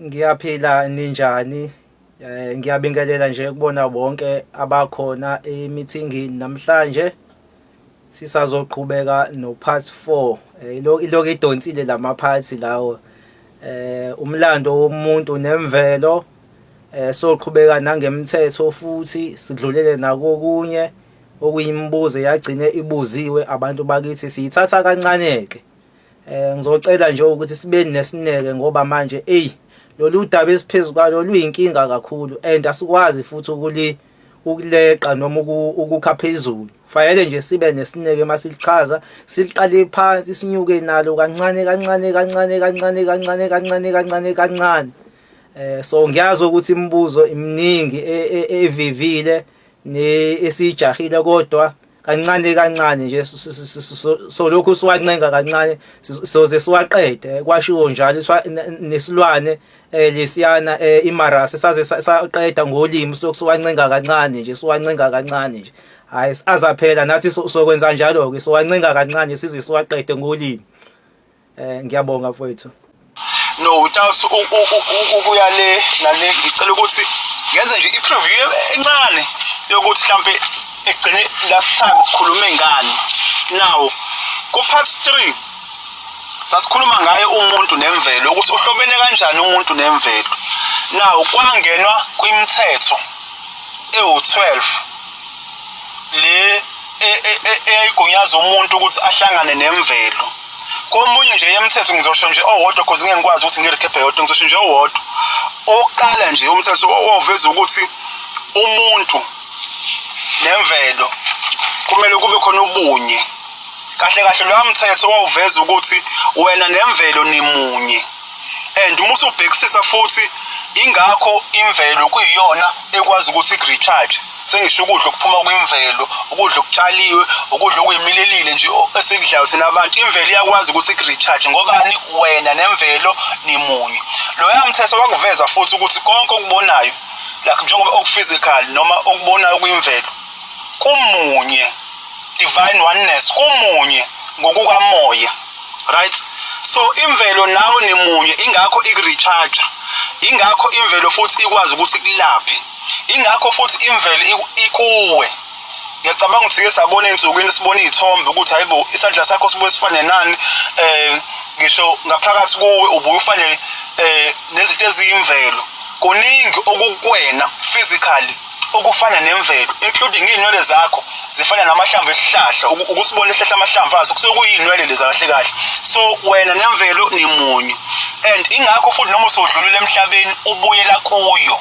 Ngiyaphila, ninjani? Ngiyabingelela nje kubona bonke abakhona emithingini namhlanje. Sisazoqhubeka no part 4. Ilokhu idonsile lama parts lawo. Umlando womuntu nemvelo, soqhubeka nangemthetho futhi sidlulele nakokunye okuyimibuzo yagcine ibuziwe abantu bakithi, siyithatha kancane ke. Ngizocela nje ukuthi sibe nesineke ngoba manje, ey, lolu daba esiphezulu kwalo luyinkinga kakhulu and asikwazi futhi ukuleqa noma ukukha phezulu. Fanele nje sibe nesineke masilichaza, siliqale phansi, sinyuke nalo kancane kancane kancane kancane kancane kancane kancane kancane. So ngiyazi ukuthi imibuzo iminingi evivile ne esijahile, kodwa kancane kancane nje so lokhu siwancenga kancane soze siwaqede. Kwashiwo njalo nesilwane lesiyana imarasi, saze saqeda ngolimi. Silokhu siwancenga kancane nje, siwancenga kancane nje, hayi, azaphela. Nathi sokwenza njalo ke, siwancenga kancane size siwaqede ngolimi. Ngiyabonga, mfowethu. No, without ukuya le nale, ngicela ukuthi ngenze nje i-preview encane yokuthi mhlampe egcine last time sikhulume ngani. Now, ku-part 3 sasikhuluma ngaye umuntu nemvelo, ukuthi uhlobene kanjani umuntu nemvelo. Now, kwangenwa kwimithetho ewu-12 le eyayigunyaza umuntu ukuthi ahlangane nemvelo. Komunye nje yemthetho ngizosho nje owodwa, cause ngeke ngikwazi ukuthi ngi-recap yodwa, ngizosho nje owodwa. Owokuqala nje umthetho owawuveza ukuthi umuntu nemvelo kumele kube khona ubunye. Kahle kahle loya mthetho wawuveza ukuthi wena nemvelo nimunye, and uma usubhekisisa futhi, ingakho imvelo kuyiyona ekwazi ukuthi iku-recharge. Sengisho ukudla okuphuma kwimvelo, ukudla okutshaliwe, ukudla okuyimilelile nje esikudlayo thina abantu, imvelo iyakwazi ukuthi iku-recharge. Ngobani? Wena nemvelo nimunye. Loya mthetho wakuveza futhi ukuthi konke okubonayo, like njengoba oku-physical noma okubonayo kwimvelo, kumunye, divine oneness, kumunye ngokukamoya, right? So imvelo nawe nimunye, ingakho iku-recharge, ingakho imvelo futhi ikwazi ukuthi ikulaphe, ingakho futhi imvelo ikuwe. Ngiyacabanga ukuthi ke sabona ey'nsukwini, sibona iy'thombe ukuthi hayibo, isandla sakho sibuye sifane nani, ngisho ngaphakathi kuwe ubuye ufane nezinto eziyimvelo. Kuningi okukuwena physically okufana nemvelo, including iy'nwele zakho zifana namahlamvu esihlahla. Ukusibona isihlahla, amahlamvu aso kusuke kuyiy'nwele leza kahle kahle. So wena nemvelo nimunye, and ingakho futhi noma usudlulile emhlabeni ubuyela kuyo.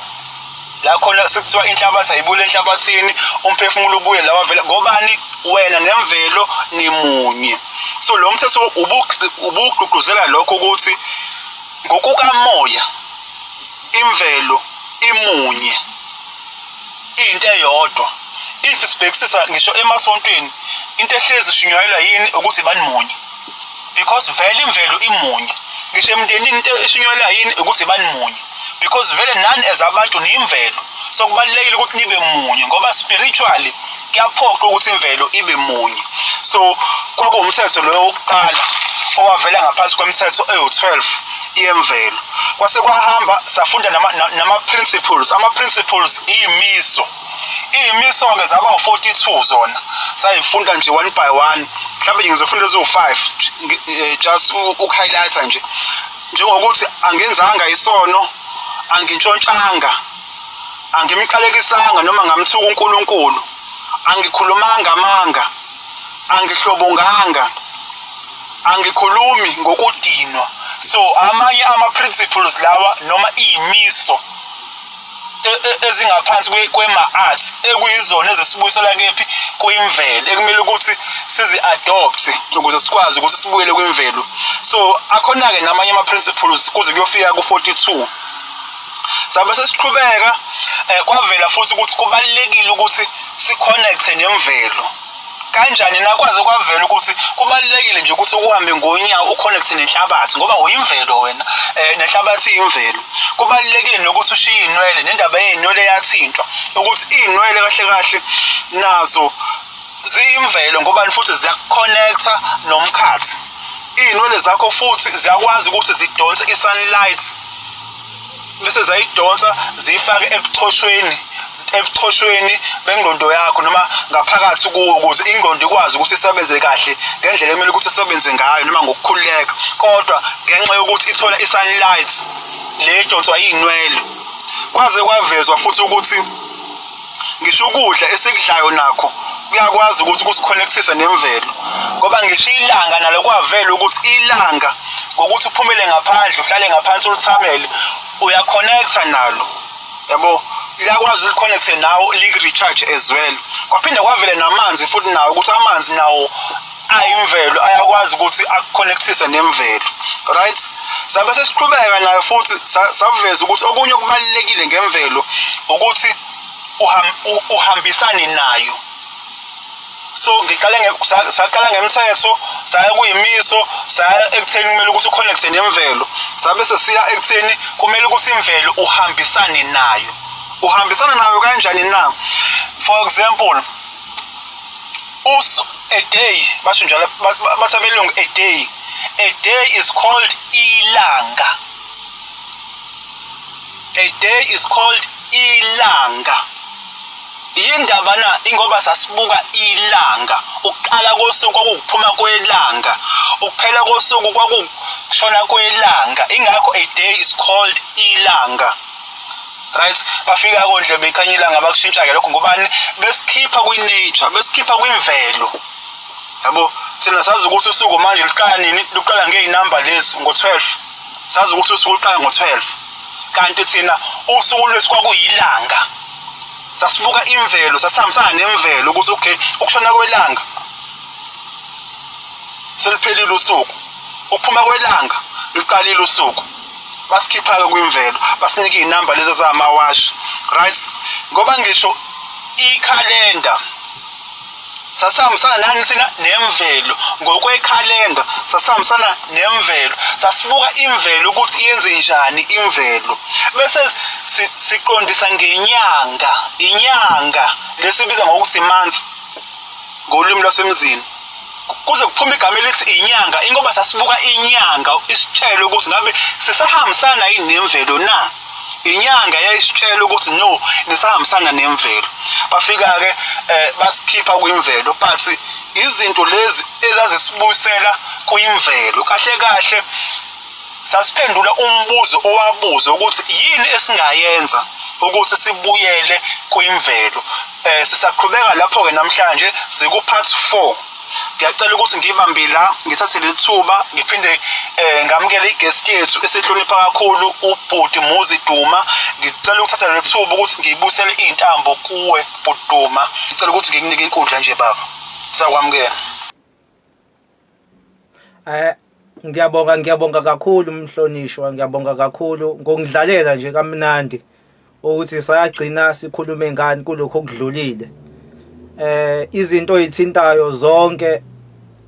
La khona sekuthiwa inhlabathi ayibuyele enhlabathini, umphefumulo ubuye la wavela. Ngobani? Wena nemvelo nimunye. So lo mthetho ubugqugquzela lokho, ukuthi ngokukamoya imvelo imunye, into eyodwa. If sibhekisisa ngisho emasontweni, into ehlezi ishunyayelwa yini? Ukuthi banimunye, because vele imvelo imunye. Ngisho emndenini, into eshunyayelwa yini? Ukuthi banimunye, because vele nani as abantu niyimvelo. So kubalulekile ukuthi nibe munye, ngoba spiritually kuyaphoqa ukuthi imvelo ibe munye. So kwakuwumthetho loyo wokuqala owavela ngaphansi kwemithetho ewu-12 yemvelo. Kwase kwahamba, safunda nama-principles. Ama-principles iy'miso. Iy'miso-ke zaba u-42 zona, sayifunda nje one by one. Mhlawumbe nje ngizofunda eziwu-5, just uku-highlighta nje, njengokuthi angenzanga isono, angintshontshanga, angimqalekisanga noma ngamthuka uNkulunkulu, angikhulumanga amanga, angihlobonganga, angikhulumi ngokudinwa. So amanye ama-principles lawa noma iy'miso ezingaphansi kwema-art, ekuyizona ezisibuyisela kephi? Kwimvelo, ekumele ukuthi sizi-adopt ukuze sikwazi ukuthi sibuyele kwimvelo. So akhona-ke namanye ama-principles kuze kuyofika ku-42. Sabe sesiqhubeka, kwavela futhi ukuthi kubalulekile ukuthi si-connecte nemvelo kanjani. Nakwaze kwavela ukuthi kubalulekile nje ukuthi uhambe ngonyawo, u-connecte nenhlabathi, ngoba uyimvelo wena, nenhlabathi iyimvelo. Kubalulekile nokuthi ushiye iy'nwele, nendaba yey'nwele yathintwa, ukuthi iy'nwele kahle kahle nazo ziyimvelo. Ngobani? Futhi ziyaku-connecta nomkhathi. Iy'nwele zakho futhi ziyakwazi ukuthi zidonse i-sunlight. Bese zayidonsa ziyifake ebuchoshweni bengqondo yakho noma ngaphakathi kuwo, ukuze ingqondo ikwazi ukuthi isebenze kahle ngendlela ekumele ukuthi isebenze ngayo noma ngokukhululeka. Kodwa ngenxa yokuthi ithola i-sunlight le edonswa iy'nwele, kwaze kwavezwa futhi ukuthi ngisho ukudla esikudlayo nakho kuyakwazi ukuthi kusikhonekthise nemvelo, ngoba ngisho ilanga nalo kwavela ukuthi ilanga ngokuthi uphumele ngaphandle uhlale ngaphansi ulithamele uyakhonekhtha nalo, yabo, liyakwazi ulikhonekhthe nawe liku-recharge as well. Kwaphinde kwavele namanzi futhi nawo ukuthi amanzi nawo ayimvelo ayakwazi ukuthi akukhonekthise nemvelo, right? Sabe sesiqhubeka nayo futhi saveza ukuthi okunye okubalulekile ngemvelo ukuthi uhambisane nayo. So ngiqale saqala ngemthetho, saya kuyimiso, saya ekutheni kumele ukuthi uconnecte nemvelo, sabe sesiya ekutheni kumele ukuthi imvelo uhambisane nayo. Uhambisana nayo kanjani na? For example, a day, basho njalo bathi abelungu, a day is called ilanga. A day is called ilanga. Yindaba na? Ingoba sasibuka ilanga. Ukuqala kosuku kwakukuphuma kwelanga, ukuphela kosuku kwakukushona kwelanga. Ingakho a day is called ilanga, right? Bafika kondle bekhanya ilanga, bakushintsha-ke lokho. Ngobani? Besikhipha kwi-nature, besikhipha kwimvelo, yabo. Thina sazi ukuthi usuku manje luqala nini? Luqala ngey'namba lezi, ngo-12. Sazi ukuthi usuku luqala ngo-12, kanti thina usuku lwethu kwakuyilanga. Sasibuka imvelo, sasihambisana nemvelo ukuthi okay, ukushona kwelanga seliphelile usuku, ukuphuma kwelanga luqalile usuku. Basikhipha-ke kwimvelo, basinika iy'namba lezi ezamawashi, right? Ngoba ngisho ikhalenda sasihambisana nani thina? Nemvelo. Ngokwekhalenda sasihambisana nemvelo, sasibuka imvelo ukuthi iyenze njani imvelo, bese siqondisa ngenyanga, inyanga lesibiza ngokuthi month ngolimi lwasemzini, kuze kuphume igama elithi inyanga, ingoba sasibuka inyanga isitshele ukuthi ngabe sisahambisana yini nemvelo na. Inyanga yayisitshela ukuthi no, nisahambisana nemvelo. Bafika-ke basikhipha kwimvelo, but izinto lezi ezazisibuyisela kwimvelo kahle kahle sasiphendula umbuzo owabuzwa ukuthi yini esingayenza ukuthi sibuyele kwimvelo. Sisaqhubeka lapho-ke namhlanje, siku-part 4. Ngiyacela ukuthi ngibambe la, ngithathe leli thuba ngiphinde ngamukele i-guest yethu esihlonipha kakhulu, ubhuti Muzi Duma. Ngicela ukuthatha leli thuba ukuthi ngiyibuyisele iy'ntambo kuwe, bhuti Duma. Ngicela ukuthi ngikunike inkundla nje baba, sakwamukela. Ngiyabonga, ngiyabonga kakhulu umhlonishwa, ngiyabonga kakhulu ngokudlalela nje kamnandi ukuthi sayagcina sikhulume ngani kulokho okudlulile. Izinto oyithintayo zonke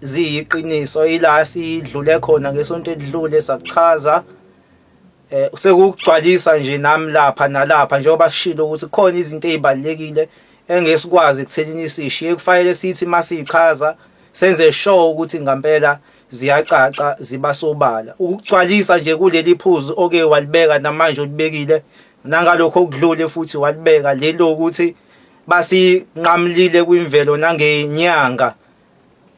ziyiqiniso, ila sidlule khona ngesonto edlule sakuchaza. Sekugcwalisa nje nami lapha nalapha, njengoba sishilo ukuthi kukhona izinto ezibalekile engesikwazi ekuthenini sishiye, kufanele sithi masichaza senze sure ukuthi ngempela ziyacaca, ziba sobala. Ukugcwalisa nje kuleli phuzu oke walibeka, namanje ulibekile, nangalokho okudlule futhi walibeka lelo ukuthi basinqamlile kwimvelo nangenyanga.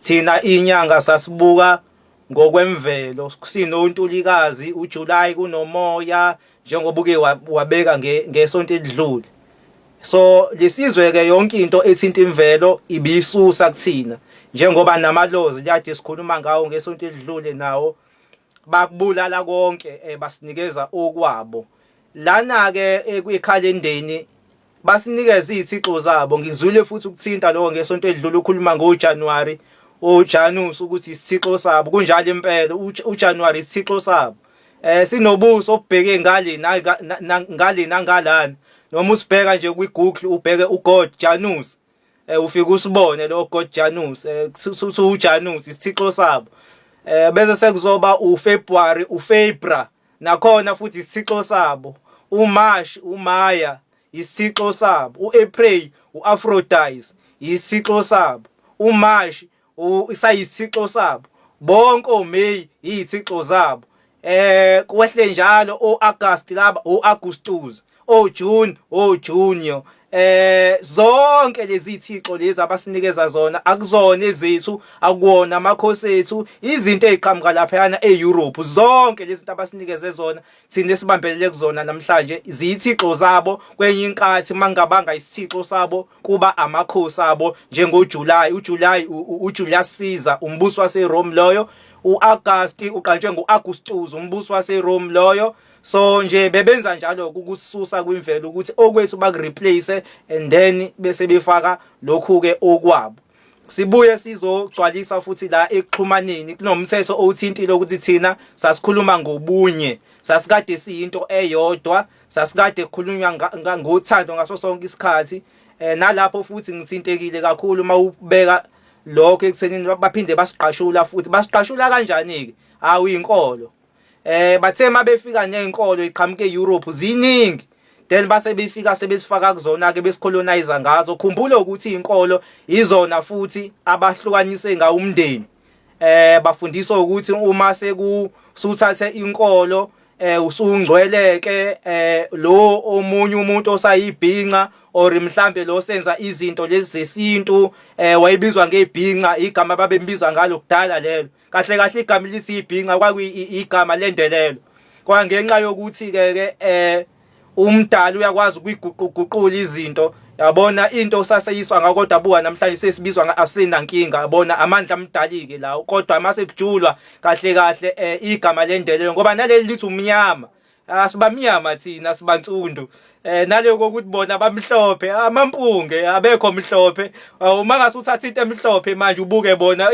Thina inyanga sasibuka ngokwemvelo, sinoNtulikazi, uJuly kunomoya, njengoba uke wabeka ngesonto elidlule. So lesizwe ke yonke into ethinta imvelo ibisusa kuthina, njengoba namalozi kade sikhuluma ngawo ngesonto elidlule nawo bakubulala konke, basinikeza okwabo. Lana ke kwikhalendeni basinikeza izithixo zabo. Ngizwile futhi ukuthinta lokho ngesonto edlule, ukhuluma ngoJanuary, uJanus ukuthi isithixo sabo. Kunjalo impela, uJanuary isithixo sabo. Sinobuso obubheke ngale ngale nangalana. Noma usibheka nje kwiGoogle, ubheke uGod Janus, ufike usibone lo God Janus, kuthi uJanus isithixo sabo. Bese sekuzoba uFebruary, uFebra, nakhona futhi isithixo sabo. UMarch, uMaya, isithixo sabo. UApril, uAphrodite, isithixo sabo. UMarch isayisithixo sabo. Bonke oMay izithixo zabo. Kwehle njalo oAugust laba oAugustus, oJune, oJunio. Zonke lezi thixo lezi abasinikeza zona akuzona ezethu, akuwona amakhosi ethu, izinto eziqhamuka laphayana eEurope. Zonke lezi zinto abasinikeze zona thina esibambelele kuzona namhlanje ziyithixo zabo. Kwenye inkathi mangabanga isithixo sabo kuba amakhosi abo, njengoJuly, uJuly uJulius Caesar, umbusi waseRome loyo. uAugust uqanjwe nguAugustus, umbusi waseRome loyo. So nje bebenza njalo ukususa kwimvelo ukuthi okwethu bakureplace and then bese befaka lokhu ke okwabo. Sibuye sizogcwalisa futhi la ekuxhumaneni kunomthetho owuthintile ukuthi thina sasikhuluma ngobunye, sasikade siyinto eyodwa, sasikade kukhulunywa ngothando ngaso sonke isikhathi. Nalapho futhi ngithintekile kakhulu mawubeka lokho ekuthenini baphinde basiqashula futhi. Basiqashula kanjani ke? Awu, inkolo. Bathe mabefika nezinkolo iqhamuke eEurope ziningi, then base befika sebesifaka kuzona ke, besicolonize ngazo. Khumbula ukuthi inkolo izona futhi abahlukanise ngawo umndeni. Bafundiswa ukuthi uma seku suthathe inkolo usungcweleke, lo omunye umuntu osayibhinca or mhlambe lo senza izinto lezi zesintu, wayebizwa ngebhinca, igama babembiza ngalo kudala lelo. Kahle kahle igama lithi ibhinca kwakuyi igama lendelelo, kwangenxa yokuthi ke ke umdali uyakwazi ukuyiguquguqula izinto, yabona, into saseyiswa ngakho. Kodwa buka namhlanje sesibizwa, asinankinga, yabona, amandla amdali ke lawo. Kodwa mase kujulwa kahle kahle, igama lendelelo, ngoba naleli lithi umnyama, asibamnyama thina, sibansundu. Naloko ukuthi bona bamhlophe, amampunge, abekho mhlophe. Uma ngase uthatha into emhlophe manje ubuke bona,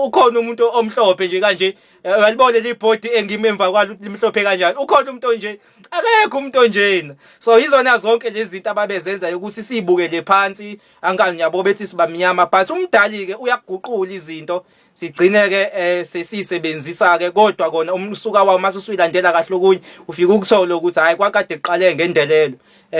ukhona umuntu omhlophe nje kanje? Uyalibona libhodi engime emva kwalo limhlophe kanjani? Ukhona umuntu onje? Akekho umuntu onjena. So izona zonke lezi zinto ababezenza ukuthi sibukele phansi, angani yabo, bethi sibamnyama, but umdali ke uyakuguqula izinto, sigcine ke sesisebenzisa ke. Kodwa kona umsuka wawo mase usuyilandela kahle okunye, ufika ukuthola ukuthi hayi, kwakade kuqale ngendelelo.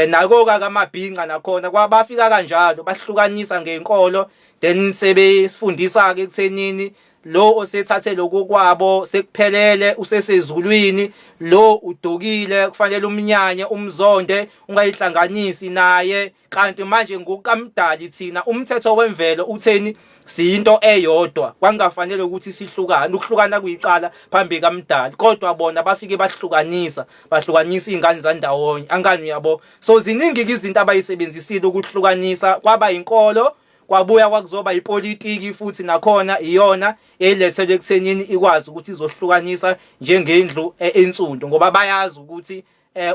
Nako ka kamabhinca nakhona kwabafika kanjalo, bahlukanisa ngenkolo, then sebefundisa ke ekuthenini lo osethathe lokho kwabo sekuphelele, usesezulwini, lo udukile, kufanele umnyanye, umzonde, ungayihlanganisi naye. Kanti manje ngokukamdali thina umthetho wemvelo utheni? Siyinto eyodwa, kwangafanele ukuthi sihlukane. Ukuhlukana kuyicala phambi kamdali, kodwa bona bafike bahlukanisa, bahlukanisa izingane zandawonye, angani uyabo. So ziningi izinto abayisebenzisile ukuhlukanisa, kwaba inkolo, kwabuya kwakuzoba ipolitiki futhi, nakhona iyona eyilethelwe ekuthenini ikwazi ukuthi izohlukanisa njengendlu ensundu, ngoba bayazi ukuthi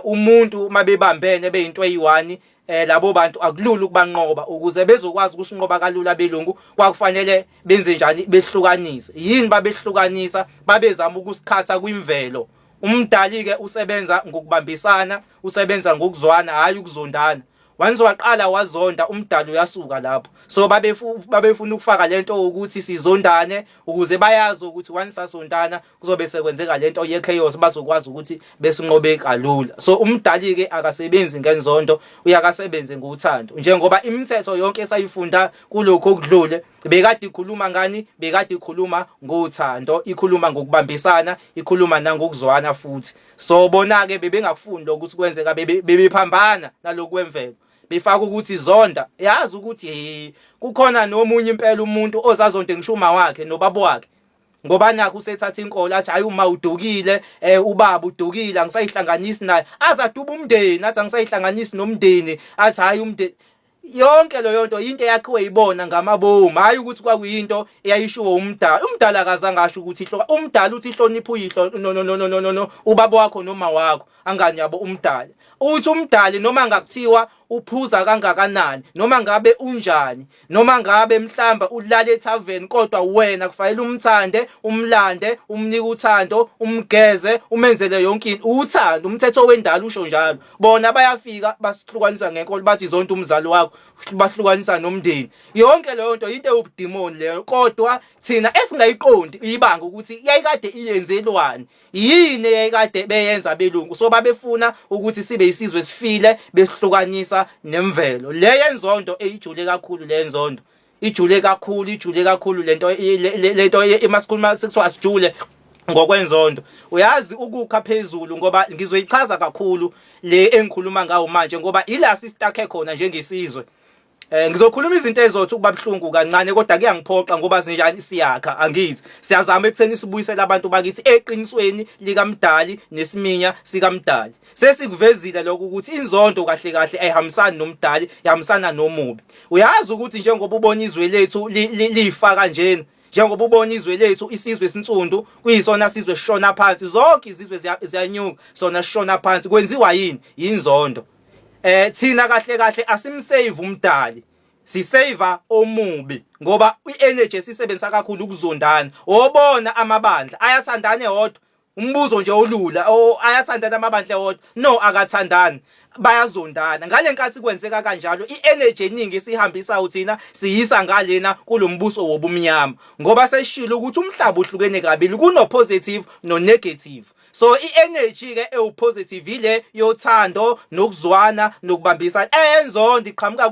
umuntu mabebambene beyinto eyi-one, labo bantu akulula ukubanqoba. Ukuze bezokwazi ukusinqoba kalula belungu, kwakufanele benze njani? Behlukanise. Yini babehlukanisa? Babezama ukusikhatha kwimvelo. Umdali ke usebenza ngokubambisana, usebenza ngokuzwana, hayi ukuzondana. Once waqala wazonda, umdali uyasuka lapho. So babefuna ukufaka lento ukuthi sizondane, ukuze bayazi ukuthi once sasondana kuzobe sekwenzeka lento ye chaos, bazokwazi ukuthi besinqobe kalula. So umdali ke akasebenzi ngenzondo, uyakasebenze ngothando, njengoba imithetho yonke esayifunda kulokho okudlule bekade ikhuluma ngani? Bekade ikhuluma ngothando, ikhuluma ngokubambisana, ikhuluma nangokuzwana futhi. So bona ke bebengakufuni lokho ukuthi kwenzeka, bebephambana naloku kwemvelo, befaka ukuthi zonda. Yazi ukuthi hey, kukhona nomunye impela umuntu ozazonde ngisho uma wakhe nobaba wakhe, ngoba nakho usethatha inkolo, athi hayi, uma udukile, ubaba udukile, angisayihlanganisi naye, azaduba umndeni, athi angisayihlanganisi nomndeni, athi hayi, umndeni yonke leyo nto into eyakhiwe ibona ngamabomu, hayi ukuthi kwakuyinto eyayishiwo umdala. Umdala akazange asho ukuthi ihloka. Umdala uthi hlonipha uyihlo, no no no no no no no, ubaba wakho noma wakho, angani yabo. Umdali uthi, umdali noma ngakuthiwa uphuza kangakanani, noma ngabe unjani, noma ngabe mhlamba ulala ethaveni, kodwa wena kufanele umthande, umlande, umnike uthando, umgeze, umenzele yonke into, uthando. Umthetho wendalo usho njalo. Bona bayafika basihlukanisa ngenkolo, bathi zonke umzali wakho, bahlukanisa nomndeni. Yonke leyo nto into ewubudimoni leyo, kodwa thina esingayiqondi ibanga ukuthi yayikade iyenzelwani, yini eyayikade beyenza belungu. So babefuna ukuthi sibe isizwe esifile, besihlukanisa nemvelo. Le yenzondo eyijule kakhulu, le yenzondo ijule kakhulu, ijule kakhulu lento. Lento emasikhuluma sekuthiwa asijule. Ngokwenzondo, uyazi, ukukha phezulu, ngoba ngizoyichaza kakhulu le engikhuluma ngawo manje, ngoba ila si-stuck khona njengesizwe. Ngizokhuluma izinto ezothi ukuba buhlungu kancane, kodwa kuyangiphoqa ngoba sinjani, siyakha, angithi siyazama ekutheni sibuyisele abantu bakithi eqinisweni likaMdali nesiminya sikaMdali. Sesikuvezile lokho ukuthi inzondo kahle kahle ayihambisani noMdali, ihambisana nomubi. Uyazi ukuthi njengoba ubona izwe lethu lifaka njena, njengoba ubona izwe lethu, isizwe esinsundu kuyisona sizwe sishona phansi, zonke izizwe ziyanyuka, sona sishona phansi. Kwenziwa yini? Inzondo. Thina kahle kahle asimsave uMdali, sisave omubi, ngoba i-energy esisebenzisa kakhulu ukuzondana. Obona amabandla ayathandana ewodwa? Umbuzo nje olula, ayathandana amabandla ewodwa? No, akathandani, bayazondana. Ngale nkathi kwenzeka kanjalo, i-energy eningi esihambisa uthina siyisa ngalena kulombuso wobumnyama, ngoba seshilo ukuthi umhlaba uhlukene kabili, kuno positive no negative. So i-energy ke ewu-positive ile yothando nokuzwana nokubambisana, enzondo iqhamuka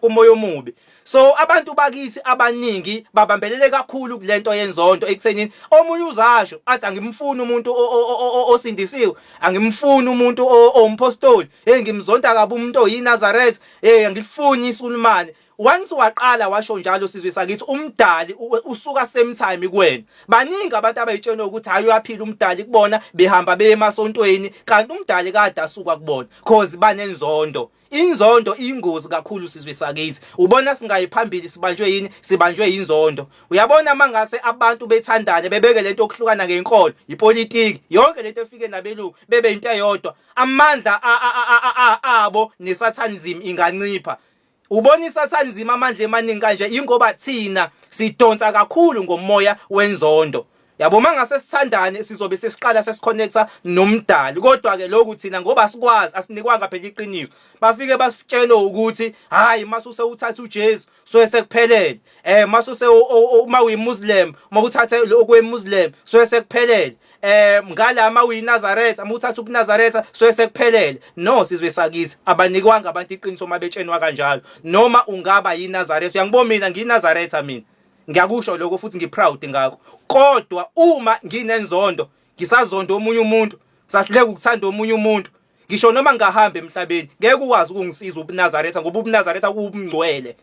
kumoya omubi. So abantu bakithi abaningi babambelele kakhulu kulento yenzondo, ekuthenini omunye uzasho athi, "Angimfuni umuntu osindisiwe, angimfuni umuntu owumpostoli, hey, ngimzonda kabi umuntu oyiNazareth, hey, angilifuni iSulumane." Once waqala washo njalo, sizwe sakithi, uMdali usuka same time kuwena. Baningi abantu abayitshela ukuthi hayi, uyaphila uMdali kubona, behamba beye emasontweni, kanti uMdali kade asuka kubona, cause banenzondo. Inzondo ingozi kakhulu, sizwe sakithi. Ubona singayi phambili, sibanjwe yini? Sibanjwe inzondo. Uyabona, mangase abantu bethandane, bebeke lento yokuhlukana ngenkolo, ipolitiki, yonke lento efike nabelungu, bebe into eyodwa, amandla abo nesathanism ingancipha. Ubona isathanism amandla emaningi kanje ingoba thina sidonsa kakhulu ngomoya wenzondo. Yabo, mangase sithandane, sizobe sesiqala sesiconnecta noMdali. Kodwa ke lokhu thina ngoba sikwazi, asinikwanga phela iqiniso. Bafike basitshele ukuthi hayi, masuse uthatha uJesu so sekuphelele, masuse uma uyiMuslim, mawuthathe okweMuslim so sekuphelele, ngala ma uyiNazaretha, uma uthatha ubuNazaretha so sekuphelele. No, sizwe sakithi, abanikwanga abantu iqiniso mabetshenwa kanjalo. Noma ungaba yiNazaretha, uyangibona, mina ngiyiNazaretha, mina ngiyakusho lokho futhi ngiproud ngakho, kodwa uma nginenzondo, ngisazonda omunye umuntu, sahluleka ukuthanda omunye umuntu, ngisho noma ngingahamba emhlabeni, ngeke ukwazi ukungisiza ubuNazaretha, ngoba ubuNazaretha kubungcwele,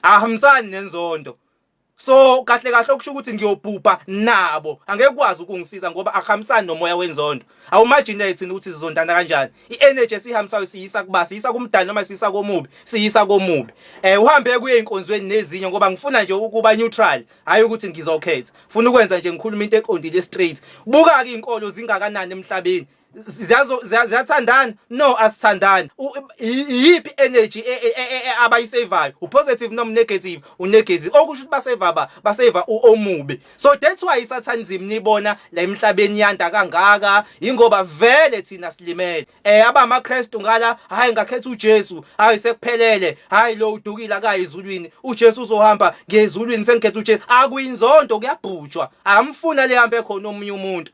ahambisani nenzondo. So kahle kahle okusho ukuthi ngiyobhubha nabo, angeke ukwazi ukungisiza ngoba akuhambisani nomoya wenzondo. Awumagine thina ukuthi sizondana kanjani, i-energy esihambisayo siyisa kuba, siyisa kuMdali noma siyisa komubi? Siyisa komubi. Uhambe kuye einkonzweni nezinye, ngoba ngifuna nje ukuba neutral, hayi ukuthi ngizokhetha, funa ukwenza nje ngikhuluma into eqondile, straight. Buka ke inkolo zingakanani emhlabeni, ziyazo ziyathandana? No, asithandani. Iyiphi energy abayisevayo, upositive noma negative? Unegative, okusho ukuthi baseva, ba baseva omubi. So that's why isathanism nibona la emhlabeni yanda kangaka, ingoba vele thina silimele. AbamaKristu ngala, hayi, ngakhetha uJesu, hayi, sekuphelele, hayi, lo udukile, akayi ezulwini, uJesu uzohamba ngezulwini, sengikhetha uJesu. Akuyinzondo, kuyabhujwa, akamfuna lehambe khona omunye umuntu.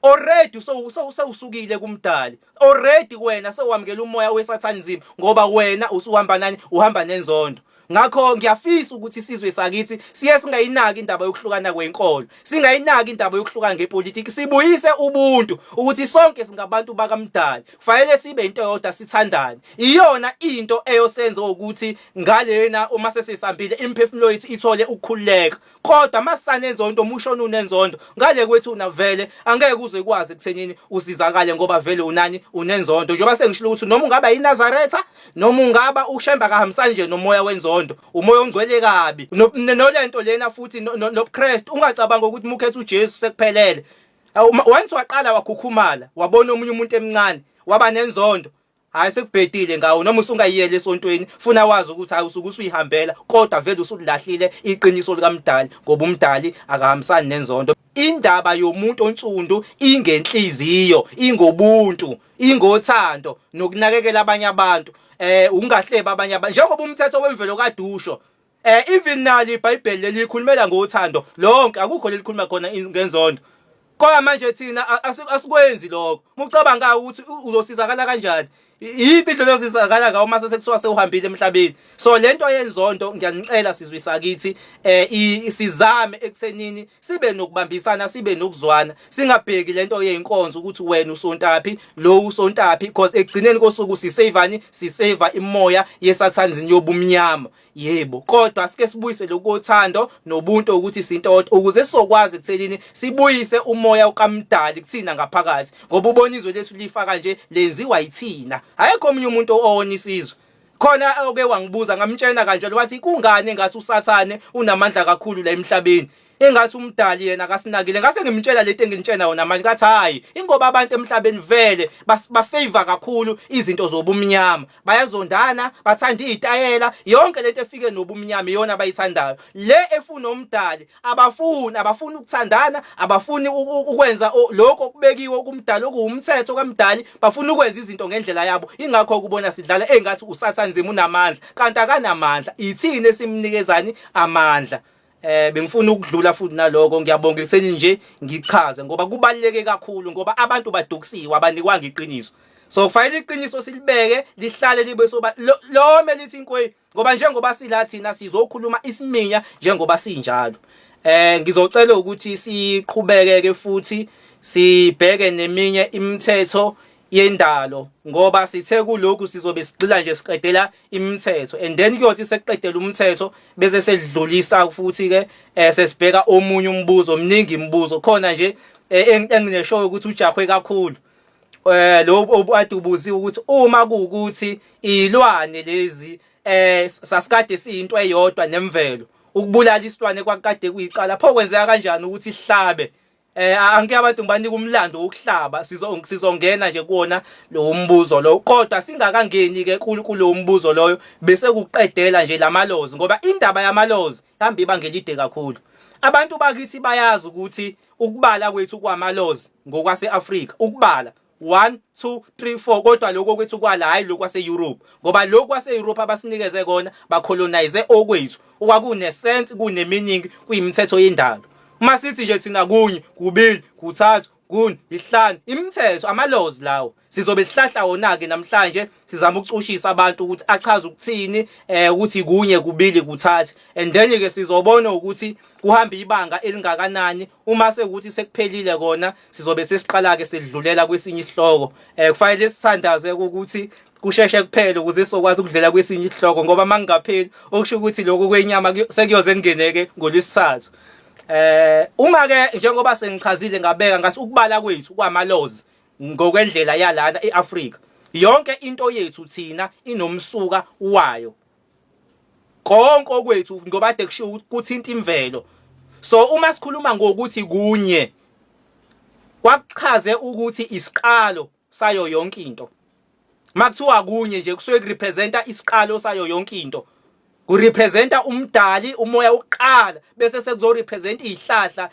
Already sewusukile kuMdali, already wena sewamukela umoya wesathanism, ngoba wena usuhamba nani? Uhamba nenzondo. Ngakho ngiyafisa ukuthi isizwe sakithi siye singayinaki indaba yokuhlukana kwenkolo, singayinaki indaba yokuhlukana ngepolitiki, sibuyise ubuntu, ukuthi sonke singabantu bakaMdali, kufanele sibe into eyodwa, sithandane. Iyona into eyosenza ukuthi ngalena uma sesisambile imiphefumulo yethu ithole ukukhululeka. Kodwa masanenzondo, umushona unenzondo ngale kwethu na, vele angeke uze kwazi ekuthenini usizakale, ngoba vele unani? Unenzondo. Njengoba sengishilo ukuthi noma ungaba yiNazaretha noma ungaba uShemba, kahambisani nje nomoya wenzondo, umoya ongcwele kabi nolento lena futhi nobuKristu. Ungacabanga ukuthi mukhetha uJesu sekuphelele. Once waqala wakhukhumala, wabona omunye umuntu emncane, waba nenzondo, hayi, sekubhedile ngawo. Noma usungayiyela esontweni, funa wazi ukuthi hayi, usuke usuyihambela, kodwa vele usulilahlile iqiniso likaMdali, ngoba uMdali akahambisani nenzondo. Indaba yomuntu onsundu ingenhliziyo, ingobuntu, ingothando nokunakekela abanye abantu, ungahleba abanye abantu, njengoba umthetho wemvelo kadusho. Even nalo iBhayibheli lelikhulumela ngothando lonke, akukho lelikhuluma khona ngenzondo. Kodwa manje thina asikwenzi lokho. Mucabanga ukuthi uzosizakala kanjani? Iyiphi indlela oyosizakala ngayo uma sekuthiwa sewuhambile emhlabeni? So lento yenzondo ngiyanicela sizwe sakithi sizame ekuthenini sibe nokubambisana, sibe nokuzwana, singabheki lento yeyinkonzo ukuthi wena usontaphi, lo usontaphi, because ekugcineni kosuku sisavani, sisave imoya yesathanzini yobumnyama. Yebo, kodwa sike sibuyise lokuthando nobuntu ukuthi sintoto ukuze sizokwazi ekuthenini sibuyise umoya ukaMdali kuthina ngaphakathi, ngoba ubona izwe lethu lifa kanje lenziwa yithina. Ayekho omunye umuntu owona isizwe. Khona oke wangibuza ngamtshena kanjalo wathi kungani engathi uSathane unamandla kakhulu la emhlabeni, engathi uMdali yena akasinakile. Ngase ngimtshela lento engintshena yona manje, ngathi hayi, ingoba abantu emhlabeni vele bafavor kakhulu izinto zobumnyama, bayazondana, bathanda izitayela, yonke lento efike nobumnyama iyona abayithandayo. Le efuna uMdali abafuni, abafuni ukuthandana, abafuni ukwenza lokho okubekiwe kumdali okuwumthetho kaMdali, bafuna ukwenza izinto ngendlela yabo. Ingakho kubona sidlala engathi uSathane nzima unamandla, kanti akanamandla, ithini esimnikezani amandla. Bengifuna ukudlula futhi naloko, ngiyabonga ekutheni nje ngichaze ngoba kubaluleke kakhulu, ngoba abantu badukusiwe, abanikwanga iqiniso. So kufanele iqiniso silibeke lihlale libe soba lome lithi inkweyi, ngoba njengoba sila thina sizokhuluma isiminya njengoba sinjalo. Ngizocela ukuthi siqhubeke ke futhi sibheke neminye imithetho yendalo, ngoba sithe kulokhu sizobe sigxila nje siqedela imithetho, and then kuyothi sekuqedela umthetho bese sedlulisa futhi ke sesibheka omunye umbuzo. Mningi imibuzo khona nje engineshoyo ukuthi ujahwe kakhulu lo obukade ubuziwe ukuthi uma kuwukuthi izilwane lezi sasikade siyinto eyodwa nemvelo, ukubulala isilwane kwakade kuyicala, pho kwenzeka kanjani ukuthi sihlabe? Anke abantu ngibanika umlando wokuhlaba, sizongena nje kuwona lo mbuzo lo, kodwa singakangeni ke kulo mbuzo loyo bese kuqedela nje lamalozi, ngoba indaba yamalozi ihamba ibanga elide kakhulu. Abantu bakithi bayazi ukuthi ukubala kwethu kwamalozi ngokwase-Afrika, ukubala 1 2 3 4, kodwa lokho kwethu kwala, hayi lokhu kwase-Europe, ngoba lokhu kwase-Europe abasinikeze kona bacolonize okwethu okwakune sense, kune meaning, kuyimithetho yendalo. Uma sithi nje thina kunye, kubili, kuthathu, kune, isihlanu, imithetho, ama-laws lawo sizobe sihlahla wona-ke namhlanje. Sizama ukucushisa abantu ukuthi achaze ukuthini ukuthi kunye, kubili, kuthathu, and then ke sizobona ukuthi kuhamba ibanga elingakanani. Uma sekuthi sekuphelile kona sizobe sesiqala ke sidlulela kwesinye isihloko. Kufanele sithandaze ukuthi kusheshe kuphele ukuze sizokwazi ukudlela kwesinye isihloko, ngoba mangingapheli okusho ukuthi lokhu kwenyama sekuyoze kungeneke ngolwesithathu. Uma ke njengoba sengichazile ngabeka ngathi ukubala kwethu kwamalozi ngokwendlela yalana eAfrika, yonke into yethu thina inomsuka wayo, konke okwethu, ngoba ade kushiwo ukuthi kuthinta imvelo. So uma sikhuluma ngokuthi kunye, kwakuchaze ukuthi isiqalo sayo yonke into. Makuthiwa kunye nje kusuke kurepresenta isiqalo sayo yonke into, kurepresenta umdali, umoya wokuqala, bese sekuzorepresenta izihlahla,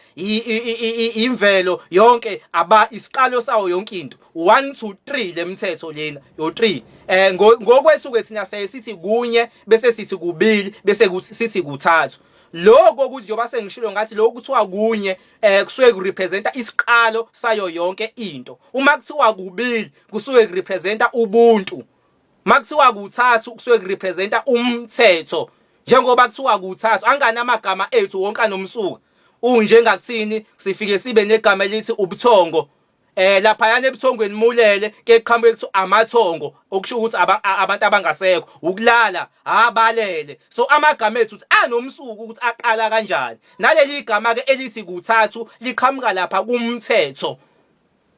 imvelo yonke, aba isiqalo sawo yonke into. 1 2 3 lemithetho lena yo 3. Ngokwethu ke thina siye sithi kunye, bese sithi kubili, bese kuthi sithi kuthathu. Lokho ukuthi njengoba sengishilo ngathi lokho kuthiwa kunye kusuke kurepresenta isiqalo sayo yonke into. Uma kuthiwa kubili kusuke kurepresenta ubuntu. Makuthiwa kuthathu kusuke kurepresenta umthetho. Njengoba kuthiwa kuthathu, angani amagama ethu wonke anomsuka. Unjengakuthini sifike sibe negama elithi ubuthongo. Lapha yana ebuthongweni mulele ke qhamuke kuthi amathongo, okusho ukuthi abantu abangasekho, ukulala abalele. So amagama ethu uthi anomsuka ukuthi aqala kanjani. Naleli gama ke elithi kuthathu liqhamuka lapha kumthetho.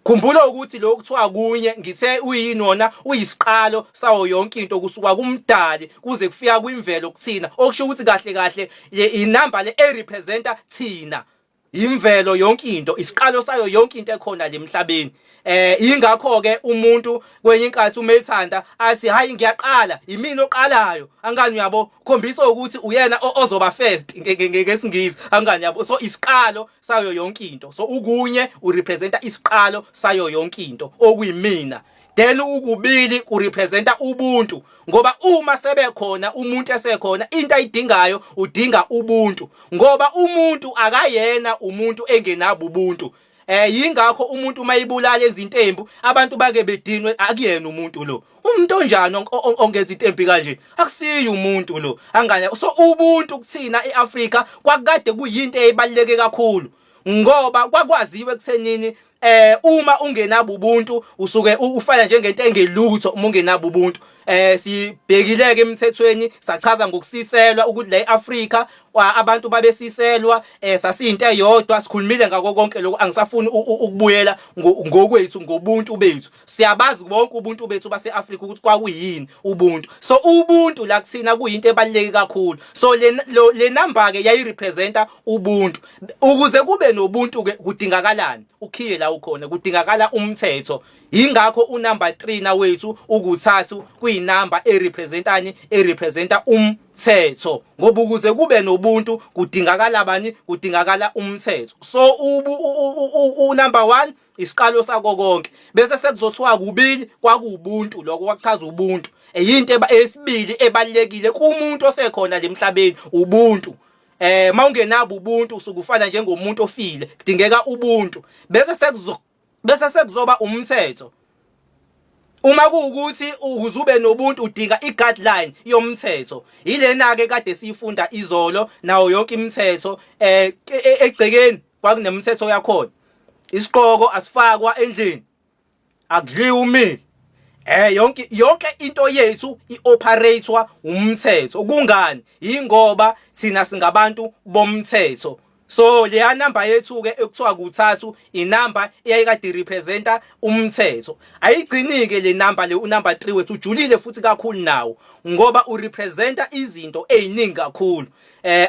Khumbula ukuthi lokhu kuthiwa kunye ngithe uyini wona, uyisiqalo sawo yonke into kusuka kumdali kuze kufika kwimvelo kuthina, okusho ukuthi kahle kahle inamba le erepresenta thina, imvelo yonke into, isiqalo sayo yonke into ekhona lemhlabeni. Ingakho ke umuntu kwenye inkathi uma ethanda athi hayi ngiyaqala, yimina oqalayo, angani uyabo, khombisa ukuthi uyena ozoba first ngesingisi, angani yabo. So isiqalo sayo yonke into, so ukunye urepresenta isiqalo sayo yonke into okuyimina. Then ukubili kurepresenta ubuntu, ngoba uma sebekhona umuntu esekhona into ayidingayo udinga ubuntu, ngoba umuntu akayena umuntu engenabo ubuntu. Yingakho umuntu uma ibulala ezintembu abantu bake bedinwe, akuyena umuntu lo. Umuntu onjani ongenza intembi kanje? Akusiyo umuntu lo. Angane so ubuntu kuthina eAfrika kwakade kuyinto eyibaluleke kakhulu. Ngoba kwakwaziwe ekuthenini uma ungenabo ubuntu usuke ufana njengento engelutho uma ungenabo ubuntu. Sibhekileke emthethweni, sachaza ngokusiselwa ukuthi la eAfrika abantu babesiselwa, sasiyinto eyodwa. Sikhulumile ngako konke lokho, angisafuni ukubuyela ngokwethu ngobuntu bethu. Siyabazi bonke ubuntu bethu baseAfrika ukuthi kwakuyini ubuntu. So ubuntu la kuthina kuyinto ebaluleke kakhulu. So le number ke yayirepresenta ubuntu. Ukuze kube nobuntu ke kudingakalani? Ukhiye la ukhona, kudingakala umthetho. Yingakho unumber 3 na wethu ukuthathu kuyinamba erepresentani, erepresenta umthetho, ngoba ukuze kube nobuntu kudingakala bani? Kudingakala umthetho. So ubu unumber 1 isiqalo sako konke, bese sekuzothiwa kubili kwakuubuntu, lokho kwakuchaza ubuntu. Eyinto esibili ebalekile kumuntu osekhona lemhlabeni, ubuntu. Mawungenabo ubuntu usukufana njengomuntu ofile, kudingeka ubuntu. Bese sekuzoba umthetho. Uma kuwukuthi ukuze ube nobuntu udinga i-guideline yomthetho, ilena ke kade siyifunda izolo nawo yonke imithetho. Egcekeni kwakunemithetho yakhona, isiqoko asifakwa endlini, akudliwa umile, yonke into yethu ioperatewa umthetho. Kungani? Ingoba thina singabantu bomthetho. So leya number yethu ke ekuthiwa kuthathu, inamba eyayikade representa umthetho. Ayigcini ke le number le, unumber 3 wethu ujulile futhi kakhulu nawo, ngoba urepresenta izinto eziningi kakhulu.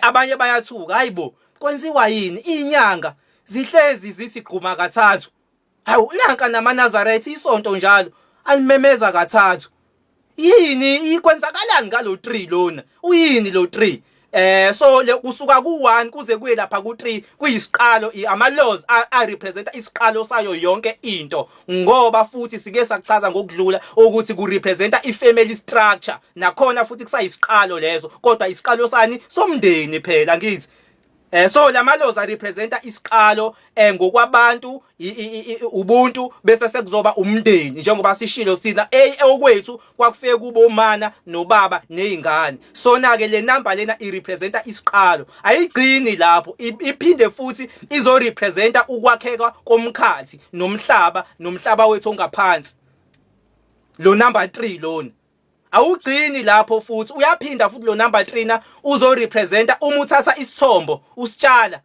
Abanye bayathuka, hayibo, kwenziwa yini inyanga zihlezi zithi gquma kathathu? Hawu, nanka namaNazaretha isonto njalo alimemeza kathathu. Yini ikwenzakalani ngalo 3 lona? Uyini lo 3? So le kusuka ku1 kuze kuye lapha ku3 kuyisiqalo, ama laws a representa isiqalo sayo yonke into, ngoba futhi sike sakuchaza ngokudlula ukuthi ku representa ifamily structure nakhona futhi kusayisiqalo leso, kodwa isiqalo sani? Somndeni phela, ngithi. So lamalozi arepresenta isiqalo ngokwabantu, ubuntu, bese sekuzoba umndeni, njengoba sishilo sina okwethu kwakufike kubo umana nobaba nezingane. Sona ke le number lena irepresenta isiqalo. Ayigcini lapho, iphinde futhi izo representa ukwakheka komkhathi nomhlaba, nomhlaba wethu ongaphansi, lo number 3 lona. Awugcini lapho futhi, uyaphinda futhi lo number 3 na uzorepresenta uma uthatha isithombo usitshala,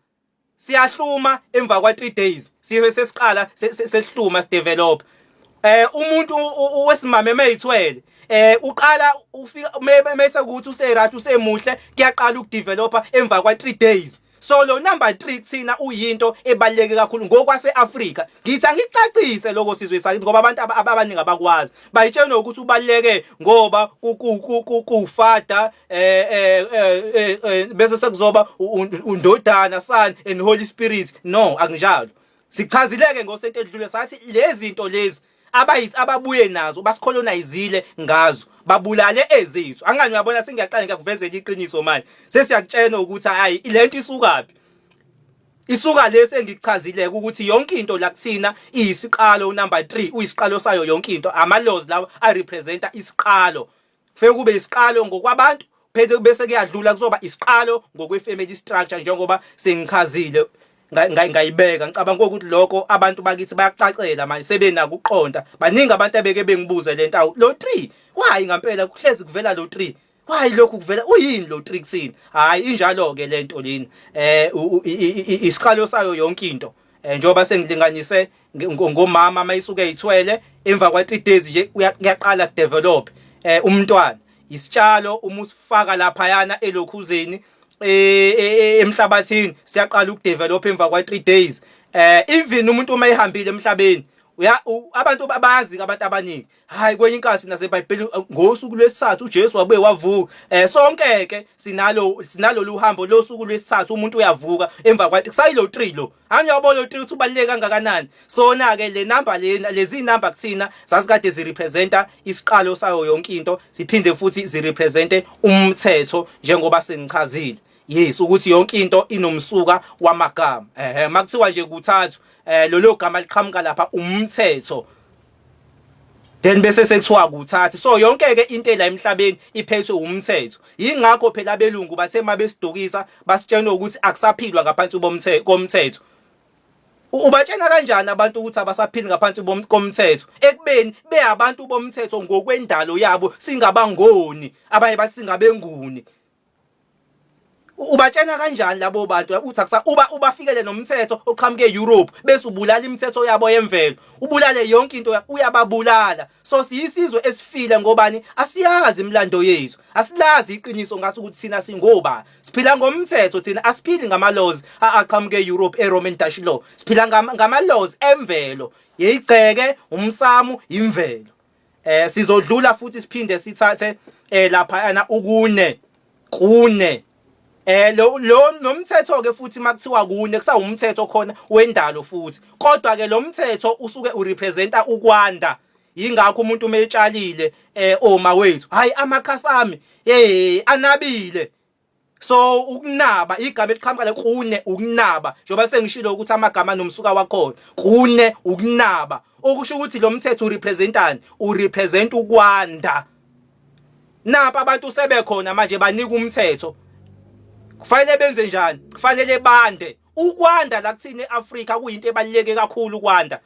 siyahluma emva kwa 3 days, sibe sesiqala sesihluma, sidevelop. Umuntu wesimame mayithwele, uqala ufika mase ukuthi useright, usemuhle, kuyaqala ukudevelopa emva kwa 3 days. So lo number 3 kuthina uyinto ebaluleke kakhulu ngokwase-Afrika. Ngithi angicacise lokho, sizwe sakithi, ngoba abantu abaningi abakwazi, bayitshela ukuthi ubaluleke ngoba ku-Father, bese sekuzoba undodana, Son and Holy Spirit. No, akunjalo. Sichazileke ngosento edlule, sathi lezi zinto lezi abayithi ababuye nazo basicolonizile ngazo, babulale ezethu. Angani uyabona, sengiyaqala ngiyakuvezela iqiniso manje, sesiyakutshena ukuthi hayi, lento isukaphi. Isuka lesi engikuchazile ukuthi yonke into la kuthina iyisiqalo. Unumber 3 uyisiqalo sayo yonke into. Ama laws lawa a representa isiqalo. Kufike kube isiqalo ngokwabantu, phethe bese kuyadlula kuzoba isiqalo ngokwefamily structure, njengoba sengichazile, ngayibeka. Ngicabanga ukuthi lokho abantu bakithi bayakucacela manje, sebenako ukuqonda. Baningi abantu abeke bengibuze lento, awu, lo 3 why ngempela kuhlezi kuvela lo 3? Why lokhu kuvela? Uyini lo 3 kuthini? Hayi, injalo ke lento lena, isiqalo sayo yonke into. Njengoba sengilinganise ngomama mayisuke eyithwele, emva kwa 3 days nje kuyaqala kudevelop umntwana. Isitshalo uma usifaka lapha yana elokhuzeni, emhlabathini, siyaqala ukudevelop emva kwa 3 days. Even umuntu uma ehambile emhlabeni, uya abantu bayazi, abantu abaningi, hayi, kwenye inkathi naseBhayibhelini ngosuku lwesithathu uJesu wabuye wavuka. Sonke ke sinalo uhambo losuku lwesithathu, umuntu uyavuka emva kwathi kusayilo 3 lo. Angiyabona lo 3 ukuthi ubaluleke kangakanani. Sona ke le number lena, lezi number kuthina zasikade zirepresenta isiqalo sayo yonke into, siphinde futhi zirepresente umthetho, njengoba sengichazile. Yes, ukuthi yonke into inomsuka wamagama. Ehe, makuthiwa nje kuthathu, lolo gama liqhamuka lapha, umthetho. Then bese sekuthiwa kuthathu. So yonke ke into la emhlabeni iphethwe umthetho. Yingakho phela abelungu bathe mabesidukisa basitshena ukuthi akusaphilwa ngaphansi bomthetho komthetho. Ubatshena kanjani abantu ukuthi abasaphili ngaphansi komthetho ekubeni beyabantu bomthetho ngokwendalo yabo, singabangoni, abanye bathi singabenguni? Ubatshena kanjani labo bantu uthi akusa uba ubafikele nomthetho oqhamuke eEurope, bese ubulala imithetho yabo yemvelo, ubulale yonke into, uyababulala? So siyisizwe esifile ngobani? Asiyazi imilando yethu, asilazi iqiniso ngathi ukuthi thina singoba siphila ngomthetho. Thina asiphili ngama laws aqhamuke eEurope, eRoman Dutch law. Siphila ngama laws emvelo, yeyigceke, umsamo, imvelo. Sizodlula futhi siphinde sithathe lapha yana ukune kune. Lo nomthetho ke futhi, makuthiwa kune, kusawumthetho khona wendalo futhi, kodwa ke lo mthetho usuke urepresenta ukwanda. Yingakho umuntu uma etshalile, oma wethu, hayi, amakhasi ami hey anabile. So ukunaba, igama eliqhamuka le kune, ukunaba, njengoba sengishilo ukuthi amagama nomsuka wakhona. Kune ukunaba, okusho ukuthi lo mthetho urepresentani? Urepresent ukwanda. Napa abantu sebekhona manje, banika umthetho, kufanele benze njani? Kufanele bande. Ukwanda la kuthina eAfrika kuyinto ebaluleke kakhulu, ukwanda.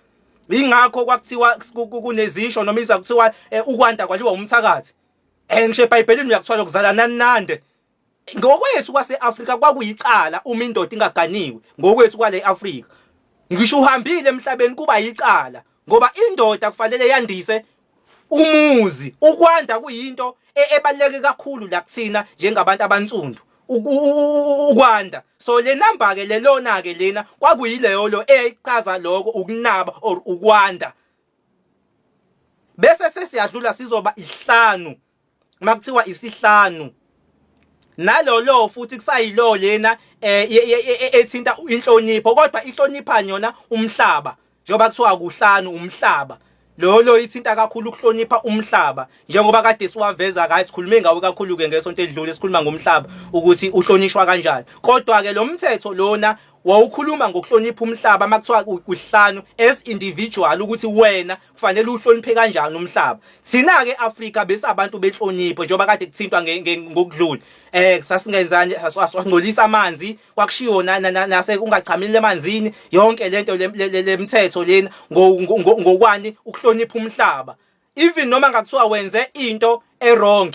Ingakho kwakuthiwa kunezisho noma iza kuthiwa ukwanda kwaliwa umthakathi. Ngisho eBhayibhelini uyakuthola ukuzala nanande. Ngokwethu kwase-Afrika kwakuyicala uma indoda ingaganiwe. Ngokwethu kwale Afrika, ngisho uhambile emhlabeni, kuba yicala ngoba indoda kufanele yandise umuzi. Ukwanda kuyinto ebaluleke kakhulu la kuthina njengabantu abansundu, ukwanda. So le number ke lelona ke lena kwakuyileyo lo eyayichaza lokho, ukunaba or ukwanda. Bese sesiyadlula, sizoba isihlanu. Makuthiwa isihlanu, nalolo futhi kusayilo lena ethinta inhlonipho, kodwa ihlonipha yona umhlaba. Njengoba kuthiwa kuhlanu, umhlaba lo ithinta kakhulu ukuhlonipha umhlaba, njengoba kade siwaveza kahle, sikhulume ngawo kakhulu ke ngesonto edlule, sikhuluma ngomhlaba ukuthi uhlonishwa kanjani. Kodwa ke lo mthetho lona wawukhuluma ngokuhlonipha umhlaba makuthiwa kuhlanu, as individual, ukuthi wena kufanele uhloniphe kanjani umhlaba. Thina ke Africa bese abantu benhlonipho, njengoba kade kuthintwa ngokudlula, sasingenzani? Asingcolisa amanzi, kwakushiwo nase ungachamile emanzini. Yonke lento lemthetho lena ngokwani? Ukuhlonipha umhlaba. Even noma ngakuthiwa wenze into ewrong,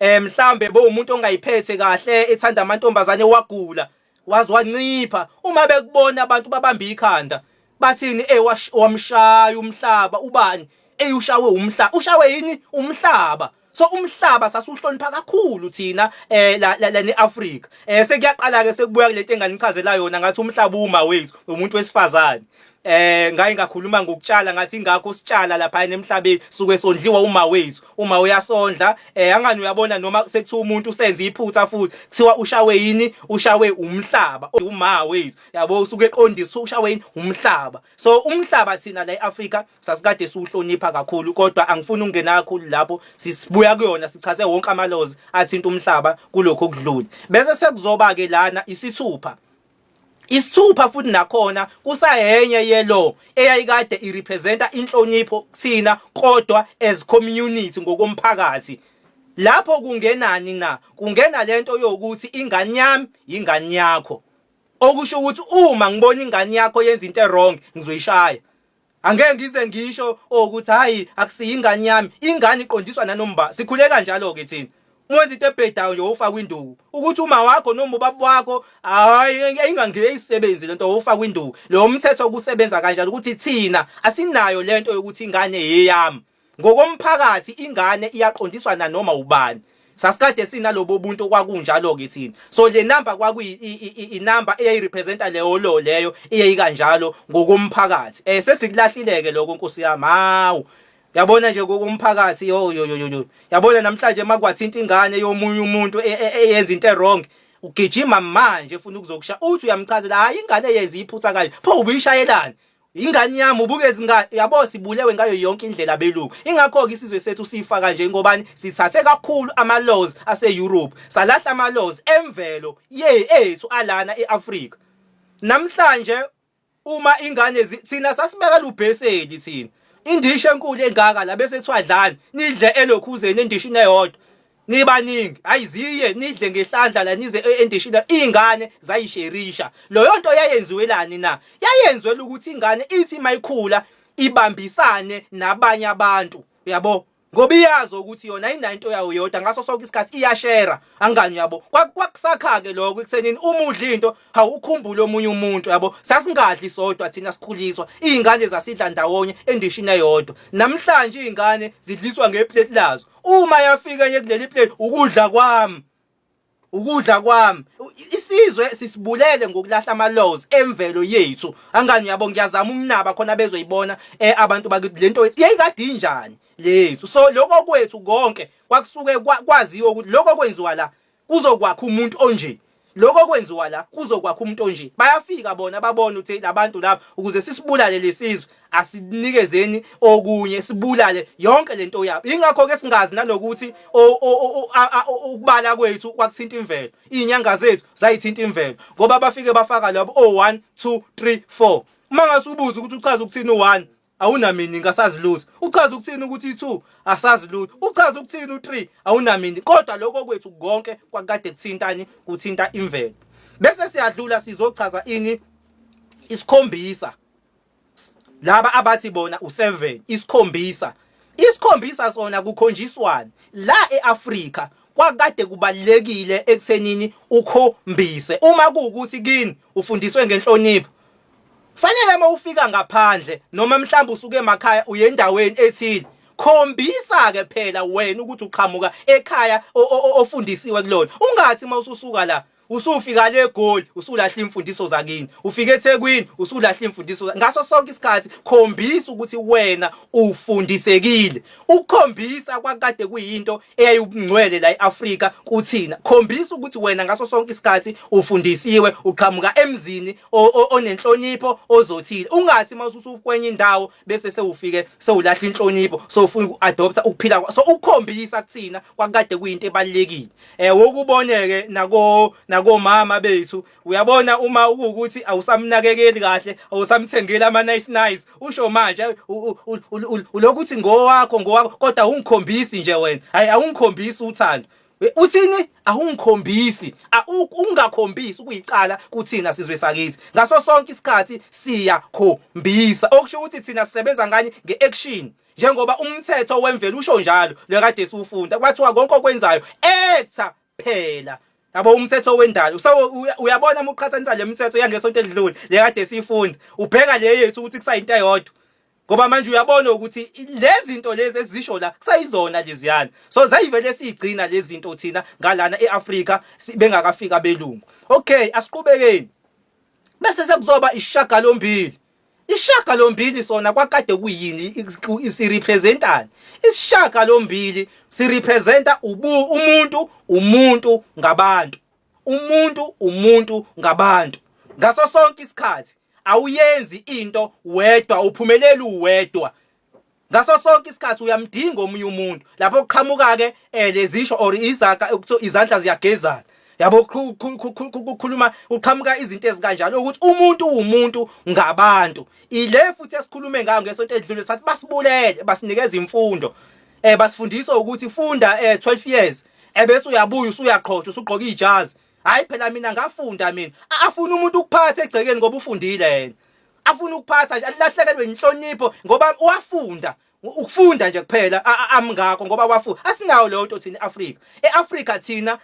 mhlambe bo umuntu ongayiphethe kahle, ethanda amantombazane, wagula waze wancipha, uma bekubona abantu babamba ikhanda, bathini? Wamshaya umhlaba ubani, eyushawe umhlaba. Ushawe yini? Umhlaba. So umhlaba sasuhlonipha kakhulu thina la la neAfrika. Sekuyaqala ke sekubuya kulento enganichazela yona, ngathi umhlaba uma wethu, umuntu wesifazane. Ngaye ngakhuluma ngokutshala, ngathi ingakho sitshala lapha emhlabeni, suke sondliwa uma wethu, uma uyasondla. Angani uyabona, noma sekuthiwa umuntu usenze iphutha futhi kuthiwa ushawe yini? Ushawe umhlaba, uma wethu, yabo, usuke eqondisa ushawe yini? Umhlaba. So umhlaba thina la eAfrika sasikade siwuhlonipha kakhulu, kodwa angifuni ukungena kakhulu lapho, sisibuya kuyona, sichaze wonke amalozi athinta umhlaba kulokho okudlule. Bese sekuzoba ke lana isithupha. Isithupha futhi nakhona kusayenye yelo eyayikade irepresenta inhlonipho kuthina, kodwa as community, ngokomphakathi. Lapho kungenani na? Kungena lento yokuthi ingane yami ingane yakho, okusho ukuthi uma ngibona ingane yakho yenza into ewrong, ngizoyishaya. Angeke ngize ngisho ukuthi hayi, akusiyo ingane yami. Ingane iqondiswa nanomba. Sikhule kanjalo ke thina. Uma wenza into ebhedayo nje, ufaka induku ukuthi uma wakho noma ubaba wakho, hayi, ingangeke isebenzi lento, ufaka induku. Lo mthetho kusebenza kanjalo ukuthi thina asinayo lento yokuthi ingane yeyami. Ngokomphakathi ingane iyaqondiswa nanoma ubani. Sasikade sinalobo buntu, kwakunjalo ke thina. So le number kwakuyi inumber eyayirepresenta leyo lo leyo iyeyikanjalo ngokomphakathi. Sesikulahlileke lokho, Nkosi yami. Hawu, yabona nje ngokomphakathi, yo yo yo yo, yabona namhlanje makwathinta ingane yomunye umuntu eyenza into ewrong, ugijima manje ufuna ukuzokusha, uthi uyamchazela, hayi, ingane yenza iphutha kanje, pho ubuyishayelani? Ingane yami ubuke izingane yabo sibulewe ngayo yonke indlela belungu. Ingakho ke isizwe sethu sifa kanje ngobani sithathe kakhulu ama laws ase Europe. Salahla ama laws emvelo ye ethu alana eAfrica. Namhlanje uma ingane thina sasibekela ubheseli thina. Indishi enkulu engaka la bese kuthiwa dlani nidle elokhuzeni endishini eyodwa. Nibaningi hayi ziye nidle ngehlandla la nize e, endishini izingane zayisherisha. Leyo nto yayenziwelani na? Yayenziwela ukuthi ingane ithi mayikhula ibambisane nabanye abantu. Uyabo? Ngoba iyazi ukuthi yona ayinayo into yayo yodwa ngaso sonke isikhathi iyashera angani yabo kwakusakha ke lokho ekuthenini uma udla into awukhumbule omunye umuntu yabo sasingadli sodwa thina sikhuliswa izingane zasidla ndawonye endishini eyodwa namhlanje izingane zidliswa ngeplate lazo uma yafika enye kuleli plate ukudla kwami ukudla kwami isizwe sisibulele ngokulahla ama laws emvelo yethu angani yabo ngiyazama ukunaba khona bezoyibona eh, abantu bakithi lento yayikade injani lethu so lokho kwethu konke kwakusuke kwaziwa ukuthi lokho kwenziwa la kuzokwakha umuntu onje lokho kwenziwa la kuzokwakha umuntu onje bayafika bona babona ukuthi labantu laba ukuze sisibulale lesizwe asinikezeni okunye sibulale yonke lento yabo ingakho ke singazi nanokuthi ukubala kwethu kwakuthinta imvelo izinyanga zethu zayithinta imvelo ngoba bafike bafaka labo o 1 2 3 4 uma ngase ubuze ukuthi uchaza ukuthini u1 awunamini ngasazi lutho uchaza ukuthini ukuthi i2 asazi lutho uchaza ukuthini u3 awunamini kodwa lokho kwethu konke kwakade kuthintani kuthinta imvelo bese siyadlula sizochaza ini isikhombisa laba abathi bona u7 isikhombisa isikhombisa sona kukhonjiswana la eAfrika kwakade kubalekile ekuthenini ukhombise uma kuwukuthi kini ufundiswe ngenhlonipho fanele uma ufika ngaphandle noma mhlawumbe usuke emakhaya uye endaweni ethile khombisa ke phela wena ukuthi uqhamuka ekhaya ofundisiwe kulona ungathi uma ususuka la Usufika le Goli usulahla imfundiso zakini. Ufika eThekwini usulahla imfundiso ngaso sonke isikhathi khombisa ukuthi wena ufundisekile. Ukukhombisa kwakade kuyinto eyayubungcwele la eAfrika kuthina. Khombisa ukuthi wena ngaso sonke isikhathi ufundisiwe uqhamuka emzini onenhlonipho ozothile. Ungathi mawususukwenye indawo bese sewufike sewulahla inhlonipho sowufuna ukuadopta ukuphila so ukukhombisa kuthina kwakade kuyinto ebalekile. Eh wokuboneke nako nakomama bethu uyabona uma ukuthi awusamnakekeli kahle awusamthengeli ama nice nice usho manje ulokuthi ngowakho ngowakho kodwa ungikhombisi nje wena hayi awungikhombisi uthando uthini awungikhombisi ungakhombisi ukuyicala kuthina sizwe sakithi ngaso sonke isikhathi siyakhombisa okusho ukuthi thina sisebenza ngani ngeaction njengoba umthetho wemvelo usho njalo lekade siwufunda kwathiwa konke okwenzayo etha phela yabo umthetho wendalo so uyabona uma uqhathanisa le mithetho yangesonto elidlule lekade siyifunda ubheka le yethu ukuthi kusayinto eyodwa ngoba manje uyabona ukuthi lezi zinto lezi ezisho la kusayizona leziyana so zayivele sigcina lezi zinto thina ngalana eAfrika bengakafika abelungu okay asiqhubekeni bese sekuzoba ishagalombili Isishagalombili sona kwakade kuyini isirepresentani? Isishagalombili sirepresenta ubu umuntu umuntu ngabantu. Umuntu umuntu ngabantu. Ngaso sonke isikhathi awuyenzi into wedwa uphumeleli uwedwa. Ngaso sonke isikhathi uyamdinga omunye umuntu. Lapho kuqhamuka ke eh, lezisho or izaga ukuthiwa izandla ziyagezana. Yabo kukhuluma uqhamuka izinto ezikanjalo ukuthi umuntu uwumuntu ngabantu. Ile futhi esikhulume ngayo ngesonto edlule sathi basibulele basinikeza imfundo. Eh basifundisa ukuthi funda eh 12 years ebese uyabuya usuyaqhotsha usugqoka ijazi. Hayi phela mina ngafunda mina. Afuna umuntu ukuphatha egcekeni ngoba ufundile yena. Afuna ukuphatha nje alahlekelwe inhlonipho ngoba wafunda. Ukufunda nje kuphela amngakho ngoba wafunda. Asinayo leyo nto thina eAfrika. EAfrika thina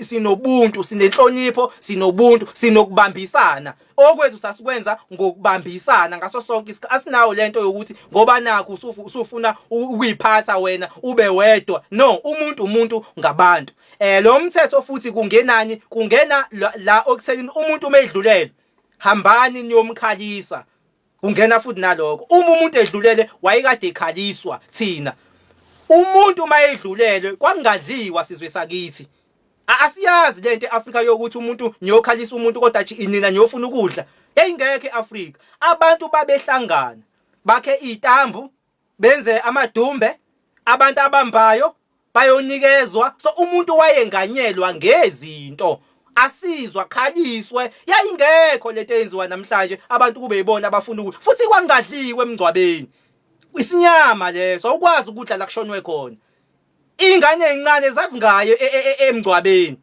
sinobuntu, sinenhlonipho, sinobuntu, sinokubambisana. Okwethu sasikwenza ngokubambisana ngaso sonke isikhathi. Asinayo lento yokuthi ngoba nakho usufuna ukuyiphatha wena ube wedwa. No, umuntu umuntu ngabantu. Eh lo mthetho futhi kungenani kungena la okuthenini umuntu uma edlulele hambani niyomkhalisa kungena futhi nalokho uma umuntu edlulele wayekade ekhaliswa thina umuntu uma edlulele kwakungadliwa sizwe sakithi asiyazi lento eAfrika yokuthi umuntu niyokhalisa umuntu kodwa nina niyofuna ukudla. Yayingekho eAfrika. Abantu babehlangana bakhe izitambu, benze amadumbe, abantu abambayo bayonikezwa. So umuntu wayenganyelwa ngezinto, asizwa, khaliswe. Yayingekho lento eyenziwa namhlanje, abantu kube yibona abafuna ukuthi futhi kwangadliwe emngcwabeni. Isinyama leso, awukwazi ukudla la kushonwe khona. Ingane ezincane zazingaye emngcwabeni,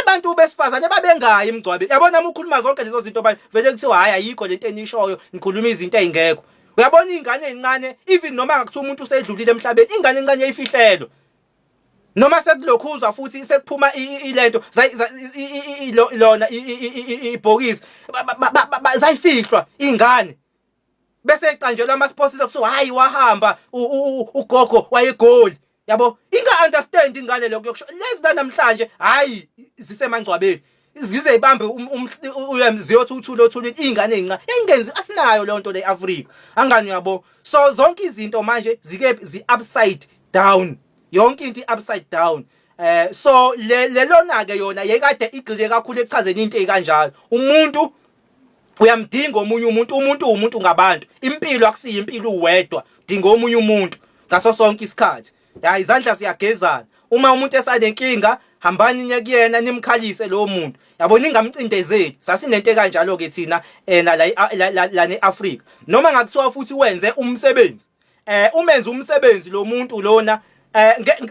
abantu besifazane babengayi emngcwabeni. Yabona, uma ukhuluma zonke lezo zinto vele kuthiwa hayi, ayikho lento enishoyo, nikhuluma izinto ezingekho. Uyabona, ingane ezincane, even noma ngakuthiwa umuntu usedlulile emhlabeni, ingane encane yayifihlelwa noma sekulokhuzwa futhi sekuphuma ilento lona ibhokisi, zayifihlwa ingane, bese eqanjelwa ama-sponsors, kuthiwa hayi, wahamba ugogo wayegoli. Yabo, inga understand ingane lokho yokusho. Lezi namhlanje, hayi, zisemangcwabeni, zize ibambe ziyothi uthule othulini izingane ezincane. Yayingenzi, asinayo leyo nto le Afrika, angani, uyabo? So zonke izinto manje zike zi upside down, yonke into upside down. So le lelona ke yona yekade igxile kakhulu ekuchazeni into ekanjalo. Umuntu uyamdinga omunye umuntu, umuntu umuntu ngabantu. Impilo akusiyo impilo uwedwa, dinga omunye umuntu ngaso sonke isikhathi. Ya, izandla ziyagezana. Uma umuntu esanenkinga, hambani niye kuyena, nimkhalise lowo muntu, yabo, ningamcindezeli. Sasinento kanjalo ke thina ena la la neAfrika. Noma ngakuthiwa futhi wenze umsebenzi, umenze umsebenzi lo muntu lona,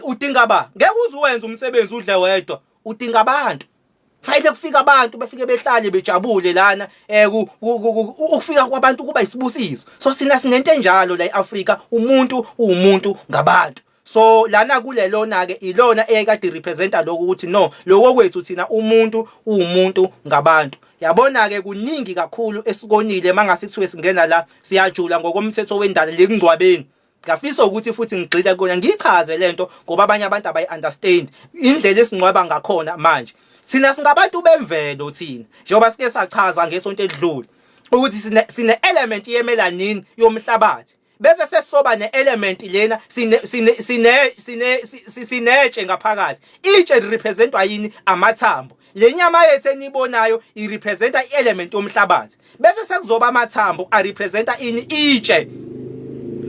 udinga ba ngeke uze uwenze umsebenzi udle wedwa, udinga abantu. Fanele kufika abantu, befike behlale bejabule lana. Ukufika kwabantu kuba isibusiso. So sina sinento enjalo la eAfrika, umuntu uwumuntu ngabantu. So lana kulelona ke ilona eyayikade representa lokho ukuthi no, lokho kwethu thina, umuntu uwumuntu ngabantu. Yabona ke, kuningi kakhulu esikonile. Mangase kuthiwe singena la, siyajula ngokomthetho wendalo lekungcwabeni. Ngafisa ukuthi futhi ngigxile kuyona, ngichaze lento, ngoba abanye abantu abayi understand indlela esingcwaba ngakhona manje. Thina singabantu bemvelo thina, njengoba sike sachaza ngesonto edlule ukuthi sine element yemelanin yomhlabathi, bese sesisoba ne-element lena sinetshe ngaphakathi. Itshe representwa yini? Amathambo. Le nyama yethu enibonayo irepresenta i-element yomhlabathi, bese sekuzoba amathambo arepresenta ini? Itshe.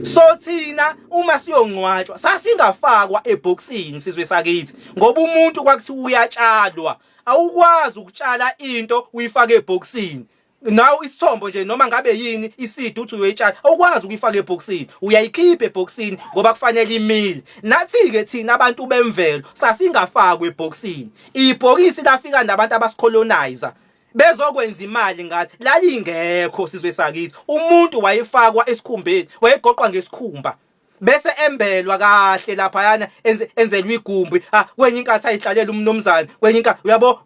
So thina uma siyongcwatshwa sasingafakwa ebhokisini, sizwe sakithi, ngoba umuntu kwakuthiwa uyatshalwa. Awukwazi ukutshala into uyifake ebhokisini. Nawe isithombo nje, noma ngabe yini isidi, uthi uyoyitshala, awukwazi ukuyifaka ebhokisini, uyayikhipha ebhokisini ngoba kufanele imile. Nathi-ke thina abantu bemvelo sasingafakwa ebhokisini. Ibhokisi lafika nabantu abasicolonizer bezokwenza imali ngathi. Lalingekho, sizwe sakithi. Umuntu wayefakwa esikhumbeni, wayegoqwa ngesikhumba, bese embelwa kahle laphayana, enzelwe igumbi. Ah, kwenye inkathi ayihlalela umnumzane, kwenye inkathi, uyabo,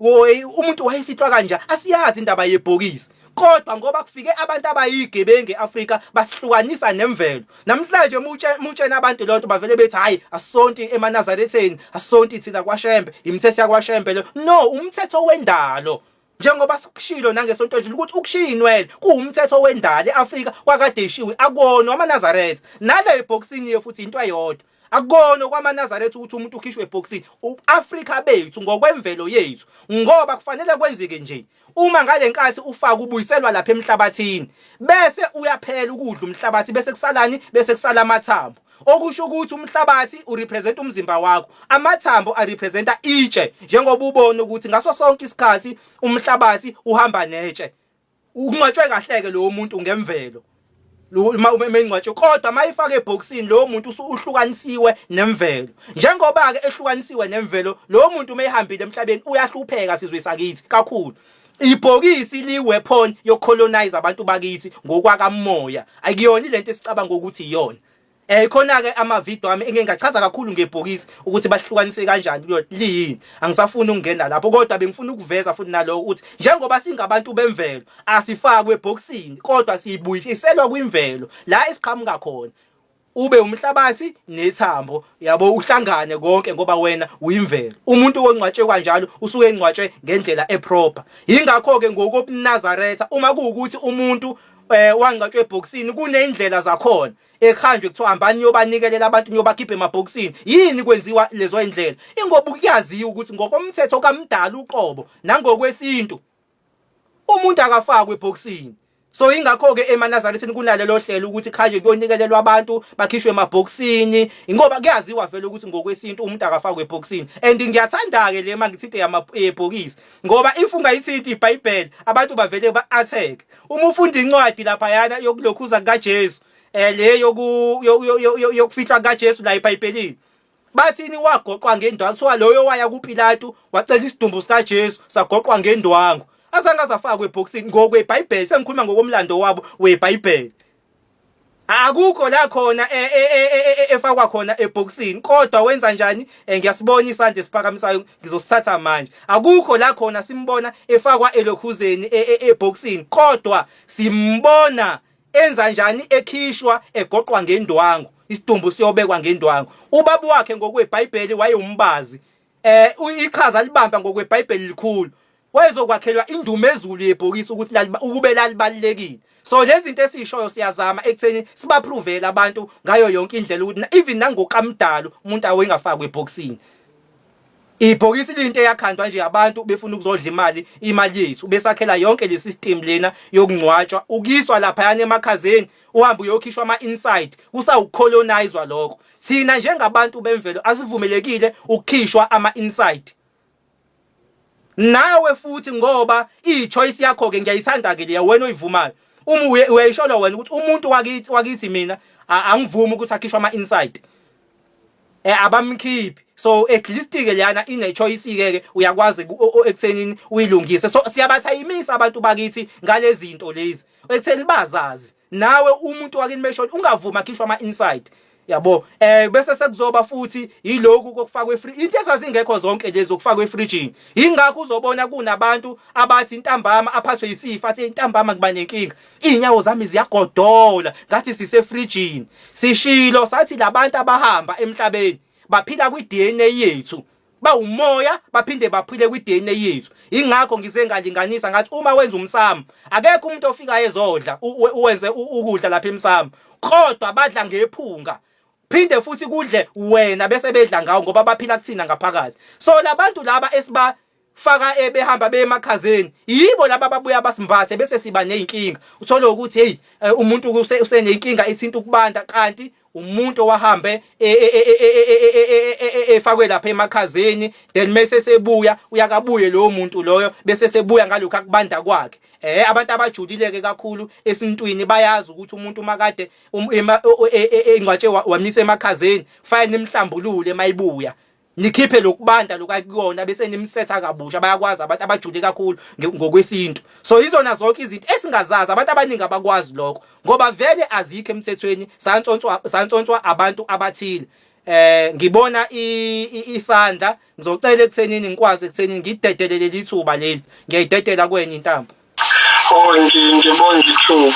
umuntu wayefihlwa kanje. Asiyazi indaba yebhokisi, kodwa ngoba kufike abantu abayigebengu eAfrika bahlukanisa nemvelo. Namhlanje mutshena abantu lonto, bavele bethi hayi, asonti emaNazaretheni, asonti thina kwaShembe, imithetho yakwaShembe lo. No, umthetho wendalo, njengoba sikushilo nangesonto edlule ukuthi ukushiya inwele kuwumthetho wendalo eAfrika, kwakade ishiwe, akuwona wamaNazaretha. Nale ebhokisini ye futhi into eyodwa, akukona kwamaNazaretha ukuthi umuntu ukhishwe ebhokisini. uAfrika bethu ngokwemvelo yethu, ngoba kufanele kwenzeke nje, uma ngale nkathi ufaka ubuyiselwa lapha emhlabathini, bese uyaphela ukudla umhlabathi, bese kusalani? Bese kusala amathambo, okusho ukuthi umhlabathi urepresent umzimba wakho, amathambo arepresenta itshe, njengoba ubona ukuthi ngaso sonke isikhathi umhlabathi uhamba netshe. Ungcwatshwe kahleke lowo muntu ngemvelo uma umengcwatshwe, kodwa mayifaka ebhokisini, lowo muntu uhlukanisiwe nemvelo. Njengoba ke ehlukanisiwe nemvelo, lowo muntu uma ehambile emhlabeni uyahlupheka, sizwe sakithi, kakhulu. Ibhokisi li weapon yokucolonize abantu bakithi ngokwakamoya, akuyona lento esicabanga ukuthi iyona. Khona ke ama video ami engeke ngachaza kakhulu ngebhokisi ukuthi bahlukanise kanjani kuyo, liyini. Angisafuni ukungena lapho, kodwa bengifuna ukuveza futhi naloko ukuthi njengoba singabantu bemvelo, asifakwe ebhokisini, kodwa siyibuyiselwa kwimvelo la esiqhamuka khona. Ube umhlabathi nethambo, yabo, uhlangane konke ngoba wena uyimvelo. Umuntu ongcwatshwe kanjalo usuke engcwatshwe ngendlela eproper. Yingakho ke ngokobuNazaretha, uma kuwukuthi umuntu wangcwatshwe ebhokisini, kuneyindlela zakhona ekhanjwe, kuthiwa hambani niyobanikelela abantu, niyobakhipha emabhokisini. Yini kwenziwa lezo indlela? Ingoba kuyaziwa ukuthi ngokomthetho kamdala uqobo nangokwesintu. Umuntu akafakwe ebhokisini. So ingakho ke emaNazarethini kunalelo hlelo ukuthi khanje kuyonikelelwa abantu bakhishwe emabhokisini ngoba kuyaziwa vele ukuthi ngokwesintu umuntu akafakwe ebhokisini. And ngiyathanda ke le mangithinte yamabhokisi ngoba if ungayithinti iBhayibheli abantu bavele ba attack. Uma ufunda incwadi lapha yana yokulokhuza kukaJesu le yoku yokufihlwa kukaJesu la eBhayibhelini Bathini wagoqwa ngendwangu kuthiwa loyo waya kuPilatu wacela isidumbu sikaJesu sagoqwa ngendwangu. Azange azafakwe ebhokisini ngokweBhayibheli sengikhuluma ngokomlando wabo weBhayibheli. Akukho la khona e, e, e, efakwa khona ebhokisini kodwa wenza njani ngiyasibona isandla esiphakamisayo ngizosithatha manje. Akukho la khona simbona efakwa elokhuzeni ebhokisini kodwa simbona Enza njani ekhishwa egoqwa ngendwangu isidumbu siyobekwa ngendwangu ubaba wakhe ngokweBhayibheli wayewumbazi ichaza libamba ngokweBhayibheli likhulu wayezokwakhelwa indumezulu yebhokisi ukuthi ukube lalibalulekile so lezi zinto esishoyo siyazama ekutheni sibaphrovele abantu ngayo yonke indlela ukuthi even nangokamdalo umuntu awengafakwa ebhokisini Ibhokisi liyinto eyakhandwa nje abantu befuna ukuzodla imali imali yethu besakhela yonke le system lena yokungcwatshwa ukiswa laphayana emakhazeni uhambe uyokhishwa ama inside kusawucolonizwa lokho thina njengabantu bemvelo asivumelekile ukukhishwa ama inside nawe futhi ngoba i-choice yakho ke ngiyayithanda ke leya wena oyivumayo uma uyayisholo wena ukuthi umuntu wakithi wakithi mina angivumi ukuthi akhishwe ama inside abamkhiphi so at least ke leyana ine choice ke ke uyakwazi ekuthenini uyilungise so siyabathayimisa abantu bakithi ngalezi zinto lezi ekutheni bazazi nawe umuntu wakini meshona ungavuma akhishwa ama inside yabo bese sekuzoba futhi yiloku kokufakwa efree into ezazingekho zonke lezi okufakwa efrijini ingakho uzobona kunabantu abathi intambama aphathwe isifa athi intambama kuba nenkinga Inyawo zami ziyagodola ngathi sisefrijini. Sishilo sathi labantu abahamba emhlabeni baphila kwi-DNA yethu. Bawumoya baphinde baphile kwi-DNA yethu. Ingakho ngize ngalinganisa ngathi uma wenza umsamo akekho umuntu ofikayo ezodla uwenze ukudla lapha emsamo. Kodwa badla ngephunga. Phinde futhi kudle wena bese bedla ngawo ngoba baphila kuthina ngaphakathi. So labantu laba esiba faka ebehamba beye emakhazeni yibo laba ababuya basimbathe bese siba nezinkinga uthole ukuthi hey umuntu usenenkinga ethinta ukubanda kanti umuntu owahambe efakwe lapha emakhazeni then mase sebuya uyakabuye lowo muntu loyo bese sebuya ngalokho akubanda kwakhe abantu abajulileke kakhulu esintwini bayazi ukuthi umuntu makade engcwatshe wamisa emakhazeni fanele nimhlambulule mayibuya nikhiphe lokubanda lokakuyona bese nimsetha kabusha bayakwazi abantu abajule kakhulu ngokwesintu so izona zonke izinto esingazazi abantu abaningi abakwazi lokho ngoba vele azikho emthethweni santsontswa santsontswa abantu abathile ngibona isandla ngizocela ekuthenini ngikwazi ekuthenini ngidedele leli thuba leli ngiyayidedela kwenye intambo Oh ngibonga ithuba.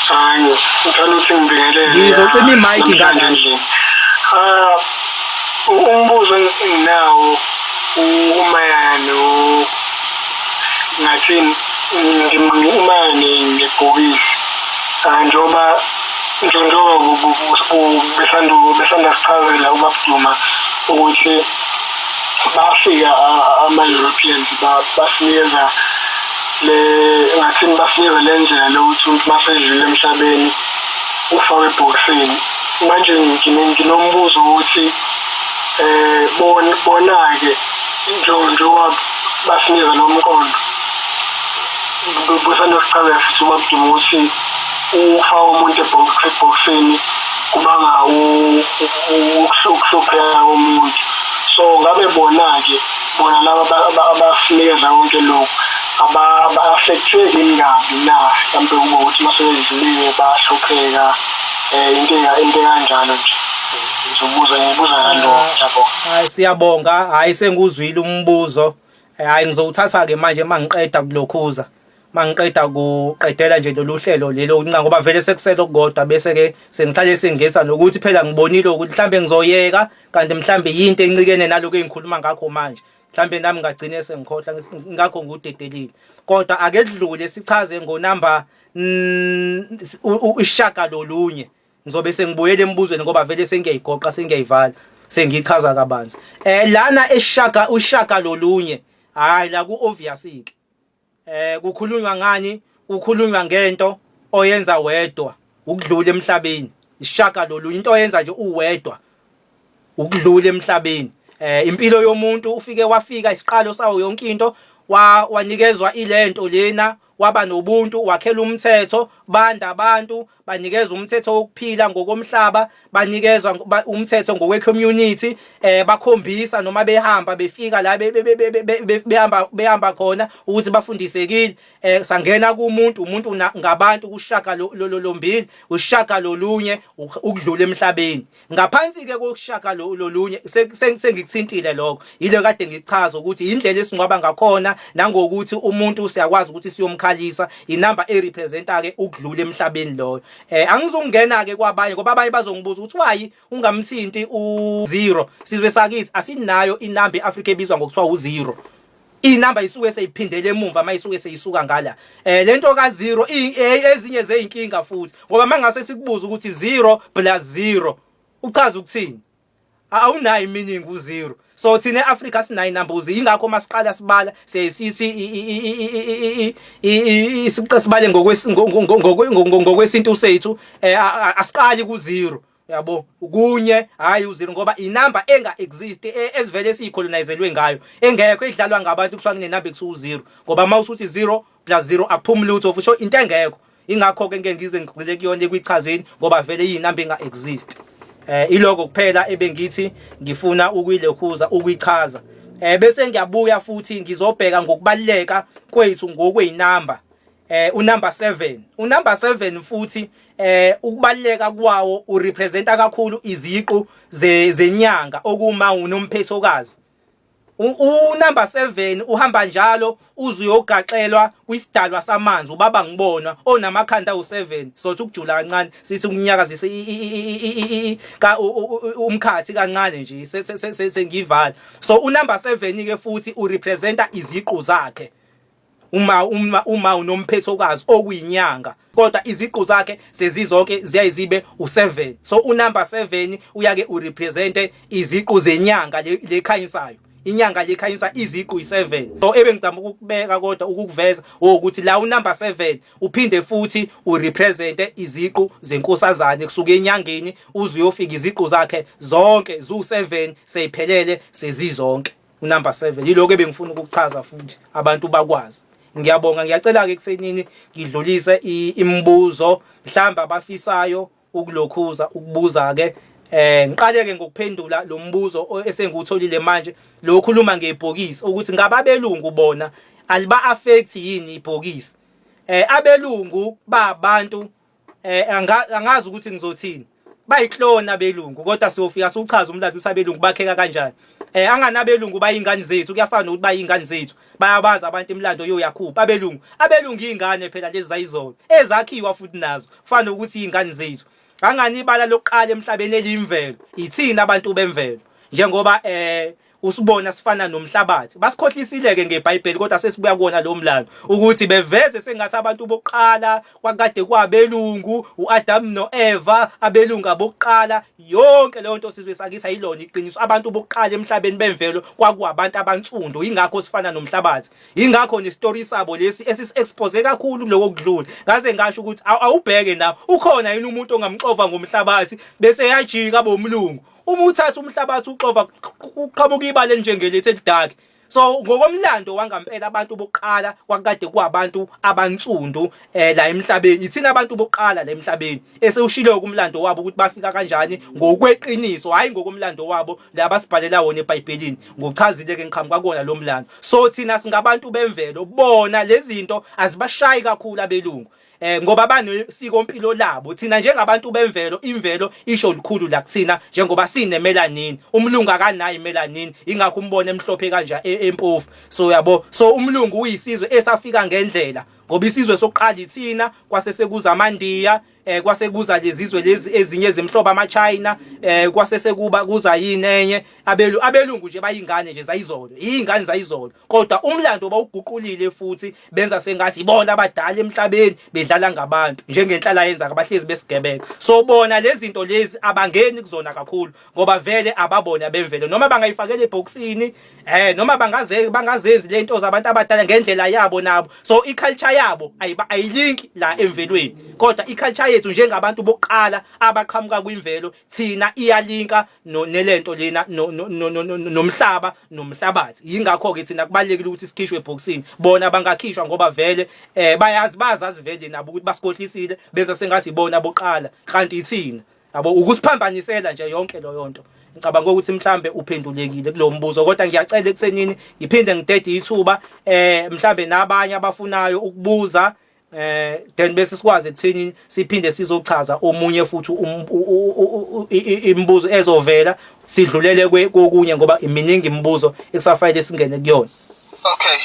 Hayi ngithanda ukuthi ngibingelele. Ngizocima imic ngala. Ah umbuzo enginawo umayelana no ngathi umayelana nebhokisi. Ah njengoba njengoba besanda besanda sichazela ubabduma ukuthi bafika ama-Europeans basinikeza le ngathini basinikeza le ndlela lokuthi umuntu masedlule emhlabeni ufakwe ebhokisini manje nginombuzo ukuthi eh bona-ke njengoba basinikeza lo mqondo busanokuchazela futhi ubabuduma ukuthi ufaka umuntu ebhokisini kubanga ukuhlupheka komuntu so ngabe bona-ke bona laba abasinikeza konke lokhu aba-affecteki yini kabi na mhlawumbe ngokuthi uma sebedlulile bayahlupheka um into into ekanjalo nje ngizobuza ngibuza ngalokho ngiyabonga hayi siyabonga hayi senguzwile umbuzo hayi ngizowuthatha-ke manje uma ngiqeda kulokhuza mangiqeda kuqedela nje lolu hlelo lelo kunca ngoba vele sekusele okukodwa bese ke sengihlale sengisa nokuthi phela ngibonile ukuthi mhlambe ngizoyeka kanti mhlambe yinto encikene naloko engikhuluma ngakho manje mhlambe nami ngagcine sengikhohlwa ngakho ngudedelile kodwa ake dlule sichaze ngonumber ishaga lolunye ngizobe sengibuyele embuzweni ngoba vele sengiyayigoqa sengiyayivala sengichaza kabanzi lana eshaga ushaka lolunye hayi la ku obvious ke. Kukhulunywa ngani? Kukhulunywa ngento oyenza wedwa ukudlula emhlabeni. Isishaka lolu into oyenza nje uwedwa ukudlula emhlabeni. Impilo yomuntu ufike wafika isiqalo sawo yonke into wanikezwa ilento lena waba nobuntu wakhela umthetho banda abantu banikezwa umthetho wokuphila ngokomhlaba banikezwa umthetho ngokwe-community bakhombisa noma behamba befika la behamba behamba khona ukuthi bafundisekile. Sangena kumuntu umuntu ngabantu kushaka lombili ushaka lolunye ukudlula emhlabeni. Ngaphansi ke kokushaka lolunye sengikuthintile lokho, yile kade ngichaza ukuthi indlela esingcwaba ngakhona nangokuthi umuntu siyakwazi ukuthi siyomkhalisa inamba erepresenta ke ukudlula emhlabeni loyo. Angizungena ke kwabanye ngoba abanye bazongibuza ukuthi why ungamthinti u0. Sizwe sakithi asinayo inamba eAfrica ebizwa ngokuthiwa u0. Inamba isuke seyiphindele emumva mayisuke seyisuka ngala. Lento ka 0 ezinye zeyinkinga futhi ngoba mangase sikubuza ukuthi 0 plus 0 uchaza ukuthini, awunayo meaning u0. So thina eAfrica sinayo inamba u0, ingakho masiqala sibala siyisisi sibale ngokwesintu sethu, asiqali ku0 yabo kunye hayi u0 ngoba inamba enga exist esivele siyicolonizelwe ngayo engekho idlalwa ngabantu kuthiwa kunenamba ekuthiwa u0 ngoba uma usuthi 0 plus 0 akuphumi lutho futhi into engekho. Ingakho ke ngeke ngize ngigxile kuyona ekuyichazeni ngoba vele iyinamba enga exist. Iloko kuphela ebengithi ngifuna ukuyilekhuza ukuyichaza. Bese ngiyabuya futhi ngizobheka ngokubaluleka kwethu ngokweinamba. Unumber 7, unumber 7 futhi ukubaluleka kwawo urepresenta kakhulu iziqu zenyanga okuma unomphethokazi. Unumber 7 uhamba njalo uze uyogaxelwa kwisidalwa samanzi ubaba ngibonwa onamakhanda awu7. Sothi ukujula kancane sithi ukunyakazisa umkhathi kancane nje sengivala. So unumber 7 ke futhi urepresenta iziqu zakhe uma unomphethokazi okuyinyanga, kodwa iziqu zakhe sezizonke ziyayizibe u7. So unumber 7 uyake urepresente iziqu zenyanga lekhanyisayo, inyanga lekhanyisa iziqu i7. So ebengizama ukukubeka kodwa ukukuveza ukuthi la unumber 7 uphinde futhi urepresente iziqu zenkosazane kusuka enyangeni uze uyofika iziqu zakhe zonke zu7 seyiphelele sezizonke unumber 7. Yiloko ebengifuna ukukuchaza futhi abantu bakwazi. Ngiyabonga, ngiyacela ke kusenini ngidlulise imibuzo mhlamba abafisayo ukulokhuza ukubuza ke. Ngiqale ke ngokuphendula lo mbuzo esengiwutholile manje lo khuluma ngebhokisi ukuthi ngabe abelungu bona aliba affect yini ibhokisi. Abelungu babantu angazi ukuthi ngizothini, bayiklona abelungu kodwa siyofika siuchaza umlando ukuthi abelungu bakheka kanjani. Anganabelungu bayingane zethu, kuyafana nokuthi bayingane zethu, bayabazi abantu imilando yoyakhupha abelungu. Abelungu izingane phela lezi zayizolo ezakhiwa futhi nazo kufana nokuthi izingane zethu. Angani ibala lokuqala emhlabeni eliyimvelo ithina abantu bemvelo njengoba usibona sifana nomhlabathi. Basikhohlisile ke ngeBhayibheli kodwa sesibuya kuona lo mlando ukuthi beveze sengathi abantu bokuqala kwakade kwabelungu uAdam noEva, abelungu abokuqala. Yonke leyo nto sizwe sakithi ayilona iqiniso. Abantu bokuqala emhlabeni bemvelo kwakuwabantu abansundu, ingakho sifana nomhlabathi, ingakho nestory sabo lesi esisi-expose kakhulu kuloko kudlula. Ngaze ngasho ukuthi awubheke nawe ukhona yini umuntu ongamxova ngomhlabathi bese yajika bomlungu. Uma uthatha umhlabathi uxova kuqhamuka ibala elinjengelethu elidark. So ngokomlando wangampela abantu bokuqala kwakade kwabantu abansundu la emhlabeni, ithina abantu bokuqala la emhlabeni esewushilo kumlando wabo ukuthi bafika kanjani ngokweqiniso, hayi ngokomlando wabo la basibhalela wona eBhayibhelini. Ngochazile ke ngiqhamuka kuona lo mlando. So thina singabantu bemvelo, bona lezi zinto azibashayi kakhulu abelungu ngoba banesiko mpilo labo. Thina njengabantu bemvelo, imvelo isho lukhulu la kuthina njengoba sine melanin. Umlungu akanayo imelanin, ingakho umbone emhlophe kanje empofu. So yabo, so umlungu uyisizwe esafika ngendlela ngoba isizwe sokuqala ithina kwase sekuza amandiya. Kwase kuza lezizwe lezi ezinye ezimhlobo amaChina, kwase sekuba kuza yini enye, abelu abelungu nje bayingane nje zayizolo, izingane zayizolo. Kodwa umlando bawuguqulile futhi benza sengathi ibona abadala emhlabeni, bedlala ngabantu njengenhlala yenza abahlezi besigebenga. So bona lezi zinto lezi abangeni kuzona kakhulu ngoba vele ababona bemvelo, noma bangayifakela ebhokisini, noma bangaze bangazenzi lento zabantu abadala ngendlela yabo nabo. So iculture yabo ayilinki la emvelweni, kodwa iculture yethu njengabantu bokuqala abaqhamuka kwimvelo thina iyalinka no nelento lena nomhlaba nomhlabathi. Yingakho ke thina kubalekile ukuthi sikhishwe ebhokisini, bona bangakhishwa ngoba vele bayazi, bazazi vele nabo ukuthi basikhohlisile, benza sengathi ibona boqala kanti ithina yabo, ukusiphambanisela nje yonke leyo nto. Ngicabanga ukuthi mhlambe uphendulekile kulo mbuzo, kodwa ngiyacela ekuthenini ngiphinde ngidede ithuba mhlambe nabanye abafunayo ukubuza, then bese sikwazi ekutheni siphinde sizochaza omunye futhi imibuzo ezovela, sidlulele kokunye ngoba iminingi imibuzo ekusafanele singene kuyona. Okay,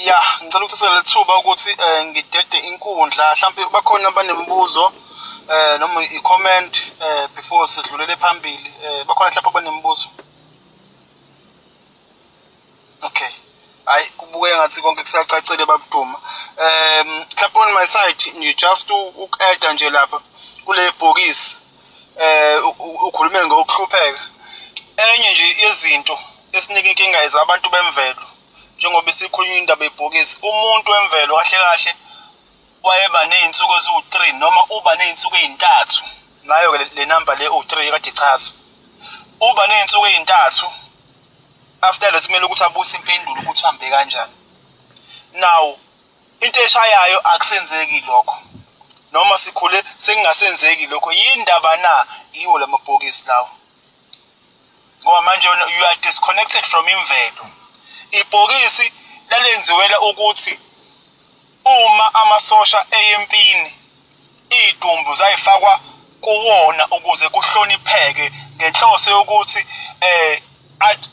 yeah, ngicela ukuthatha lethuba ukuthi ngidede inkundla, mhlawumbe bakhona abanemibuzo noma i-comment before sidlulele phambili. Bakhona mhlawumbe abanemibuzo? Okay. Hayi, kubukeka ngathi konke kusacacile, babuduma. Mhlawumbe on my side nje just uku-adda nje lapha kule bhokisi, ukhulume ngokuhlupheka. Enye nje yezinto esinika inkinga izabantu bemvelo, njengoba isikhulunywa indaba yebhokisi, umuntu wemvelo kahle kahle wayeba ney'nsuku eziwu-3 noma uba ney'nsuku ey'ntathu, nayo-ke le number le u-3 kade ichazwa, uba ney'nsuku ey'ntathu. After that kumele ukuthi abuse impendulo ukuthi uhambe kanjani. Now into eshayayo akusenzeki lokho, noma sikhule sekungasenzeki lokho, yindaba na iwo lamabhokisi lawo? Ngoba manje you are disconnected from imvelo. Ibhokisi lalenziwela ukuthi uma amasosha eyempini, idumbu zayifakwa kuwona ukuze kuhlonipheke, ngenhloso yokuthi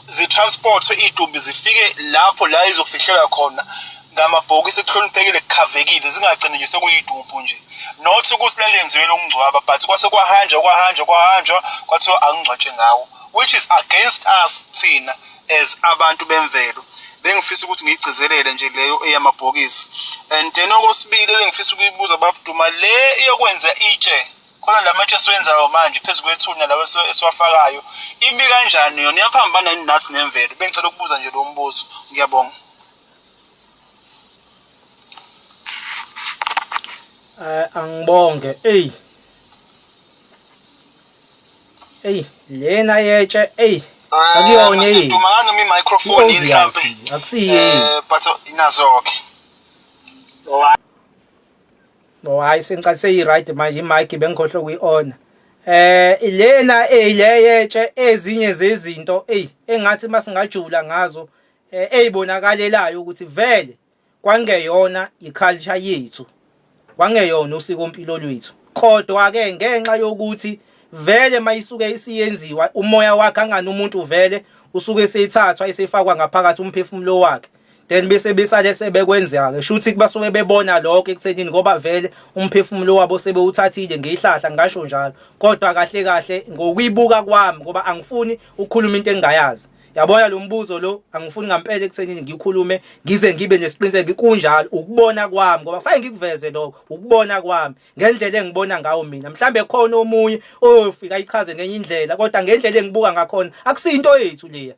zitransportwe idumbu zifike lapho la izofihlelwa khona ngamabhokisi kuhloniphekile, kukhavekile, zingagcini nje sekuyidumbu nje. Not ukuthi lalenziwele ukungcwaba, but kwase kwahanjwa kwahanjwa kwahanjwa kwathiwa akungcwatshwe ngawo, which is against us thina as abantu bemvelo. Bengifisa ukuthi ngiyigcizelele nje leyo eyamabhokisi. And then okwesibili ebengifisa ukuyibuza babuduma, le iyokwenza itshe khona la matshe esiwenzayo manje phezu kwethuna lawo esiwafakayo, imi kanjani yona, iyaphambana yini nathi nemvelo? Bengicela ukubuza nje lo mbuzo, ngiyabonga. Angibonge. Ey. Ey, lena yetshe, ey. Akuyona yethu. Duma noma i-microphone yini mhlambe? Akusiyi. But inazo ke. Oh hayi, sengicela seyi-right manje i-mic, bengikhohlwe ukuyi-ona. Lena le yetshe, ezinye zezinto ey engathi masingajula ngazo ezibonakalelayo ukuthi vele kwangeyona iculture yethu, kwangeyona usiko mpilo lwethu, kodwa ke ngenxa yokuthi vele mayisuke isiyenziwa umoya wakhe angani umuntu vele usuke eseyithathwa esefakwa ngaphakathi umphefumulo wakhe, then bese besale sebekwenzeka ke shuthi basuke bebona lokho ekuthenini ngoba vele umphefumulo wabo sebewuthathile ngeyihlahla, ngisho njalo. Kodwa kahle kahle ngokuyibuka kwami, ngoba angifuni ukukhuluma into engingayazi, yabona lo mbuzo lo angifuni ngampela ekuthenini ngikhulume ngize ngibe nesiqiniseko kunjalo. Ukubona kwami, ngoba fanele ngikuveze lokho, ukubona kwami ngendlela engibona ngawo mina. Mhlambe khona omunye oyofika ichaze ngenye indlela, kodwa ngendlela engibuka ngakhona akusinto yethu leya.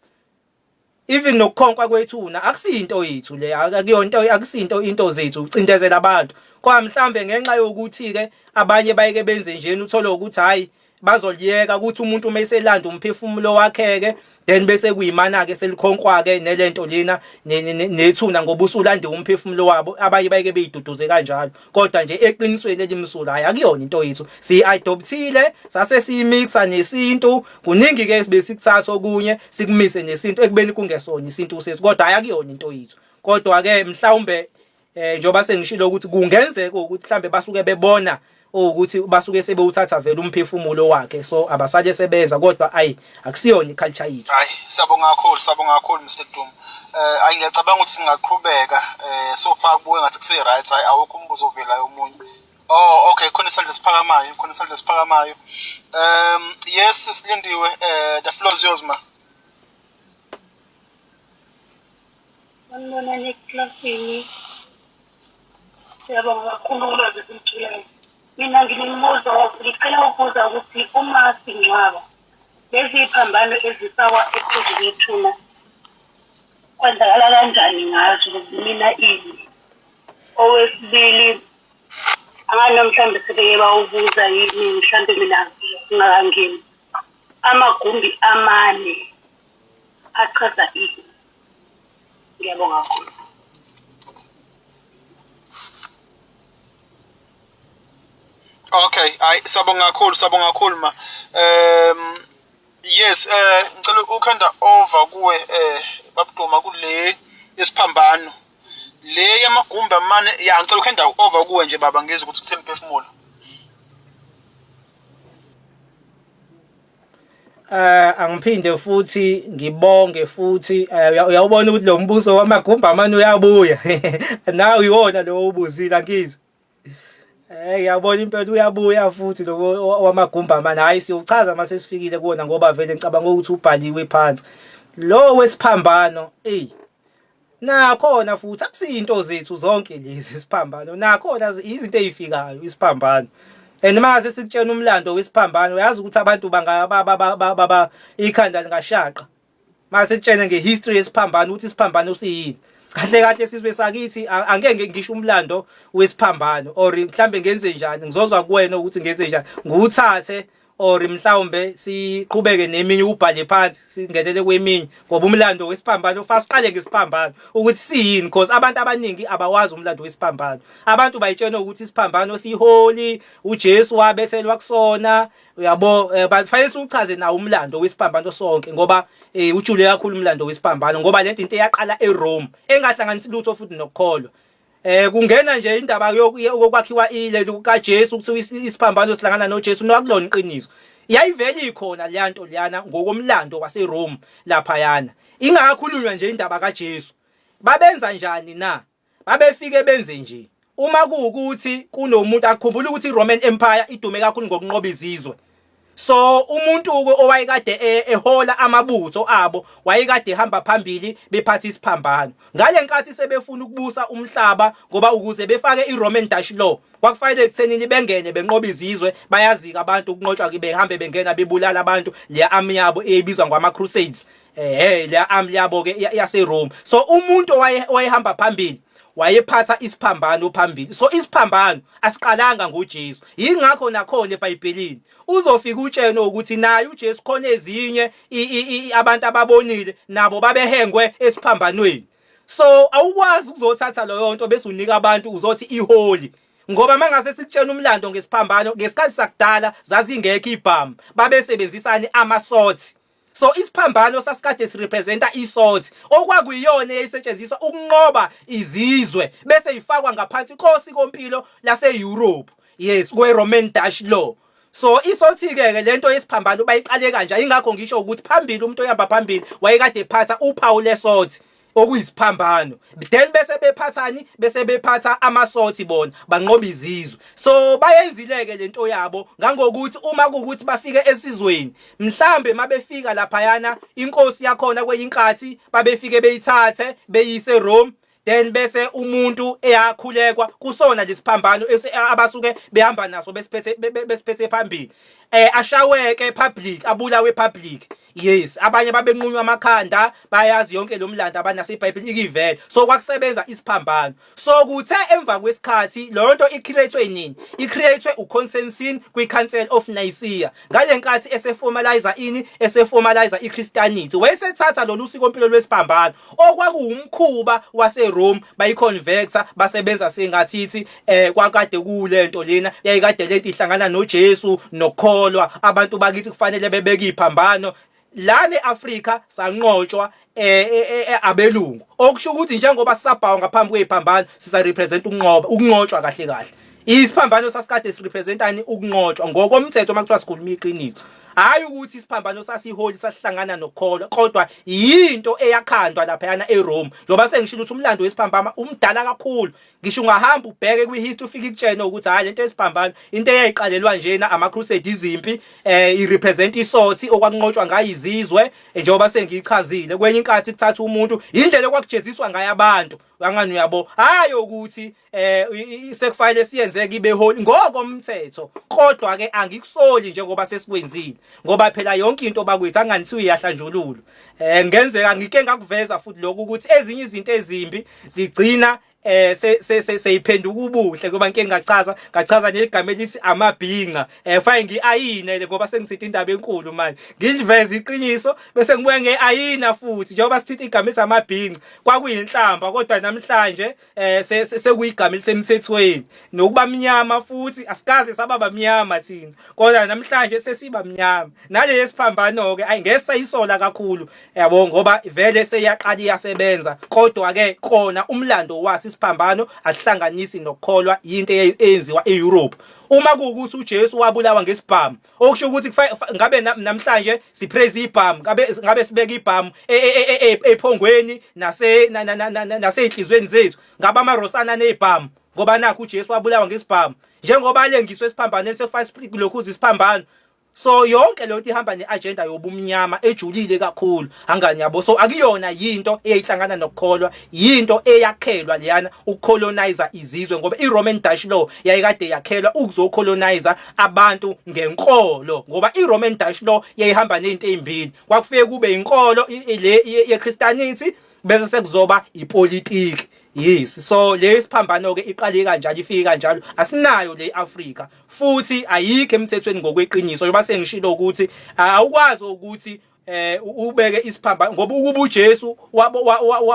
Even nokukhonkwa kwethuna akusinto yethu le, akuyonto, akusinto into zethu ucindezela abantu. Kwa mhlambe ngenxa yokuthi ke abanye bayeke benze njena, uthole ukuthi hayi bazoliyeka ukuthi umuntu uma eselanda umphefumulo wakhe ke, then bese kuyimana ke selikhonkwa ke nelento lena nethuna ngoba usulande umphefumulo wabo. Abanye bayeke beyiduduze kanjalo, kodwa nje eqinisweni elimsulwa hayi akuyona into yethu. Siyi-adoptile sase siyimixa nesintu, kuningi ke besikuthatha okunye sikumise nesintu ekubeni kungesona isintu sethu, kodwa hayi akuyona into yethu. Kodwa ke mhlawumbe njengoba sengishilo ukuthi kungenzeka ukuthi mhlambe basuke bebona ukuthi basuke sebewuthatha vele umphefumulo wakhe, so abasale sebenza, kodwa ayi akusiyona iculture yethu. Hayi, siyabonga kakhulu, siyabonga kakhulu Mr Duma. Hayi, ngiyacabanga ukuthi singaqhubeka. So far kubuke ngathi kuse right, hayi awukho umbuzo ovelayo omunye. Oh okay, khona isandla esiphakamayo, khona isandla esiphakamayo. Yes, silindiwe, the floor is yours ma. Sanibonani eklasini. Siyabonga kakhulu ulwazi esilitholayo. Mina nginombuzo, ngicela ukubuza ukuthi uma singcwaba lezi phambano ezifakwa ephezu kwethuna kwenzakala kanjani ngazo mina ini? Owesibili, angani mhlawumbe sebeke bawubuza yini mhlawumbe mina ngingakangeni amagumbi amane achaza ini? Ngiyabonga kakhulu. Okay, hayi sabonga kakhulu, sabonga kakhulu ma. Yes, ngicela ukhanda over kuwe babuduma kule yesiphambano. Le yamagumbi amane, ya ngicela ukhanda over kuwe nje baba ngizwe ukuthi kutheni phefumulo. Angiphinde futhi ngibonge futhi uyawubona ukuthi lo mbuso wamagumbi amane uyabuya. Nawe iwona lo ubuzile angizwe. Ngiyabona impela uyabuya futhi lo wamagumbi amane. Hayi siyochaza mase sifikile kuwona ngoba vele ngicabanga ukuthi ubhaliwe phansi. Lo wesiphambano, ey nakhona futhi akusinto zethu zonke lezi isiphambano, nakhona izinto ezifikayo isiphambano. And mase sikutshena umlando wesiphambano uyazi ukuthi abantu banga ikhanda lingashaqa. Mase kutshene ngehistory yesiphambano ukuthi isiphambano siyini. Kahle kahle sizwe sakithi angeke ngisho umlando wesiphambano or mhlambe ngenze njani, ngizozwa kuwena ukuthi ngenze njani, ngiwuthathe or mhlawumbe siqhubeke neminye ubhale phansi singenele kweminye, ngoba umlando wesiphambano fast siqale ngesiphambano ukuthi siyini, because abantu abaningi abawazi umlando wesiphambano. Abantu bayitshena ukuthi isiphambano siholi, uJesu wabethelwa kusona, uyabo. Bafanele siwuchaze nawo umlando wesiphambano sonke ngoba ujule kakhulu umlando wesiphambano, ngoba lento into eyaqala eRome engahlanganisi lutho futhi nokukholwa. Kungena nje indaba yokwakhiwa ile kaJesu ukuthi isiphambano sihlangana noJesu, nakulona iqiniso. Yayivele ikhona leyanto leyana ngokomlando waseRome laphayana. Ingakakhulunywa nje indaba kaJesu. Babenza njani na? Babefike benze nje. Uma kuwukuthi kunomuntu akukhumbula ukuthi iRoman Empire idume kakhulu ngokunqoba izizwe. So umuntu ke owayekade ehola amabutho abo wayekade ehamba phambili bephatha isiphambano. Ngale nkathi sebefuna ukubusa umhlaba, ngoba ukuze befake iRoman Dutch law kwakufanele ekuthenini bengene benqoba izizwe, bayazika abantu ukunqotshwa ke behambe bengena bebulala abantu, le army yabo eyibizwa ngama Crusades. Le army yabo ke yase Rome. So umuntu owayehamba phambili wayephatha isiphambano phambili. So isiphambano asiqalanga ngoJesu. Yingakho nakhona eBhayibhelini uzofika utshene ukuthi naye uJesu khona ezinye abantu ababonile nabo babehengwe esiphambanweni. So awukwazi ukuzothatha leyo nto bese unika abantu uzothi iholi, ngoba mangase sikutshena umlando ngesiphambano, ngesikhathi sakudala zazingekho ibhamu, babesebenzisani amasothi. So isiphambano sasikade sirepresenta isothi okwakuyiyona eyayisetshenziswa ukunqoba izizwe bese ifakwa ngaphansi kosikompilo lase-Europe, yes, kwe-Roman Dutch law. So isothi-ke ke lento yesiphambano bayiqale kanje. Ingakho ngisho ukuthi phambili umuntu oyamba phambili wayekade ephatha uphawu lesothi okuyisiphambano, then bese bephathani, bese bephatha amasothi bona banqoba izizwe. So bayenzile-ke lento yabo ngangokuthi uma kuwukuthi bafike esizweni, mhlambe mabefika laphayana inkosi yakhona kwenye inkathi babefike beyithathe beyise eRome, then bese umuntu eyakhulekwa kusona lesiphambano abasuke behamba naso besiphethe phambili, ashaweke public, abulawe public. Yes, abanye babenqunywa amakhanda, bayazi yonke lo mlando abanase iBhayibheli ikivele. So kwakusebenza isiphambano. So kuthe emva kwesikhathi leyo nto icreatewe nini? Icreatewe uConstantine kwiCouncil of Nicaea. Ngale nkathi eseformalize ini? Eseformalize iChristianity. Wayesethatha lolu sikompilo lwesiphambano okwakuwumkhuba waseRome, bayiconverta basebenza sengathithi kwakade kulento lena yayikade lento ihlangana noJesu nokukholwa. Abantu bakithi kufanele bebeke iphambano la neAfrika sanqotshwa abelungu, okusho ukuthi njengoba sisabhawa ngaphambi kweziphambano sisa represent ukunqoba, ukunqotshwa kahle kahle. Isiphambano sasikade sirepresentani? Ukunqotshwa ngokomthetho uma kuthiwa sikhuluma iqiniso. Hayi ukuthi isiphambano sasiholi sasihlangana nokukholwa, kodwa yinto eyakhandwa laphayana eRome. Njengoba sengishilo ukuthi umlando wesiphambano umdala kakhulu. Ngisho ungahamba ubheke kwi-history ufike ikutshene ukuthi hhayi lento yesiphambano into eyayiqalelwa njena ama-crusade izimpi i-represent isothi okwakunqotshwa ngayo izizwe njengoba sengiyichazile. Kwenye inkathi kuthatha umuntu indlela okwakujeziswa ngayo abantu. Angani uyabo? Hayi ukuthi sekufanele siyenzeke ibe holy ngokomthetho, kodwa ke angikusoli njengoba sesikwenzile ngoba phela yonke into bakwethu anganithiwa iyahlanjululwa. Ngenzeka ngike ngakuveza futhi lokhu ukuthi ezinye izinto ezimbi zigcina seyiphenduka ubuhle ngoba ngike ngachaza ngachaza negama elithi amabhinca fine ngiayine le ngoba sengithinta indaba enkulu manje ngiliveza iqiniso bese ngibuya ngeayina futhi njengoba sithinta igama elithi amabhinca kwakuyinhlamba kodwa namhlanje sekuyigama elisemthethweni nokuba mnyama futhi asikaze saba bamnyama thina kodwa namhlanje sesiba mnyama nale yesiphambano ke ayi ngeke sayisola kakhulu yabo ngoba vele seyaqala iyasebenza kodwa ke kona umlando waso isiphambano asihlanganisi nokukholwa into eyenziwa eEurope uma kuwukuthi uJesu wabulawa ngesibhamu okusho ukuthi ngabe namhlanje sipraise ibhamu ngabe sibeka ibhamu ephongweni nase naseyinhlizweni zethu ngabe amarosana nezibhamu ngoba nakho uJesu wabulawa ngesibhamu njengoba alengiswe esiphambanweni sekufaka lokhu isiphambano. So yonke leyo nto ihamba ne-agenda yobumnyama ejulile kakhulu angani yabo. So akuyona yinto eyayihlangana nokukholwa, yinto eyakhelwa leyana ukucolonize izizwe ngoba i-Roman Dutch law yayikade yakhelwa ukuzocolonize abantu ngenkolo ngoba i-Roman Dutch law yayihamba nezinto ezimbili, kwakufike kube inkolo le ye-Christianity bese sekuzoba ipolitiki. Yes, so le siphambano ke iqale kanjalo ifike kanjalo, asinayo le Africa futhi ayikho emthethweni ngokweqiniso njengoba sengishilo ukuthi awukwazi ukuthi ubeke isiphambano ngoba ukuba uJesu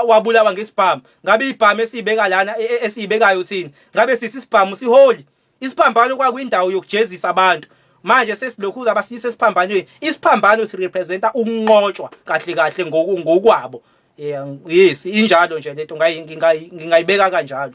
wabulawa ngesibhamu ngabe ibhamu esibeka lana esibekayo thina ngabe sithi isibhamu siholi. Isiphambano kwakwindawo yokujezisa abantu manje sesilokhu abasiyise esiphambanweni. Isiphambano sirepresenta ukunqotshwa kahle kahle ngokwabo. Yes, injalo nje lento ngingayibeka kanjalo,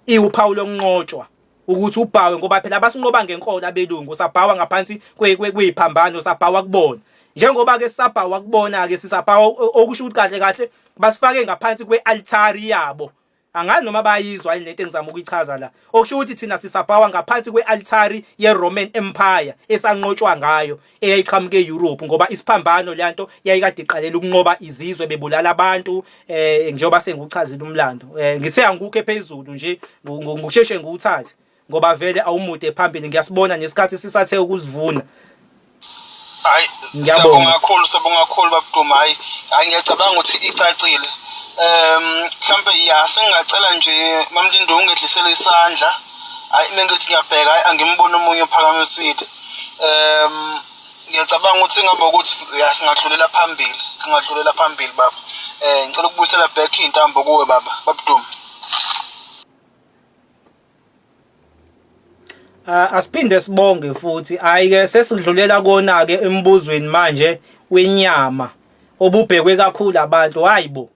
iwuphawu lokunqotshwa ukuthi ubhawe ngoba phela basinqoba ngenkolo abelungu, sabhawa ngaphansi kweyiphambano, sabhawa kubona. Njengoba ke sabhawa kubona ke sisabhawa, okusho ukuthi kahle kahle basifake ngaphansi kwe-altari yabo. Angazi noma bayizwa yini lento engizama ukuyichaza la. Okusho ukuthi thina sisabhawa ngaphansi kwe-altari ye-Roman Empire esanqotshwa ngayo eyayiqhamuke e-Europe ngoba isiphambano leyanto yayikade iqalela ukunqoba izizwe bebulala abantu njengoba senguchazile umlando. Ngithe angikukhe phezulu nje ngokusheshe ngiwuthathe ngoba vele awumude phambili, ngiyasibona nesikhathi sisathe ukuzivuna. Hayi, siyabonga kakhulu, siyabonga kakhulu babuDuma. Hayi, hayi ngiyacabanga ukuthi icacile. Mhlambe ya sengingacela nje Mamlindo ungedlisele isandla. Hayi mengithi ngiyabheka, hayi angimboni omunye ophakamisile. Ngiyacabanga ukuthi ngabe ukuthi ya singadlulela phambili, singadlulela phambili baba. Ngicela ukubuyisela back intambo kuwe baba, babuDuma. Asiphinde sibonge futhi hayi ke sesidlulela kona ke embuzweni manje wenyama obubhekwe kakhulu abantu. Hayibo,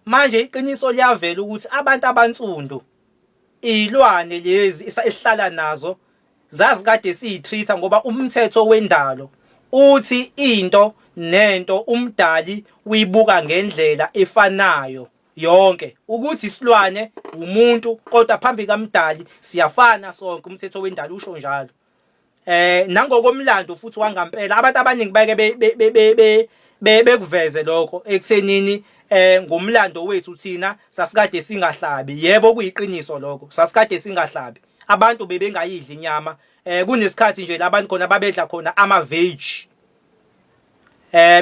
manje iqiniso liyavela ukuthi abantu abansundu izilwane lezi esihlala nazo zazikade siyitreat ngoba umthetho wendalo uthi into nento umdali uyibuka ngendlela efanayo yonke, ukuthi isilwane umuntu kodwa phambi kamdali siyafana sonke, umthetho wendalo usho njalo. Nangokomlando futhi wangampela abantu abaningi bake bekuveze lokho ekuthenini ngomlando wethu thina sasikade singahlabi. Yebo, kuyiqiniso lokho, sasikade singahlabi, abantu bebengayidli inyama. Kunesikhathi nje labantu khona babedla khona ama veg,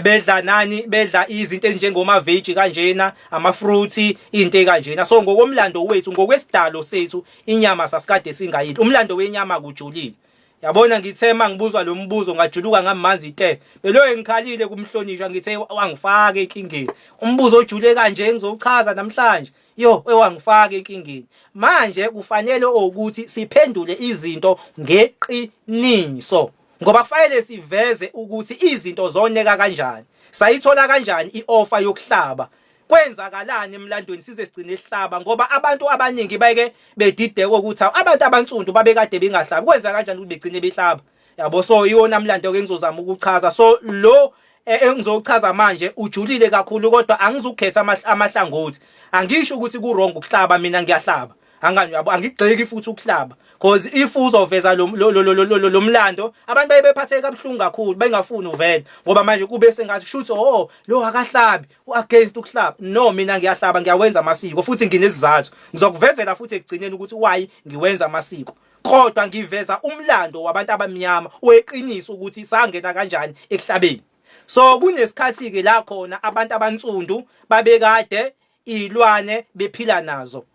bedla nani, bedla izinto ezinjengoma veg kanjena, ama fruits, into ekanjena. So ngokomlando wethu, ngokwesidalo sethu, inyama sasikade singayidli. Umlando wenyama kujulile. Yabona, ngithe mangibuzwa lo mbuzo ngajuluka ngamanzi ite, belo ngikhalile kumhlonishwa, ngithe wangifaka enkingeni umbuzo ojule kanje ngizowuchaza namhlanje. Yo, ewangifaka enkingeni. Manje kufanele ukuthi siphendule izinto ngeqiniso ngoba kufanele siveze ukuthi izinto zoneka kanjani, sayithola kanjani ioffer yokuhlaba, kwenzakalani emlandweni size sigcine sihlaba, ngoba abantu abaningi bayeke bedideka ukuthi abantu abansundu babekade bengahlabi, kwenza kanjani ukuthi begcine behlaba. Yabo, so iwona mlando ke ngizozama ukuchaza. So lo engizochaza manje ujulile kakhulu, kodwa angizukhetha amahlangothi. Angisho ukuthi ku wrong ukuhlaba, mina ngiyahlaba. Angani yabo, angigxeki futhi ukuhlaba, because if uzoveza lo lo mlando abantu baye bephatheke kabuhlungu kakhulu, bengafuni uvele, ngoba manje kube sengathi shuthi, oh, lo akahlabi, u-against ukuhlaba. No, mina ngiyahlaba, ngiyawenza amasiko futhi nginesizathu. Ngizokuvezela futhi ekugcineni ukuthi why ngiwenza amasiko, kodwa ngiveza umlando wabantu abamnyama weqiniso ukuthi sangena kanjani ekuhlabeni. So kunesikhathi ke la khona abantu abansundu babekade izilwane bephila nazo,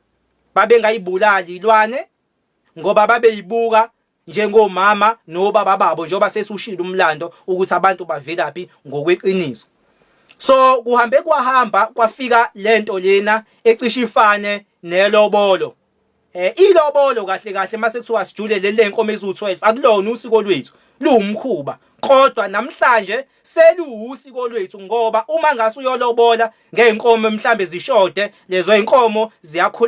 babengayibulali ilwane ngoba babeyibuka njengomama nobaba babo, njengoba sesushilo umlando ukuthi abantu bavelaphi ngokweqiniso. So kuhambe kwahamba kwafika lento lena ecishe ifane nelobolo. Ilobolo kahle kahle mase kuthiwa sijule leli lenkomo eziwu12, akulona usiko lwethu, luwumkhuba, kodwa namhlanje seluwusiko lwethu, ngoba uma ngase uyolobola ngeenkomo mhlambe zishode lezo inkomo,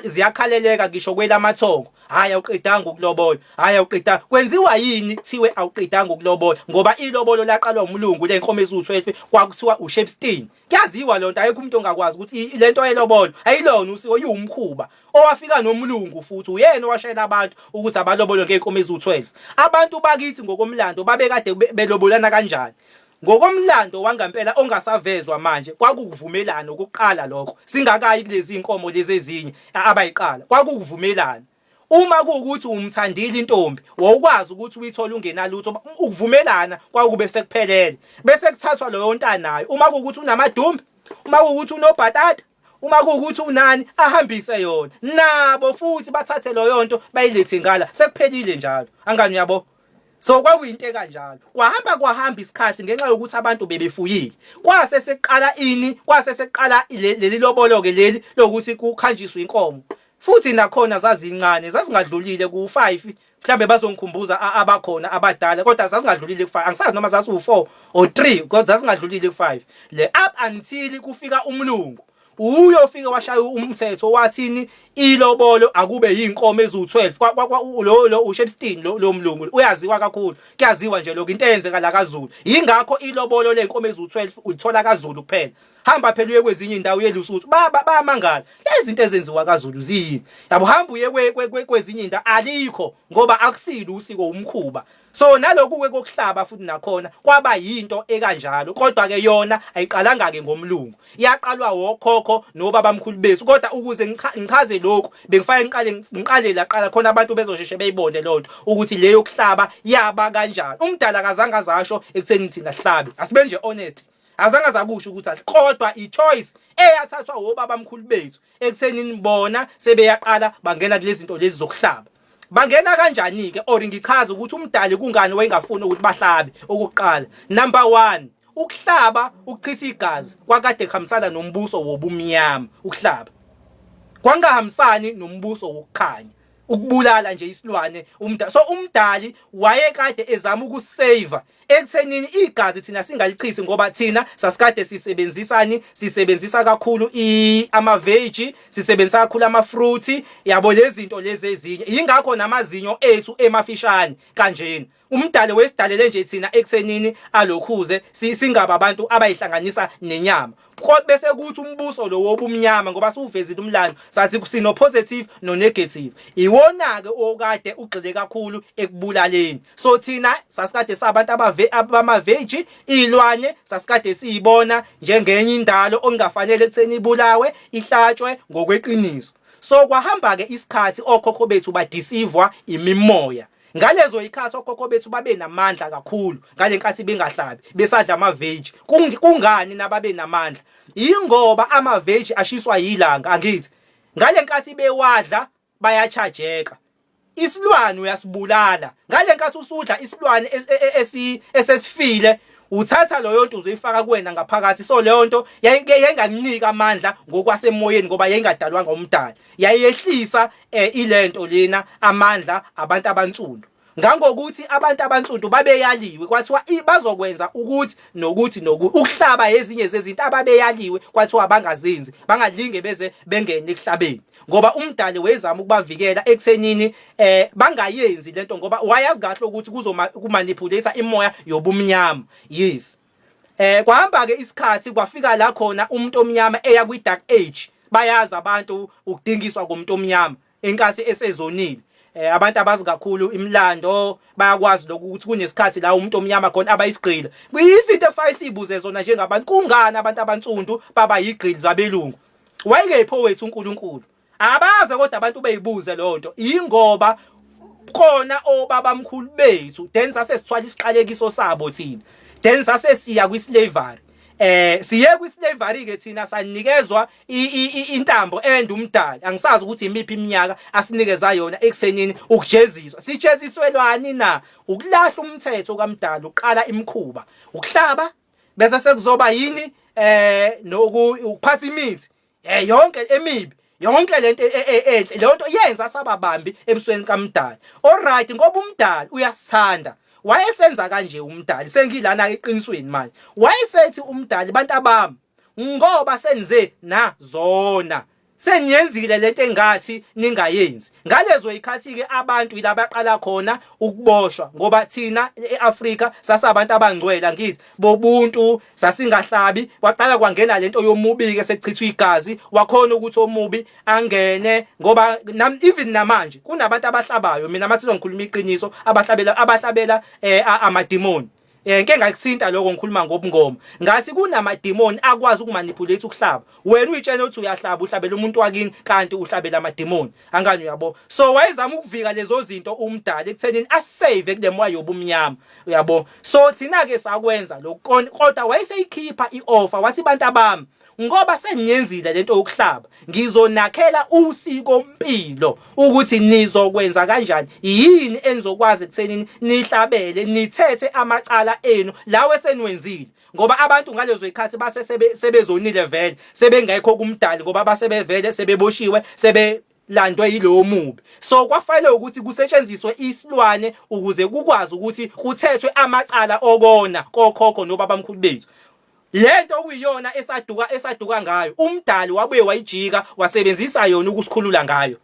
ziyakhaleleka ngisho kwelamathongo, hayi, awuqedanga ukulobola, hayi, awuqedanga. Kwenziwa yini kuthiwe awuqedanga ukulobola? Ngoba ilobolo laqalwa umlungu, lenkomo eziwu12, kwakuthiwa uShepstein. Kuyaziwa lonto, ayikho umuntu ongakwazi ukuthi lento yelobolo ayilona usiko, iwumkhuba owafika nomlungu, futhi uyena owashela abantu ukuthi abalobolo ngeenkomo eziwu12. Abantu bakithi ngokomlando babekade belobolana kanjani? Ngokomlando wangampela ongasavezwa manje, kwakukuvumelana okokuqala lokho, singakayi kulezi inkomo lezi ezinye abayiqala. Kwakukuvumelana, uma kuwukuthi umthandile intombi, wawukwazi ukuthi uyithole ungenalutho. Ukuvumelana kwakube sekuphelele, bese kuthathwa loyo ntanayo, uma kuwukuthi unamadumbe, uma kuwukuthi unobhatata, uma kuwukuthi unani, ahambise yona, nabo futhi bathathe leyo nto bayilethe ngala, sekuphelile njalo. Angani uyabo? So kwakuyinto ekanjalo. Kwahamba kwahamba isikhathi, ngenxa yokuthi abantu bebefuyile, kwase sekuqala ini, kwase sekuqala leli lobolo ke leli lokuthi kukhanjiswe inkomo. Futhi nakhona zazincane, zazingadlulile ku5 mhlambe, bazongikhumbuza abakhona abadala, kodwa zazingadlulile ku5. Angisazi noma zaziwu4 or 3, kodwa zazingadlulile ku5 le, up until kufika umlungu. Uyofika washaya umthetho, wathini? Ilobolo akube yinkomo eziwu12. Lo uShepstein, lo mlungu uyaziwa kakhulu, kuyaziwa nje lokho, into eyenzeka la kaZulu. Yingakho ilobolo lenkomo eziwu12 ulithola kaZulu kuphela. Hamba phela uye kwezinye indawo, uye Lesotho, baba bayamangala lezi zinto ezenziwa kaZulu ziyini. Yabo, hamba uye kwezinye indawo, alikho, ngoba akusilo usiko, umkhuba. So naloku ke kokuhlaba futhi nakhona kwaba yinto ekanjalo, kodwa ke yona ayiqalanga ke ngomlungu, yaqalwa wokhokho nobabamkhulu bethu. Kodwa ukuze ngichaze lokhu, bengifake ngiqale laqala khona abantu bezosheshe beyibone lonto ukuthi leyo kuhlaba yaba kanjani. Umdala akazange azasho ekutheni thina sihlabe, asibe nje honest, azange azakusho ukuthi, kodwa i-choice eyathathwa obabamkhulu bethu ekutheni bona sebeyaqala bangena kulezi zinto lezi zokuhlaba. Bangena kanjani ke? Or ngichaza ukuthi umdali kungani wayengafuni ukuthi bahlabe. Okokuqala, number 1, ukuhlaba, ukuchitha igazi, kwakade kuhambisana nombuso wobumnyama. Ukuhlaba kwangahambisani nombuso wokukhanya, ukubulala nje isilwane umdali. So umdali wayekade ezama ukusave ekuthenini igazi thina singalichithi, ngoba thina sasikade sisebenzisani, sisebenzisa kakhulu ama-veg, sisebenzisa kakhulu ama-fruit, yabo, lezi zinto lezi ezinye. Yingakho namazinyo ethu emafishane kanjena. Umdali wesidalele nje thina ekuthenini alokhuze singaba abantu abayihlanganisa nenyama. Bese kuthi umbuso lo wobumnyama, ngoba siwuvezile umlando, sathi sino positive no negative, iwona ke okade ugxile kakhulu ekubulaleni. So thina sasikade sabantu abama-veg, izilwane sasikade siyibona njengenye indalo okungafanele ekutheni ibulawe, ihlatshwe ngokweqiniso. So kwahamba ke isikhathi, okhokho bethu badeceivwa imimoya. Ngalezo ikhathi okhokho bethu babe namandla kakhulu ngale nkathi bengahlabi, besadla ama-veg. Kungani nababe namandla? Yingoba ama-veg ashiswa yilanga, angithi? Ngale nkathi bewadla bayachajeka. Isilwane uyasibulala ngale nkathi usudla isilwane esesifile, uthatha leyo nto uzoyifaka kuwena ngaphakathi. So leyo nto yayingakunika amandla ngokwasemoyeni, ngoba yayingadalwanga umdali, yayehlisa ilento lena amandla abantu abansundu. Ngangokuthi abantu abansundu babeyaliwe kwathiwa bazokwenza ukuthi nokuthi nokuthi ukuhlaba ezinye zezinto ababeyaliwe kwathiwa bangazenzi bangalinge beze bengene ekuhlabeni ngoba umdali wezama ukubavikela ekuthenini eh bangayenzi lento ngoba wayazi kahle ukuthi kuzomanipulate imoya yobumnyama. Yes. Kwahamba ke isikhathi kwafika la khona umuntu omnyama eya kwi dark age. Bayazi abantu ukudingiswa komuntu omnyama enkathi esezonile. Abantu abazi kakhulu imilando bayakwazi lokhu ukuthi kunesikhathi la umuntu omnyama khona abayisigqila. Kuyizinto ekufanele sizibuze zona njengabantu, kungani abantu abansundu baba yigqili zabelungu? Wayekephi owethu uNkulunkulu? Abaze kodwa abantu beyibuze leyo nto. Ingoba khona obabamkhulu bethu then sase sithwala isiqalekiso sabo thina. Then sase siya kwi-slavery. Siye kwi-slavery ke thina sanikezwa intambo end umdali. Angisazi ukuthi imiphi iminyaka asinikeza yona ekusenini ukujeziswa. Sijeziswelwani na? Ukulahla umthetho kaMdali, uqala imikhuba, ukuhlaba bese sekuzoba yini noku ukuphatha imithi yonke emibi, yonke lento enhle leyo nto yenza sababambi ebusweni kaMdali. Alright, ngoba uMdali uyasithanda wayesenza kanje uMdali. Sengilana eqinisweni manje. Wayesethi uMdali, bantu abami, ngoba senze nazona seniyenzile lento engathi ningayenzi. Ngalezo ikhathi ke abantu ilabaqala khona ukuboshwa, ngoba thina eAfrika sasabantu abangcwele angithi bobuntu, sasingahlabi. Kwaqala kwangena lento yomubi ke, sekuchithwa igazi, wakhona ukuthi omubi angene, ngoba nam, even namanje kunabantu abahlabayo. Mina mathi ngikhuluma iqiniso, abahlabela amadimoni. Ngeke ngakuthinta lokho, ngikhuluma ngobungoma. Ngathi kunamadimoni akwazi ukumanipulate ukuhlaba. Wena uyitshela ukuthi uyahlaba, uhlabela umuntu wakini, kanti uhlabela amadimoni. Angani uyabo? So wayezama ukuvika lezo zinto umdali ekuthenini asave kule moya yobumnyama. Uyabo? So thina ke sakwenza lokho, kodwa wayeseyikhipha ioffer, wathi bantu abami, ngoba seniyenzile lento yokuhlaba, ngizonakhela usiko mpilo ukuthi nizokwenza kanjani, yini enizokwazi ekuthenini nihlabele nithethe amacala enu lawe seniwenzile, ngoba abantu ngalezo zikhathi base sebezonile vele, sebengekho kumdali, ngoba basebevele sebeboshiwe, sebe landwe yilowo mubi. So kwafanele ukuthi kusetshenziswe isilwane ukuze kukwazi ukuthi kuthethwe amacala okona kokhokho nobabamkhulu bethu. Lento okuyiyona esaduka ngayo umdali wabuye wayijika wasebenzisa yona ukusikhulula ngayo.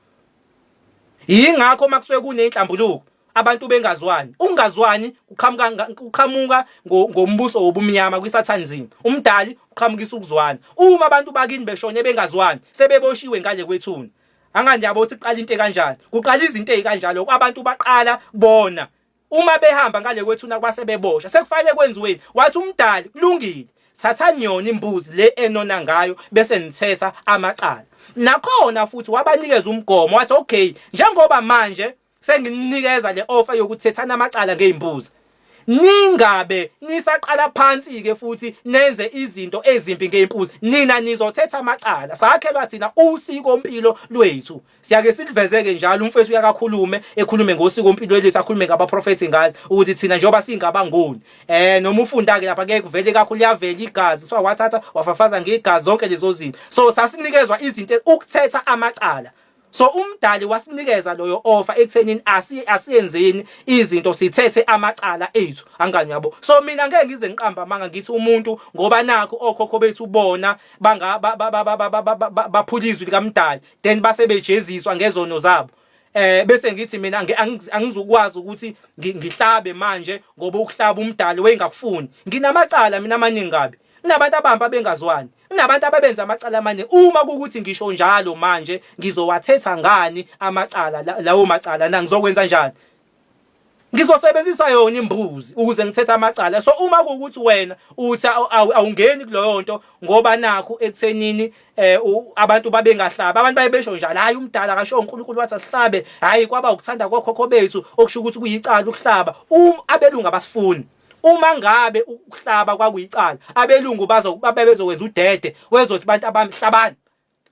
Yingakho makusuke kunenhlambuluko abantu bengazwani, ukungazwani kuqhamuka ngombuso wobumnyama kwisathanism. Umdali uqhamukisa ukuzwana. Uma abantu bakini beshone bengazwani, sebeboshiwe ngale kwethuna, angani yabo ukuthi kuqala into ekanjani, kuqala izinto ezikanjalo. Abantu baqala bona uma behamba ngale kwethuna kwase bebosha, sekufanele kwenziweni? Wathi umdali, kulungile, thathani yona imbuzi le enona ngayo bese nithetha amacala. Nakhona futhi wabanikeza umgomo, wathi okay, njengoba manje senginikeza le offer yokuthethana amacala ngezimbuzi, ningabe nisaqala phansi ke futhi nenze izinto ezimbi ngezimbuzi, nina nizothetha amacala. Sakhelwa thina usiko mpilo lwethu, siyake silivezeke njalo. Umfethu uyakakhulume ekhulume ngosiko mpilo lethu, akhulume ngabaprofethi ngathi ukuthi thina njengoba singabangoni noma ufunda ke lapha ke kuvele kakhulu, liyavela igazi, so wathatha wafafaza ngegazi zonke lezo zinto. So sasinikezwa izinto ukuthetha amacala. So umdali wasinikeza loyo offer ekuthenini asiyenzeni izinto, sithethe amacala ethu. Angani yabo? So mina ngeke ngize ngiqamba amanga ngithi umuntu ngoba nakho okhokho bethu bona banga baphula izwi likamdali, then base bejeziswa ngezono zabo, bese ngithi mina angizukwazi ukuthi ngihlabe manje ngoba ukuhlaba umdali wayengakufuni. Nginamacala mina amaningi kabi, kunabantu abamba bengazwani, kunabantu ababenza amacala amaningi. Uma kukuthi ngisho njalo manje, ngizowathetha ngani amacala lawo macala na? Ngizokwenza njani? Ngizosebenzisa yona imbuzi ukuze ngithethe amacala. So uma kuwukuthi wena uthi awungeni kuleyo nto ngoba nakho ekuthenini abantu babengahlabi, abantu bayebesho njalo, hayi umdala akasho, uNkulunkulu wathi asihlabe, hayi kwaba ukuthanda kokhokho bethu, okusho ukuthi kuyicala ukuhlaba. Abelungu abasifuni. Uma ngabe ukuhlaba kwakuyicala, abelungu bazo babezokwenza udede wezothi abantu abamhlabani,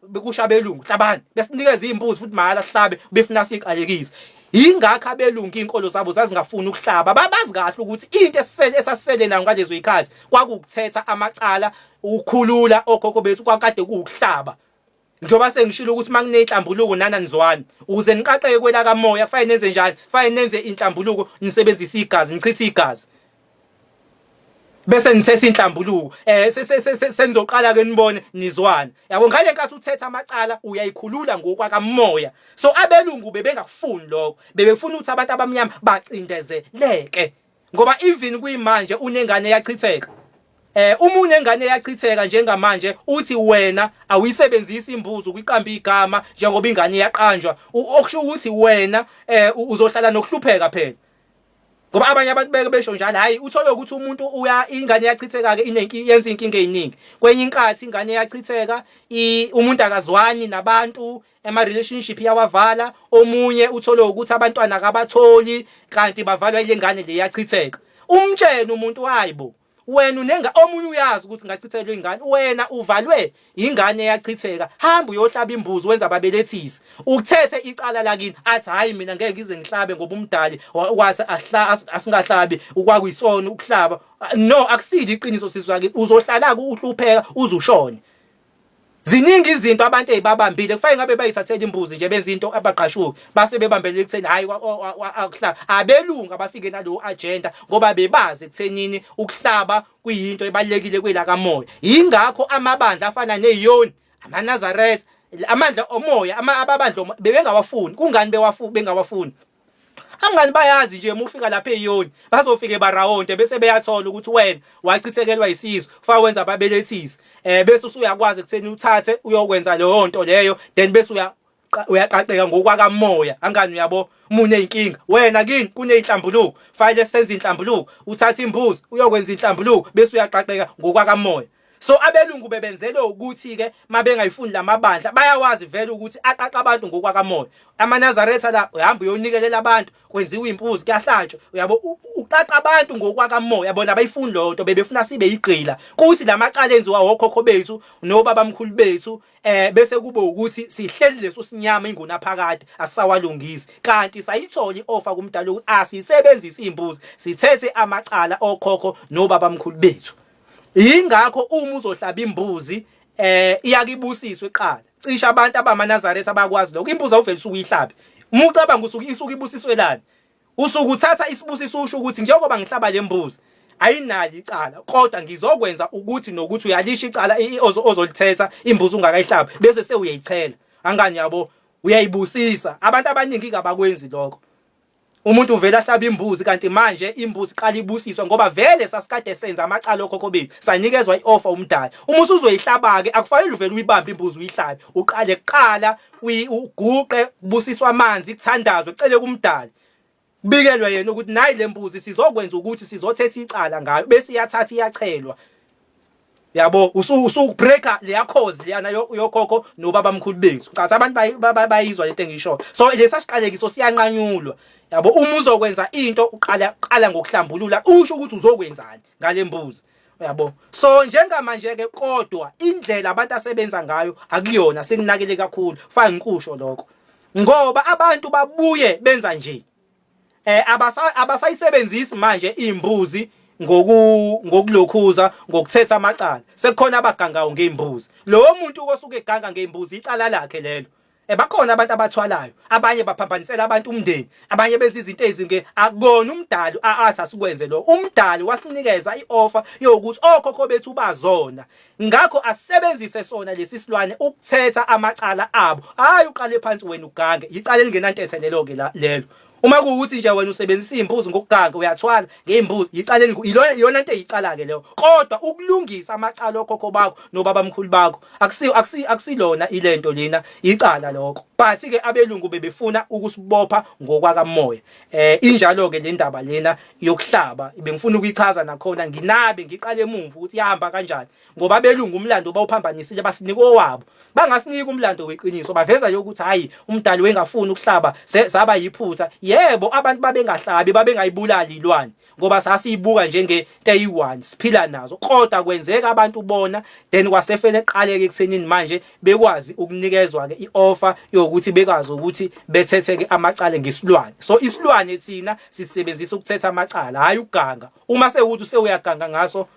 bekusho abelungu hlabani, besinikeza izimbuzi futhi mahhala sihlabe, befuna siqalekise. Yingakho abelungu izinkolo zabo zazingafuni ukuhlaba. Babazi kahle ukuthi into esisele esasisele nayo ngalezo zikhathi kwakukuthetha amacala, ukukhulula okhokho bethu, kwakade kuwukuhlaba. Njengoba sengishilo ukuthi makunenhlambuluko nana nizwani ukuze niqaqeke kwelakamoya kufanele nenze njani? Kufanele nenze inhlambuluko nisebenzise igazi nichithe igazi. Bese nithetha inhlambuluko eh senizoqala ke nibone nizwana. Yabo ngale nkathi uthetha amacala uyayikhulula ngokwakamoya. So abelungu bebengakufuni lokho. Bebefuna ukuthi abantu abamnyama bacindezeleke. Ngoba even kuyimanje unengane eyachitheka. Eh uma unengane eyachitheka njengamanje uthi wena awuyisebenzisi imbuzi ukuqamba igama njengoba ingane iyaqanjwa okusho ukuthi wena eh uzohlala nokuhlupheka phela. Ngoba abanye abantu beke besho njalo hayi uthole ukuthi umuntu uya ingane iyachitheka ke inenki yenza inkinga eziningi. Kwenye inkathi ingane iyachitheka umuntu akazwani nabantu ema relationship iyawavala omunye uthole ukuthi abantwana akabatholi kanti bavalwa ile ngane le yachitheka umtshene umuntu hayibo wena unenga omunye uyazi ukuthi ngachithelwa ingane wena uvalwe ingane eyachitheka hamba uyohlaba imbuzi wenza ababelethisi ukuthethe icala lakini athi hayi mina ngeke ngize ngihlabe ngoba umdali wathi ahla asingahlabi ukwakuyisona ukuhlaba no akusile iqiniso sizwa uzohlala uhlupheka uzushone Ziningi izinto abantu ezibabambile kufanele ngabe bayithathela imbuzi nje benza into abaqashuki base bebambele ekutheni hayi akuhlaba abelungu abafike nalowo agenda ngoba bebazi ekuthenini ukuhlaba kuyinto ebalekile kwelakamoya yingakho amabandla afana neziyoni amaNazaretha amandla omoya amabandla bebengawafuni kungani bewafuni bengawafuni Angani bayazi nje uma ufika lapha eyoni bazofike barawonde bese beyathola ukuthi wena wachithekelwa isizwe fa wenza ababelethisi eh bese usuyakwazi ekutheni uthathe uyokwenza leyo nto leyo then bese uya uyaqaqeka ngokwakamoya angani uyabo mune inkinga wena kini kuneyinhlambuluko fanele senze inhlambuluko uthatha imbuzi uyokwenza inhlambuluko bese uyaqaqeka ngokwakamoya So abelungu bebenzelwe ukuthi ke mabengayifuni lamabandla bayawazi vele ukuthi aqaqa abantu ngokwakamoya. AmaNazaretha la uhamba uyonikelela abantu kwenziwa impuzi kuyahlatshwa uyabo uqaqa abantu ngokwakamoya bona abayifuni leyo nto bebefuna sibe igqila kuthi lamacala enziwa okhokho bethu nobabamkhulu bethu eh bese kube ukuthi sihleli leso sinyama inguna phakade asisawalungisi kanti sayithola iofa kumdala ukuthi asisebenzise imbuzi sithethe amacala okhokho nobabamkhulu bethu Yingakho uma uzohlaba imbuzi eh iyakibusiswe kuqala. Cishe abantu abamaNazaretha abakwazi lokho. Imbuzi awuvele usuke uyihlabe. Uma ucabanga usuke isuke ibusiswelani. Usuke uthatha isibusiso usho ukuthi njengoba ngihlaba le mbuzi ayinalo icala kodwa ngizokwenza ukuthi nokuthi uyalisha icala ozolithetha imbuzi ungakayihlabi bese sewuyayichela. Angani yabo uyayibusisa. Abantu abaningi kabakwenzi lokho. Umuntu uvela ahlaba imbuzi kanti manje imbuzi iqala ibusiswa ngoba vele sasikade senza amacala okhokho bethu sanikezwa ioffer umdali. Uma usuzoyihlaba ke akufanele uvele uyibambe imbuzi uyihlabe uqale kuqala uguqe kubusiswa amanzi kuthandazwe kucele kumdali. Kubikelwe yena ukuthi nayi lembuzi sizokwenza ukuthi sizothetha icala ngayo bese iyathatha iyachelwa. Yabo usubreaker leya cause leyana yokhokho nobabamkhulu bethu. Cha abantu bayizwa lento engisho. So lesa siqalekiso siyanqanyulwa. Yabo uma uzokwenza into uqala qala ngokuhlambulula usho ukuthi uzokwenzani ngale mbuzi. Uyabo. So njengamanje ke kodwa indlela abantu asebenza ngayo akuyona sekunakele kakhulu. Fake ngikusho lokho. Ngoba abantu babuye benza nje. Eh abasayisebenzisi manje imbuzi ngoku ngokulokhuza ngokuthetha amacala sekukhona abagangayo ngeimbuzi lowo muntu osuke eganga ngeimbuzi icala lakhe lelo eh bakhona abantu abathwalayo abanye baphambanisela abantu umndeni abanye benza izinto ezinge akubona umdali athi asikwenze lo umdali wasinikeza ioffer yokuthi okhokho bethu bazona ngakho asebenzise sona lesi silwane ukuthetha amacala abo hayi uqale phansi wena ugange icala elingenantethe lelo ke lelo uma kuwukuthi nje wena usebenzisa izimbuzi ngokuganga uyathwala ngezimbuzi icala ilona iyona into eyicala ke leyo kodwa ukulungisa amacala okhokho bakho nobabamkhulu bakho akusiyo akusilona ilento lena icala lokho but ke abelungu bebefuna ukusibopha ngokwakamoya eh injalo ke le ndaba lena yokuhlaba bengifuna ukuyichaza nakhona nginabe ngiqale emumva ukuthi yahamba kanjani ngoba abelungu umlando bawuphambanisile basinika owabo bangasinika umlando weqiniso baveza yokuthi hayi umdali wengafuni ukuhlaba saba yiphutha yebo abantu babengahlabi babengayibulali ilwane ngoba sasiyibuka njenge eyi-one siphila nazo kodwa kwenzeka abantu bona then kwasefele eqaleke ekuthenini manje bekwazi ukunikezwa ke ioffer yokuthi bekwazi ukuthi bethethe ke amacala ngesilwane so isilwane thina sisebenzisa ukuthetha amacala hayi ukuganga uma sewukuthi usewuyaganga ngaso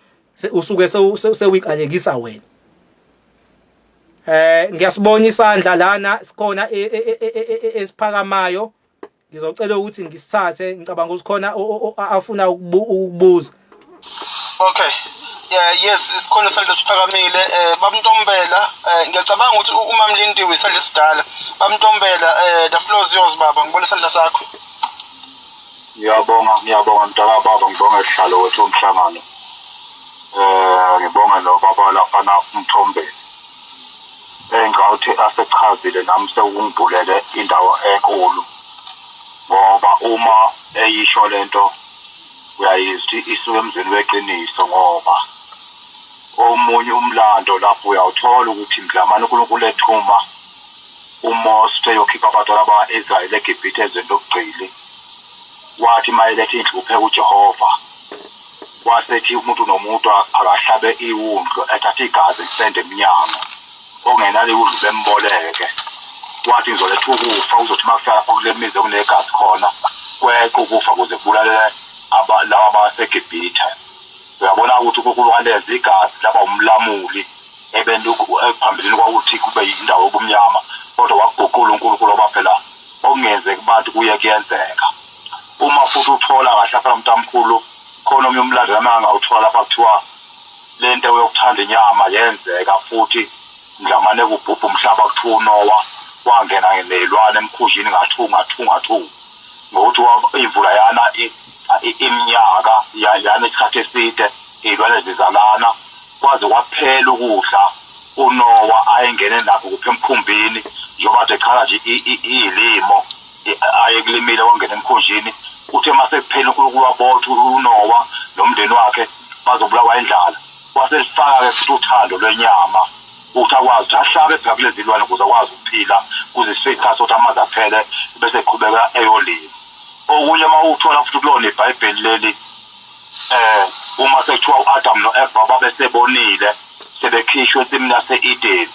usuke sewuyiqalekisa wena. Ngiyasibona isandla lana sikhona e, e, e, esiphakamayo. Ngizocela ukuthi ngisithathe ngicabanga ukuthi khona afuna ukubuza. Okay. Yeah, yes, isikhona isandla siphakamile eh babNtombela eh ngiyacabanga ukuthi uma mlindiwe isandla esidala. BabNtombela eh the floor is yours baba, ngibona isandla sakho. Ngiyabonga, ngiyabonga mntakababa, ngibonga sihlalo wethu womhlangano. Eh ngibonga nobaba laphana uMthombeni. Engawuthi asechazile nami sekungibhulele indawo enkulu ngoba uma eyisho lento uyayizwa ukuthi isuke emzini weqiniso ngoba omunye umlando lapho uyawuthola ukuthi mdlamane uNkulunkulu ethuma uMose eyokhipha abantwana bakwa-Israyeli eGibhithe ezweni lobugqili wathi mayeletha inhlupheko uJehova wasethi umuntu nomuntu akahlabe iwundlu ethatha igazi lisende emnyango ongenalo iwundlu bemboleke wathi ngizoletha ukufa uzothi uma kufika lapho kule mizi okunegazi khona kweqa ukufa kuze kubulalele laba baseGibhithe uyabona ukuthi uNkulunkulu walenza igazi laba umlamuli ebeni phambilini kwakuthi kube yindawo yobumnyama kodwa wakuguqula uNkulunkulu ngoba phela okungenzeki kubantu kuye kuyenzeka uma futhi uthola kahle lapha mntamkhulu khona omnye umlando nami angawuthola lapha kuthiwa le nto yokuthanda inyama yenzeka futhi mdlamane kubhubha umhlaba kuthiwa uNowa wangena ney'lwane emkhunjini ngathu ngathu ngathu ngokuthi imvula yana iminyaka yana isikhathi eside iy'lwane zizalana kwaze kwaphela ukudla uNowa ayengene nakho kuphi emkhumbini njengoba kade echaza nje iy'limo ayekulimile wangena emkhunjini uthe uma sekuphela uNkulunkulu wabotha uNowa nomndeni wakhe bazobulawa indlala waselifaka-ke futhi uthando lwenyama ukuthi akwazi ukuthi ahlabe phela kulezi lwane ukuze akwazi ukuphila kuze sifike isikhathi sokuthi amanzi aphele bese eqhubeka eyolima okunye uma uthola futhi kulona ibhayibheli leli eh uma sekuthiwa u-Adam no-Eva babesebonile sebekhishwe ensimini yase-Edeni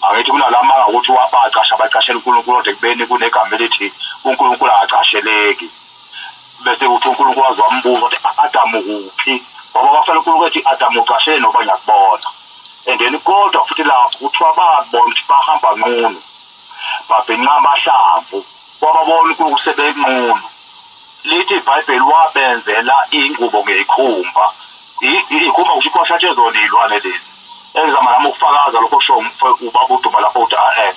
angithi kunalamanga ukuthi wabacasha bacashela uNkulunkulu kodwa ekubeni kunegama elithi uNkulunkulu akacasheleki bese kuthi uNkulunkulu waze wambuza ukuthi Adamu kuphi ngoba bafela uNkulunkulu ethi Adamu ucashele noba ngiyakubona and then kodwa futhi lapho kuthiwa babona ukuthi bahamba nqunu babhinqa amahlamvu wababona uNkulunkulu sebenqunu lithi iBhayibheli wabenzela ingubo ngeyikhumba ikhumba kusho kwashatshe zona iy'lwane lezi engizama nami ukufakaza lokho kusho ubaba uDuma lapho ukuthi ahe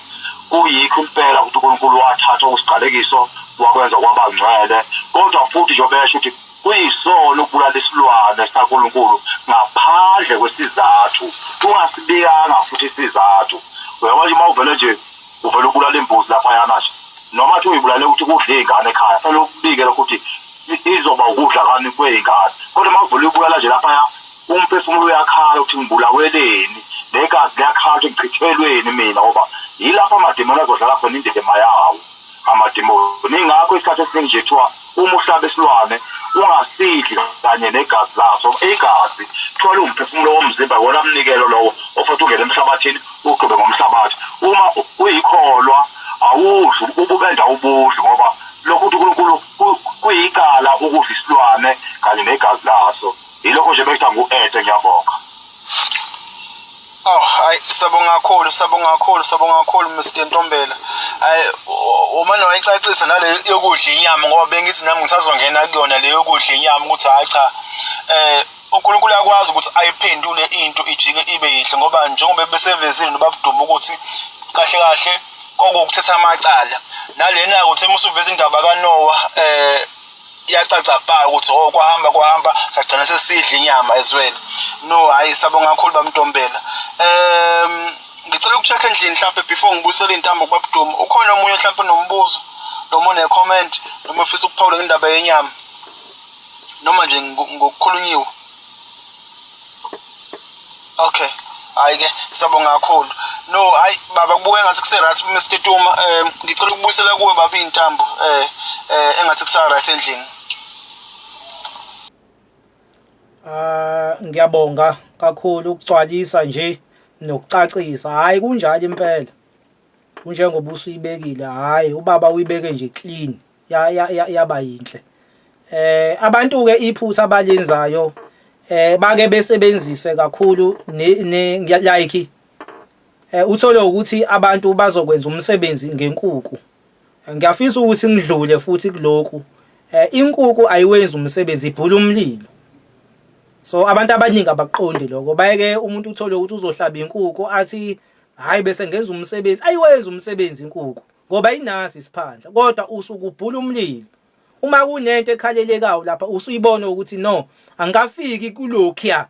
kuyikho impela ukuthi uNkulunkulu wathatha okusiqalekiso wakwenza kwaba ngcwele kodwa futhi njengoba esho ukuthi kuyisono ukubulala isilwane sikaNkulunkulu ngaphandle kwesizathu ungasibikanga futhi isizathu uyabona nje uma uvele nje uvele ubulala imbuzi laphayana nje noma athi uyibulale ukuthi kudle iy'ngane ekhaya fanele ukubike lokho ukuthi izoba ukudla kani kwey'ngane kodwa uma uvele uyibulala nje laphaya umphefumulo uyakhala ukuthi ngibulaweleni negazi liyakhala ukuthi ngichithelweni mina ngoba yilapho amadimoni azodlala khona indima yawo amadimoni ingakho isikhathi esiningi nje kuthiwa uma uhlaba isilwane ungasidli kanye negazi laso igazi kuthiwa liwumphefumulo womzimba wona mnikelo lowo ofuthi ungene emhlabathini ugqibe ngomhlabathi uma uyikholwa awudli ububenda ubudli ngoba lokhu ukuthi uNkulunkulu kuyicala ukudla isilwane kanye negazi laso yilokho nje bekuthiwa ngu-ede ngiyabonga. Oh, hayi sabonga kakhulu, sabonga kakhulu, sabonga kakhulu Mr Ntombela. Hayi uma noyicacisa nale yokudla inyama ngoba bengithi nami ngisazongena kuyona le yokudla inyama ukuthi hayi cha eh uNkulunkulu uyakwazi ukuthi ayiphendule into ijike ibe yinhle ngoba njengoba besevezile nobabuduma ukuthi kahle kahle kwakukuthetha amacala nalena ukuthi uma usuveza indaba kaNoah eh iyacaca bha ukuthi oh kwahamba kwahamba sagcina sesidla inyama ezweni no hayi sabonga kakhulu bamntombela um ngicela ukucheck endlini mhlawumbe before ngibuyisele iy'ntambo kubabuduma ukhona omunye mhlawumbe nombuzo noma une-comment noma ufisa ukuphawula ngendaba yenyama noma nje ngokukhulunyiwe Okay. Hayi ke sabonga kakhulu. No, hayi baba kubuka engathi kuse right Mr Tuma. Eh ngicela ukubuyisela kuwe baba intambo eh eh engathi kusa right endlini. Ah ngiyabonga kakhulu ukugcwalisa nje nokucacisa. Hayi kunjalo impela. Kunjengoba usuyibekile hayi ubaba uyibeke nje clean. Ya yaba yinhle. Eh abantu ke iphutha abalenzayo eh bake besebenzise kakhulu ne like Uthole ukuthi abantu bazokwenza umsebenzi ngenkuku. Ngiyafisa ukuthi ngidlule futhi kulokhu. Inkuku ayiwenzi umsebenzi ibhula umlilo. So abantu abaningi abaqondi lokho. Bayeke umuntu uthole ukuthi uzohlaba inkukhu athi hayi bese ngenza umsebenzi. Ayiwenzi umsebenzi inkukhu ngoba inaso isiphandla kodwa usuke ubhula umlilo. Uma kunento ekhalelekayo lapha usuyibona ukuthi no angikafiki kulokhuya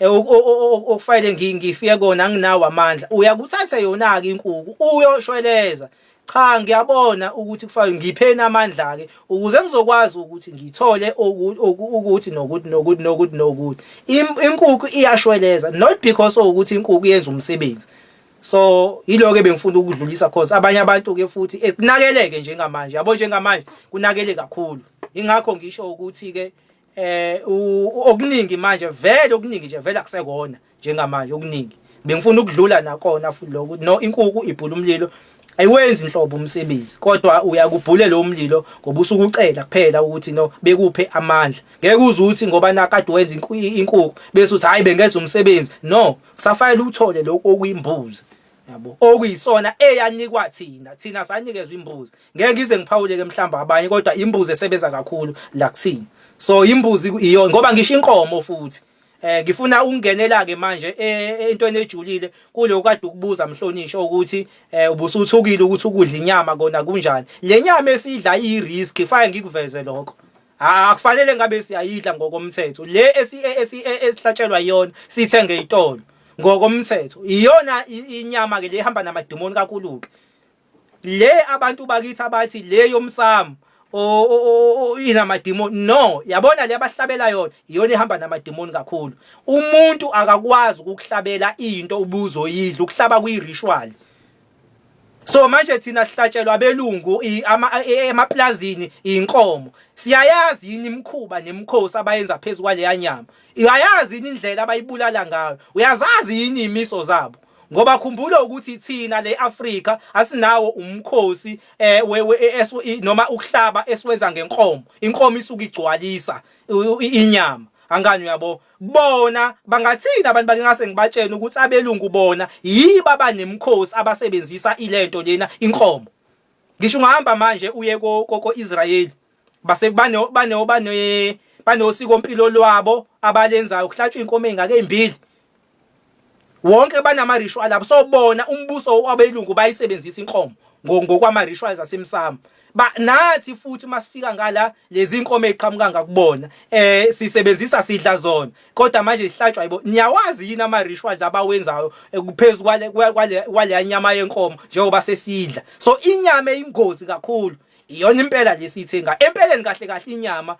okufanele ngifike kona anginawo amandla uyakuthatha yona-ke inkuku uyoshweleza cha ngiyabona ukuthi kufanele ngipheni amandla-ke ukuze ngizokwazi ukuthi ngithole ukuthi nokuthi nokuthi nokuthi nokuthi inkukhu iyashweleza not because ukuthi inkukhu yenza umsebenzi. So yiloko ebengifuna ukudlulisa cause abanye abantu ke futhi ekunakeleke njengamanje yabo njengamanje kunakele kakhulu ingakho ngisho ukuthi ke okuningi manje vele okuningi nje vele akusekona njengamanje okuningi bengifuna ukudlula nakona futhi lokho no inkuku ibhula umlilo ayiwenzi inhlobo umsebenzi kodwa uyakubhule lo mlilo ngoba usukucela kuphela ukuthi no bekuphe amandla ngeke uze uthi ngoba nakade wenza inkuku bese uthi hayi bengenza umsebenzi no kusafanele uthole lokho okuyimbuzi yabo okuyisona eyanikwa thina thina sanikezwa imbuzi ngeke ngize ngiphawule ke mhlamba abanye kodwa imbuzi esebenza kakhulu la kuthina so imbuzi iyo ngoba ngisho inkomo futhi ngifuna ukungenela ke manje entweni ejulile kuloko kade ukubuza mhlonishwa ukuthi ubusuthukile ukuthi ukudla inyama kona kunjani le nyama esidla iyi risk fake ngikuveze lokho akufanele ngabe siyayidla ngokomthetho le esihlatshelwa iyona sithenge itolo ngokomthetho iyona inyama ke le ihamba namademoni kakhulu ke le abantu bakithi abathi le yomsamo inamademoni no yabona le abahlabela yona iyona ihamba namademoni kakhulu umuntu akakwazi ukukuhlabela into ubuzoyidla ukuhlaba kuyi ritual. So manje thina sihlatshelwa abelungu emaplazini inkomo siyayazi yini imikhuba nemikhosi abayenza phezu kwaleya nyama uyayazi yini indlela abayibulala ngayo uyazazi yini imiso zabo ngoba khumbula ukuthi thina le Afrika asinawo umkhosi noma ukuhlaba esiwenza ngenkomo inkomo isuke igcwalisa inyama angani uyabo bona bangathini abantu bake ngase ngibatshene ukuthi abelungu bona yibo abanemkhosi abasebenzisa ilento lena inkomo ngisho ungahamba manje uye ko ko Israel base bane bane bane banosiko mpilo lwabo abalenzayo kuhlatshwa inkomo ezingake ezimbili wonke banama ritual abo so bona umbuso wabelungu bayisebenzisa inkomo ngokwama rituals asemsamo ba nathi futhi masifika ngala lezi inkomo eziqhamuka ngakubona sisebenzisa sidla zona kodwa manje zihlatshwa yibo niyawazi yini ama rituals abawenzayo kuphezulu kwale kwale kwale nyama yenkomo njengoba sesidla so inyama eyingozi kakhulu iyona impela lesiyithenga empeleni kahle kahle inyama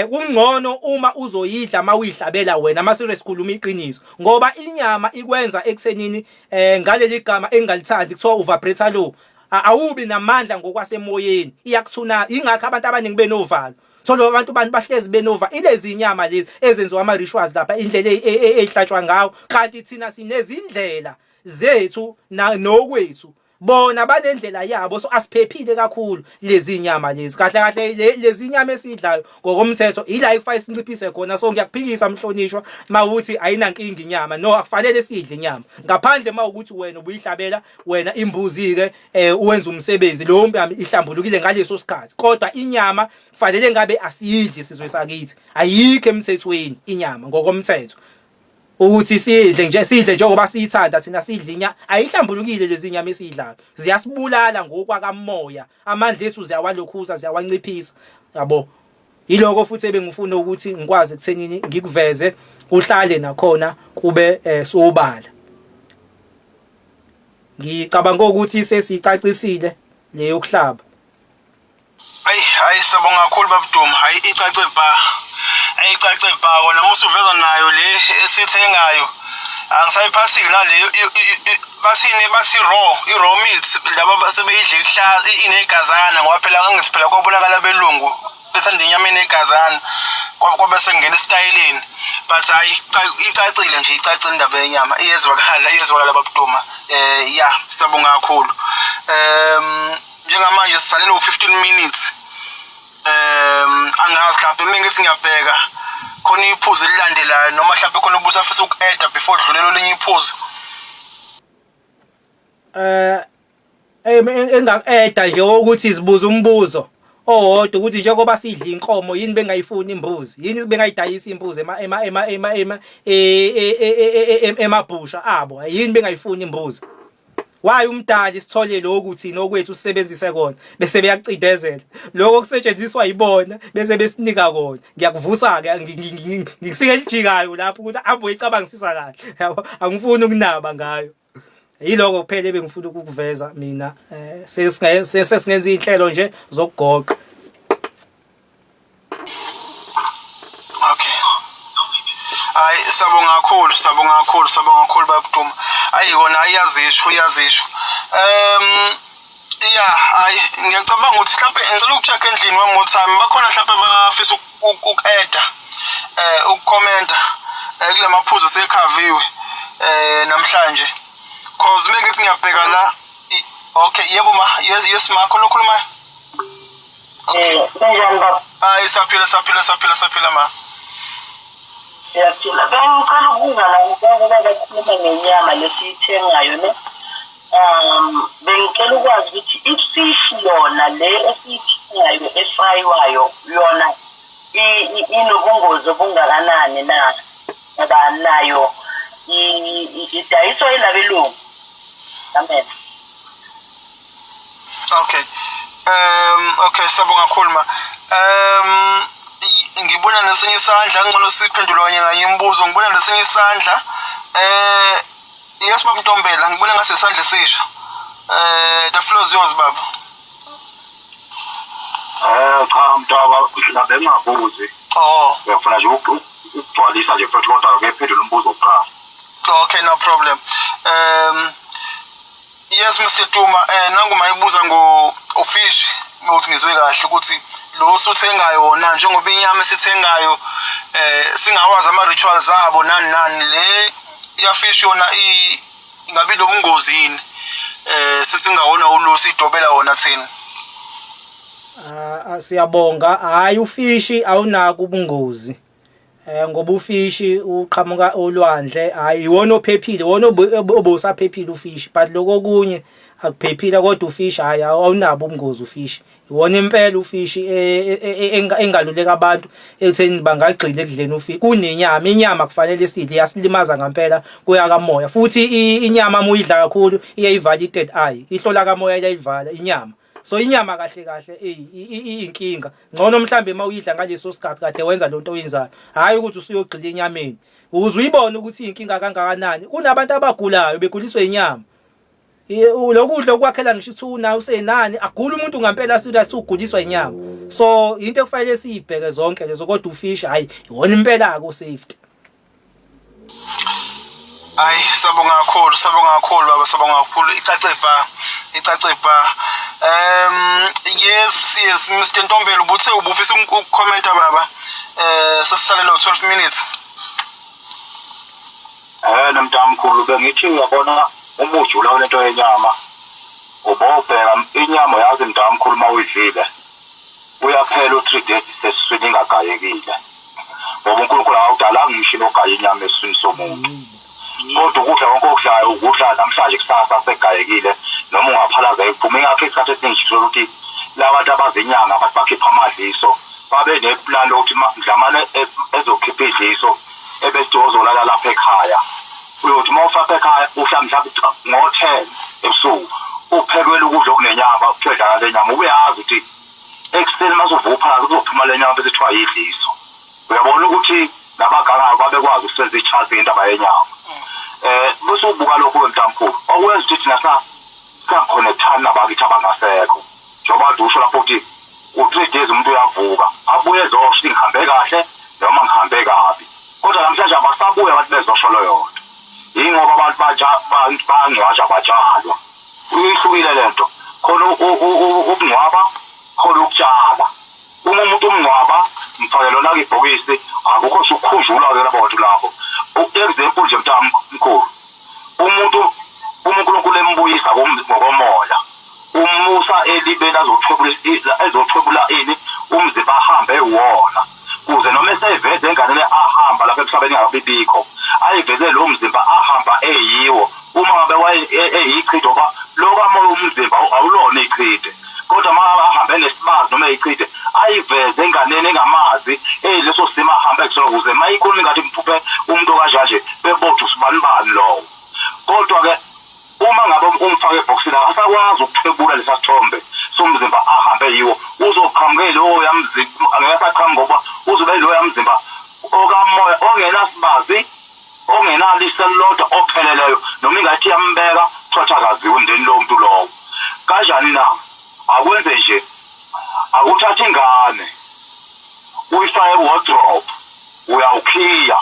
kungcono uma uzoyidla mawuyihlabela wena masire sikhuluma iqiniso ngoba inyama ikwenza ekuthenini ngaleli gama engalithandi kuthiwa uvibrator lo awubi namandla ngokwasemoyeni iyakuthuna ingakho abantu abaningi benovalo thola abantu bantu bahlezi benova ilezi inyama lezi ezenziwa ama rituals lapha indlela ehlatshwa ngawo kanti thina sinezindlela zethu nokwethu bona banendlela yabo so asiphephile kakhulu lezi nyama lezi kahle kahle lezi nyama esidlayo ngokomthetho ila ekufanele sinciphise khona so ngiyakuphikisa mhlonishwa mawuthi ayinankinga inyama no akufanele sidle inyama ngaphandle mawukuthi wena ubuyihlabela wena imbuzi ke uwenza umsebenzi leyo nyama ihlambulukile ngaleso sikhathi kodwa inyama kufanele ngabe asiyidli sizwe sakithi ayikho emthethweni inyama ngokomthetho ukuthi sidle nje sidle njengoba siyithanda thina sidla inya ayihlambulukile lezi nyama esiyidlayo ziyasibulala ngokwakamoya amandla ethu ziyawalokhuza ziyawanciphisa yabo yiloko futhi ebengifuna ukuthi ngikwazi ekuthenini ngikuveze kuhlale nakhona kube sobala ngicabanga ukuthi sesicacisile leyokuhlaba. Ayi hayi siyabonga kakhulu babuduma hayi icace bha ayi icace bha kona musuveza nayo le esithengayo angisayiphathi naleyo bathini bathi raw i-raw meat laba basebeyidla ihlaza inegazana ngoba phela ngangithi phela kwabonakala abelungu bethanda inyama enegazana kwabe sekungena esitayeleni but hayi icacile nje icacile indaba yenyama iyezwakala iyezwakala babuduma ya siyabonga kakhulu njengamanje sisalele u-15 minutes angazi mhlawumbe uma ngithi ngiyabheka khona iphuzu elilandelayo noma mhlawumbe khona ubusafisa uku-eda before dlulele olunye iphuzu. Engaku-eda nje ukuthi sibuza umbuzo owodwa ukuthi njengoba sidla inkomo yini bengayifuni imbuzi, yini bengayidayisa imbuzi ema ema ema ema ema emabhusha abo, yini bengayifuni imbuzi? Why umdali sithole lokhu thina okwethu sisebenzise kona bese beyakucindezela lokho kusetshenziswa yibona bese besinika kona. Ngiyakuvusa ke, ngisike elijikayo lapho ukuthi abuye icabangisisa kahle, yabo. Angifuni ukunaba ngayo, yiloko kuphela ebengifuna ukukuveza mina. Sesingenza inhlelo nje zokugoqa. Okay. Hayi, sabonga kakhulu, sabonga kakhulu, sabonga kakhulu babuduma. Ayi kona ayazisho, uyazisho. Yeah, hayi, ngiyacabanga ukuthi mhlawumbe ngicela ukucheck endlini one more time. Bakhona mhlawumbe bafisa uku-adda, ukukhomenta kule maphuzu asekhaviwe namhlanje. Cause mengithi ngiyabheka la, okay, yebo ma, yes, yes ma, khona okhulumayo. Okay. Kunjani baba? Hayi, saphila, saphila, saphila, saphila ma. Siyaphila. Bengicela ukubuza la ngoba bakhuluma ngenyama lesiyithengayo ne. Bengicela ukwazi ukuthi ifish yona le esiyithengayo efraywayo yona inobungozi obungakanani na? Ngoba nayo idayiswa yilabelungu. Amen. Okay. Okay, sabonga kakhulu ma. Ngibona nesinye isandla, ngcono siphendule kanye kanye imibuzo. Ngibona nesinye isandla. Yes baba Ntombela, ngibona ngase isandla esisha. The floor is yours baba. Cha mntaba, mina bengingabuzi. Oh. Ngiyafuna nje ukugcwalisa nje futhi, kodwa ke phendula umbuzo kuqala. Okay, no problem. Yes Mr Duma, nangu mayibuza ngo ufish ukuthi ngizwe kahle ukuthi lo osuthengayo wona, njengoba inyama esithengayo singawazi ama rituals abo nani nani, le ya fish yona ingabe lobungozi yini, sesingawona ulusi idobela wona thina? Siyabonga. Hayi, ufishi awunako ubungozi, ngoba ufishi uqhamuka olwandle. Hayi, iwona ophephile, iwona obusaphephile ufishi, but lokho okunye akuphephile. Kodwa ufishi, hayi, awunabo ubungozi ufishi, iwona impela ufishi engaluleka abantu ekutheni bangagxila ekudleni ufishi kunenyama. Inyama kufanele sidle, iyasilimaza ngempela kuya kamoya. Futhi inyama uma uyidla kakhulu iyayivala i-third eye, ihlola kamoya iyayivala inyama. So inyama kahle kahle iyinkinga. Ngcono mhlambe uma uyidla ngaleso sikhathi kade wenza lonto oyenzayo, hayi ukuthi usuyogxila enyameni ukuze uyibone ukuthi iyinkinga kangakanani. Kunabantu abagulayo beguliswe inyama, lokudla okwakhela ngisho ithuna usenani, agula umuntu ngempela serious, uguliswa inyama. So into ekufanele siyibheke zonke lezo, kodwa ufish, hayi, iwona impela ku safety. Hayi, sabonga kakhulu, sabonga kakhulu baba, sabonga kakhulu, icace ba, icace ba. Yes, yes Mr Ntombela, ubuthe ubufisa ukukhomenta baba. Sesisalele 12 minutes. Nomntamkhulu, bengithi uyabona uma ujula kulento yenyama, ubobheka inyama, yazi mntamkhulu, uma uyidlile uyaphela u-3 days sesiswini ingagayekile, ngoba uNkulunkulu akawudalanga umshini ogaya inyama esiswini somuntu. Kodwa ukudla konke okudlayo ukudla namhlanje, kusasa segayekile, noma ungaphalaza ekuphuma. Ingakho isikhathi esiningi sithola ukuthi labantu abazinyanga, abantu bakhipha amadliso, babe neplan lokuthi mdlamane ezokhipha idliso ebesithi ozolala lapha ekhaya, uyothi uma ufaka ekhaya uhla mhlawumbe ngo-10 ebusuku, uphekelwe ukudla okunenyama, kuthiwe dlala le nyama, ubuyazi ukuthi ekuseni uma usuvuka phakathi kuzophuma le nyama, bese kuthiwa yidliso. Uyabona ukuthi nabagangayo babekwazi ukusebenzisa i-chance ngendaba yenyama. Bese ubuka lokho mntamkhulu, okwenza ukuthi thina singakhonekthani nabakithi abangasekho, njengoba kade usho lapho ukuthi u-3 days umuntu uyavuka abuye ezosho ukuthi ngihambe kahle noma ngihambe kabi. Kodwa namhlanje abasabuye abantu bezosho leyo nto, yingoba abantu bayangcwatshwa, batshalwa. Ihlukile lento, khona ukungcwaba, khona ukutshala. Uma umuntu umngcwaba, mfake lona ibhokisi, akukho sukukhunjulwa-ke labo bantu labo. Example nje mntamkhulu, umuntu uma uNkulunkulu embuyisa ngokomoya, umusa elibeni azothwebula, ezothwebula ini umzimba, ahambe wona, kuze noma eseyiveze enganeni ahamba lapha emhlabeni ingakabibikho, ayiveze lowo mzimba ahamba eyiwo. Uma ngabe waye eyichitho ba Uyakwazi ukuthwebula lesa sithombe somzimba ahambe yiwo, uzoqhamuke lowo yamzimba, angeke asaqhamuka ngoba uzobe lowo yamzimba okamoya ongenasibazi, ongenaliso elilodwa, opheleleyo. Noma ingathi iyambeka, kuthiwa akaziwe emndenini lowo muntu lowo. Kanjani na? Akwenze nje, akuthatha ingane uyifake ku-wardrobe, uyawukhiya,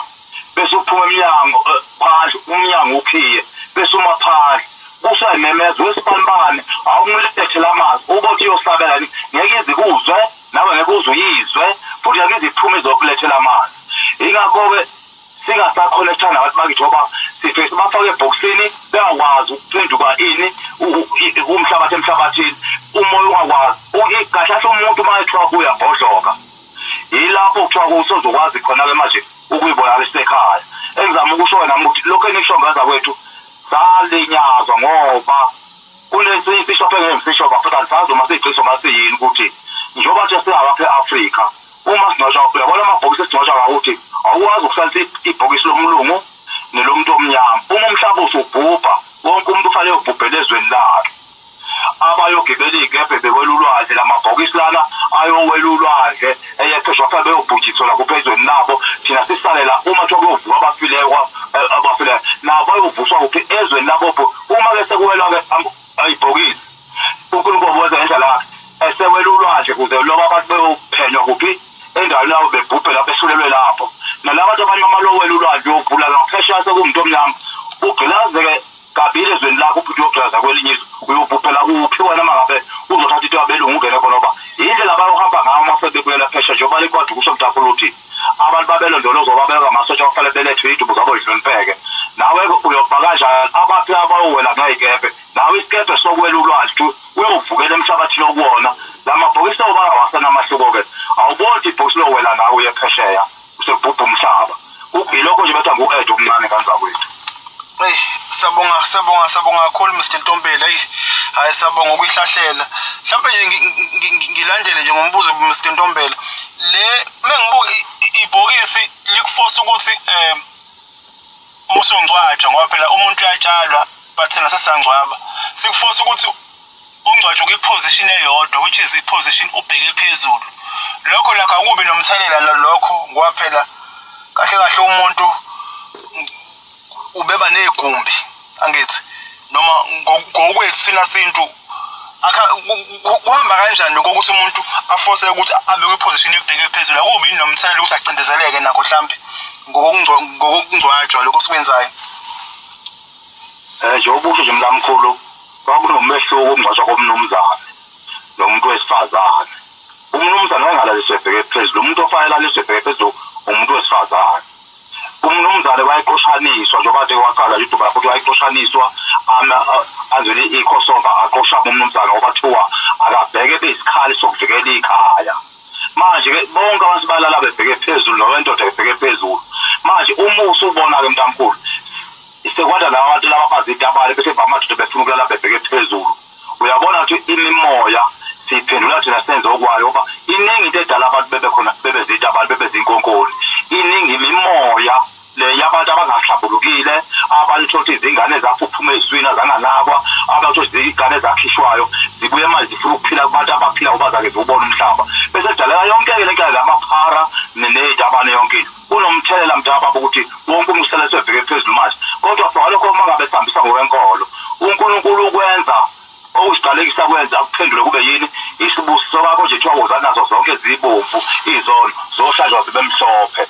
bese uphuma emnyango, phandle umnyango ukhiye, bese uma phandle usayimemeza wesibanibani, awumlethe lamazwi, ubothi uyosabela ngeke izikuzwe nawe, ngeke uze uyizwe futhi, ngeke iziphume izokulethela amanzi. Ingakho-ke singasakhonekthana nabantu bakithi, ngoba sifike sibafake ebhokisini bengakwazi ukuphenduka ini umhlabathi emhlabathini, umoya ungakwazi kahle kahle. Umuntu uma ethiwa uyabhodloka, yilapho kuthiwa usozokwazi khona-ke manje ukuyibonakalisa ekhaya. Engizama ukusho nami ukuthi lokhu enikusho ngaza kwethu salinyazwa, ngoba kunesinye isisho engeke ngisisho bafethu, andisazi uma siyiqiniso uma siyini, ukuthi njengoba nje singawapha e-Afrika, uma singcwatshwa, uyabona amabhokisi esingcwatshwa ngakuthi awukwazi ukuhlalisa ibhokisi lomlungu nelomuntu omnyama. Uma umhlaba usubhubha, wonke umuntu ufanele ubhubhele ezweni lakhe. Abayogibela iy'kebhe bewela ulwandle, lamabhokisi lana ayowela ulwandle eyepheshwa kufanele beyobhujiswa lapho ezweni labo, thina sisalela. Uma kuthiwa kuyovuka abafileyo, abafileyo nabo bayovuswa kuphi? Ezweni labo. Uma-ke sekuwelwa-ke ibhokisi, uNkulunkulu wenza ngendlela yakhe, esewela ulwandle kuze loba abantu beyophenywa kuphi? Endaweni yabo, bebhubhe lapho, behlulelwe lapho. Nalaba bantu abanye amalowela ulwandle uyovula ngaphesheya, sekuwumuntu omnyama, ugqilazeke kabili ezweni lakho, uphinde uyogqilaza kwelinye izwe. Uyobhubhela kuphi wena uma ngabe uzothatha into yabelungu ungene khona? Ngoba yindlela abayohamba ngayo uma sebebuyela phesheya, njengoba likwadi kusho mntakhulu ukuthi abantu babelondolozwa, babeka amasotsha, bafanele belethwe iy'dumbu zabo zihlonipheke. Nawe-ke uyoba kanjani abaphi abayowela ngey'kebhe? Nawe isikebhe sokuwela ulwandle uyovukela emhlabathini okuwona. La mabhokisi awo bawasenamahluko-ke, awuboni ukuthi ibhokisi lowela nawe uye phesheya sekubhubha umhlaba. Yilokho nje betha ngu-ed omncane kanzakwethu. Hey, siyabonga, siyabonga, siyabonga kakhulu Mr Ntombela. Hey, hayi, siyabonga ukuyihlahlela. Mhlawumbe nje ngilandele nje ngombuzo Mr Ntombela. Le mengibuka ibhokisi likuforce ukuthi usungcwatshwa, ngoba phela umuntu uyatshalwa but thina sesiyangcwaba. Sikuforce ukuthi ungcwatshwe kwi-position eyodwa, which is i-position ubheke phezulu. Lokho lakho akubi nomthelela lokho, ngoba phela kahle kahle umuntu ubeba negumbi, angithi, noma ngokwethu thina sintu kuhamba kanjani lokho ukuthi umuntu aforce ukuthi abe kwi-position ebheke phezulu? Akubi yini nomthelela ukuthi acindezeleke nakho mhlampe ngokokungcwatshwa lokho sikwenzayo? Njengoba usho nje mntamkhulu, kwakunomehluko ukungcwatshwa komnumzane nomuntu wesifazane. Umnumzane wayengalaliswe ebheke phezulu, umuntu ofanele alaliswe ebheke phezulu umuntu wesifazane. Umnumzane wayeqoshaniswa, njengoba nje waqala nje uduba lapho, wayeqoshaniswa anzele ikhosova, aqoshame umnumzane ngoba kuthiwa akabheke beyisikhali sokuvikela ikhaya. Manje-ke bonke abantu balala bebheke phezulu, nowendoda ebheke phezulu. Manje uma usubona-ke mntamkhulu, sekwanda laba bantu laba bazitabane, bese amadoda befuna ukulala bebheke phezulu, uyabona ukuthi imimoya siyiphendula thina senze okwayo, ngoba iningi into edala abantu bebe khona bebezitabane, bebezinkonkoni. Iningi imimoya le yabantu abangahlambulukile, abantu uthola ukuthi izingane zaphuphuma eziswini azanganakwa, abantu uthola izingane ezakhishwayo zibuye manje zifuna ukuphila kubantu abaphila ngoba zake ziwubona umhlaba, bese kudaleka yonke-ke le nkinga lamaphara ney'tabane yonke into. Kunomthelela mntakababa ukuthi wonke umuntu usele sebheke phezulu manje, kodwa for ngalokho uma ngabe sihambisa ngokwenkolo, uNkulunkulu ukwenza okusiqalekisa kwenza akuphendule kube yini? Isibusiso kakho nje. Kuthiwa woza nazo zonke zibomvu izono, zohlanjwa zibe mhlophe.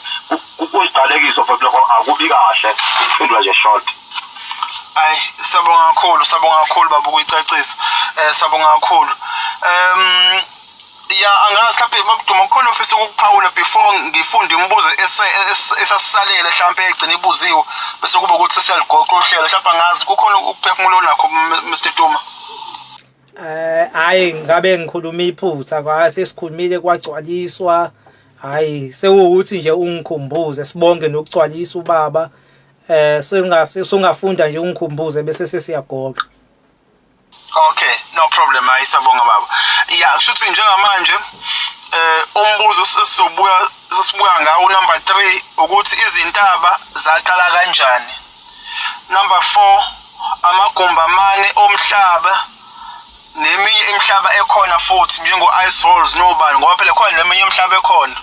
Kuyiqalekiso futhi lokho, akubi kahle ukuphendula nje short. Ayi, siyabonga kakhulu, siyabonga kakhulu baba ukuyicacisa. Siyabonga kakhulu. Ya, angazi mhlawumbe babuduma kukhona ofisa ukukuphawula before ngifunde imibuzo esasisalele, mhlawumbe egcina ibuziwe, bese kuba ukuthi siyaligoqa uhlelo. Mhlawumbe angazi kukhona ukuphefumula onakho Mr Duma. Hayi, ngabe ngikhuluma iphutha, kwase sikhulumile kwagcwaliswa. Hayi, sewukuthi nje ungikhumbuze, sibonge nokugcwalisa ubaba. Sengase sungafunda nje ungikhumbuze bese sesiyagoqa. Okay, no problem. Hayi, sabonga baba. Ya, kusho ukuthi njengamanje umbuzo esizobuya sesibuya ngawo number 3 ukuthi izintaba zaqala kanjani. Number 4, amagumbi amane omhlaba. Neminye imihlaba ekhona futhi njengo-ice halls nobani, ngoba phela khona neminye imihlaba ekhona,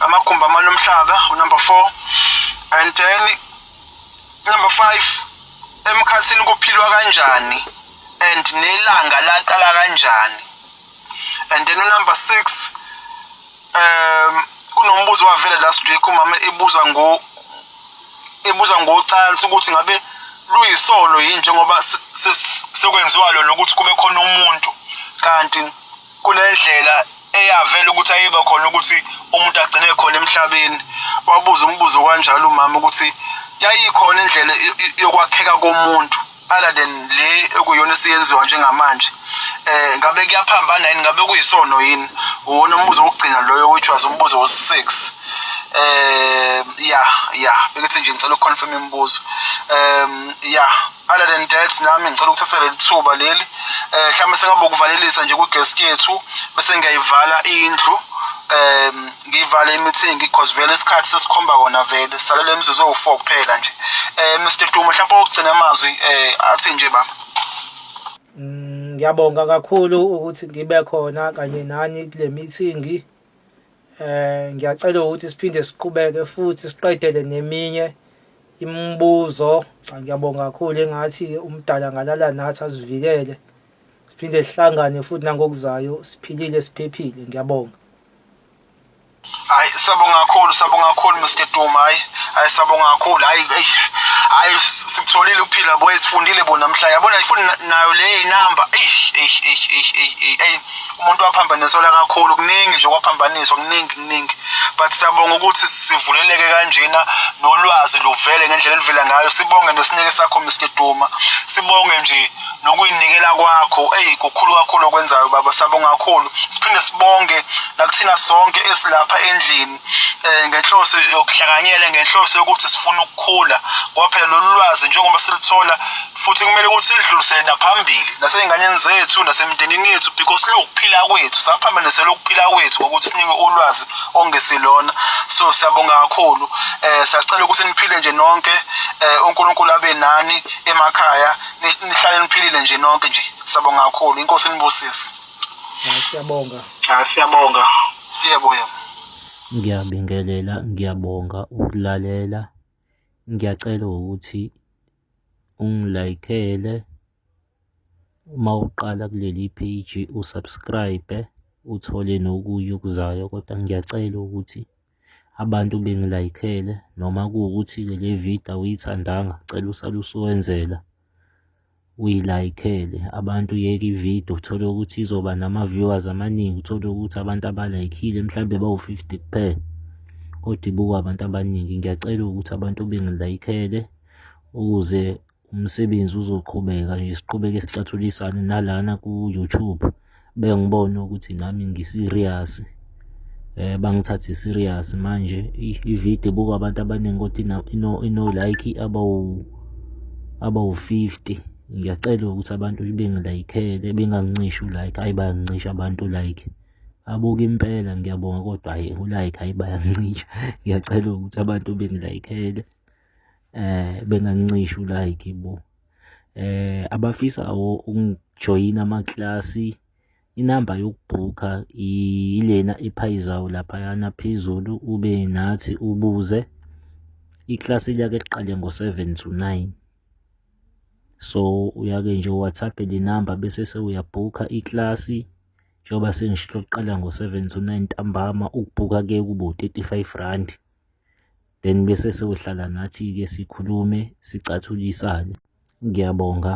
amagumbi amane omhlaba, unumber 4. And then number 5, emkhathini kuphilwa kanjani and nelanga laqala kanjani? And then unumber 6, kunombuzo wavela last week, umama ebuza ngocansi ukuthi ngabe luyisono yini njengoba sekwenziwa lona ukuthi kube khona umuntu, kanti kule ndlela eyavela ukuthi ayiba khona ukuthi umuntu agcine khona emhlabeni. Wabuza umbuzo kanjalo umama ukuthi yayikhona indlela yokwakheka komuntu other than le ekuyona esiyenziwa njengamanje, ngabe kuyaphambana yini, ngabe kuyisono yini? Uwona umbuzo wokugcina loyo, which was umbuzo wo-6. Yeah, bekuthi nje ngicela ukuconfirm imibuzo. Yeah, other than that, nami ngicela ukuthatha leli thuba leli, mhlawumbe sengabe ukuvalelisa nje ku-guest yethu, bese ngiyayivala indlu, ngivale i-meeting, because vele isikhathi sesikhomba kona, vele salele imizuzu ewu-4 kuphela nje. Mr Duma, mhlawumbe okugcina amazwi athi nje baba. Ngiyabonga kakhulu ukuthi ngibe khona kanye nani kule meeting. Ngiyacela ukuthi siphinde siqhubeke futhi siqedele neminye imibuzo. Cha, ngiyabonga kakhulu, engathi umdala ngalala nathi asivikele. Siphinde sihlangane futhi nangokuzayo siphilile siphephile. Ngiyabonga. Hayi, sabonga kakhulu, sabonga kakhulu Mr Duma. Hayi hayi, sabonga kakhulu. Hayi eish, hayi, sikutholile ukuphila boy, sifundile bo namhla, yabona ifuna nayo le inamba. Eish eish eish eish eish eish, umuntu waphambaniselwa kakhulu, kuningi nje kwaphambaniswa, kuningi kuningi, but siyabonga ukuthi sivuleleke kanjena nolwazi luvele ngendlela elivela ngayo. Sibonge nesineke sakho Mr Duma, sibonge nje nokuyinikela kwakho. Eyi, kukhulu kakhulu okwenzayo baba, siyabonga kakhulu. Siphinde sibonge nakuthina sonke esilapha endlini ngenhloso yokuhlanganyela, ngenhloso yokuthi sifuna ukukhula, ngoba phela lolu lwazi njengoba silithola futhi kumele ukuthi silidlulisele naphambili nasey'nganeni zethu nasemndenini yethu, because luwukuphila kwethu, saphambanisela ukuphila kwethu ngokuthi sinike ulwazi ongesilona. So siyabonga kakhulu. Siyacela ukuthi niphile nje nonke, uNkulunkulu abe nani emakhaya, nihlale niphilile nje nonke nje. Siyabonga kakhulu, inkosi inibusise. Hayi, siyabonga. Hayi, siyabonga. Yebo, yebo. Ngiyabingelela, ngiyabonga ukulalela. Ngiyacela ukuthi ungilaykhele uma uqala kuleli page, usubscribe, uthole nokunye okuzayo, kodwa ngiyacela ukuthi abantu bengilaykhele. Noma kuwukuthi-ke le video awuyithandanga, cela usale usuwenzela uyilayikhele. Abantu yeka ividiyo, uthole ukuthi izoba nama-viewers amaningi, uthole ukuthi abantu abalayikhile mhlawumbe bawu-50 kuphela, kodwa ibukwa abantu abaningi. Ngiyacela ukuthi abantu bengilayikhele ukuze umsebenzi uzoqhubeka nje, siqhubeke sicathulisane nalana ku-YouTube, bengibone ukuthi nami ngi-serious, bangithathe serious. Manje ividiyo ibukwa abantu abaningi kodwa ino-like abawu-50. Ngiyacela ukuthi abantu bengilayikhele, bengangincishi u-like. Hhayi, bayangincisha abantu u-like, abuka impela, ngiyabonga, kodwa hhayi u-like, hhayi bayangincisha. Ngiyacela ukuthi abantu bengilayikhele, bengangincishi u-like bo. Abafisa ukujoyina amaklasi, inamba yokubhukha ilena ephayizayo laphayana phezulu, ube nathi ubuze. Iklasi liyake liqale ngo-7 to 9, so uyake nje uWhatsApp le namba bese sewuyabhukha iklasi. Njengoba sengishilo, kuqala ngo-7 to 9 ntambama, ukubhukha kuye kube u-R35, then bese sewuhlala nathi-ke sikhulume sicathulisane. Ngiyabonga.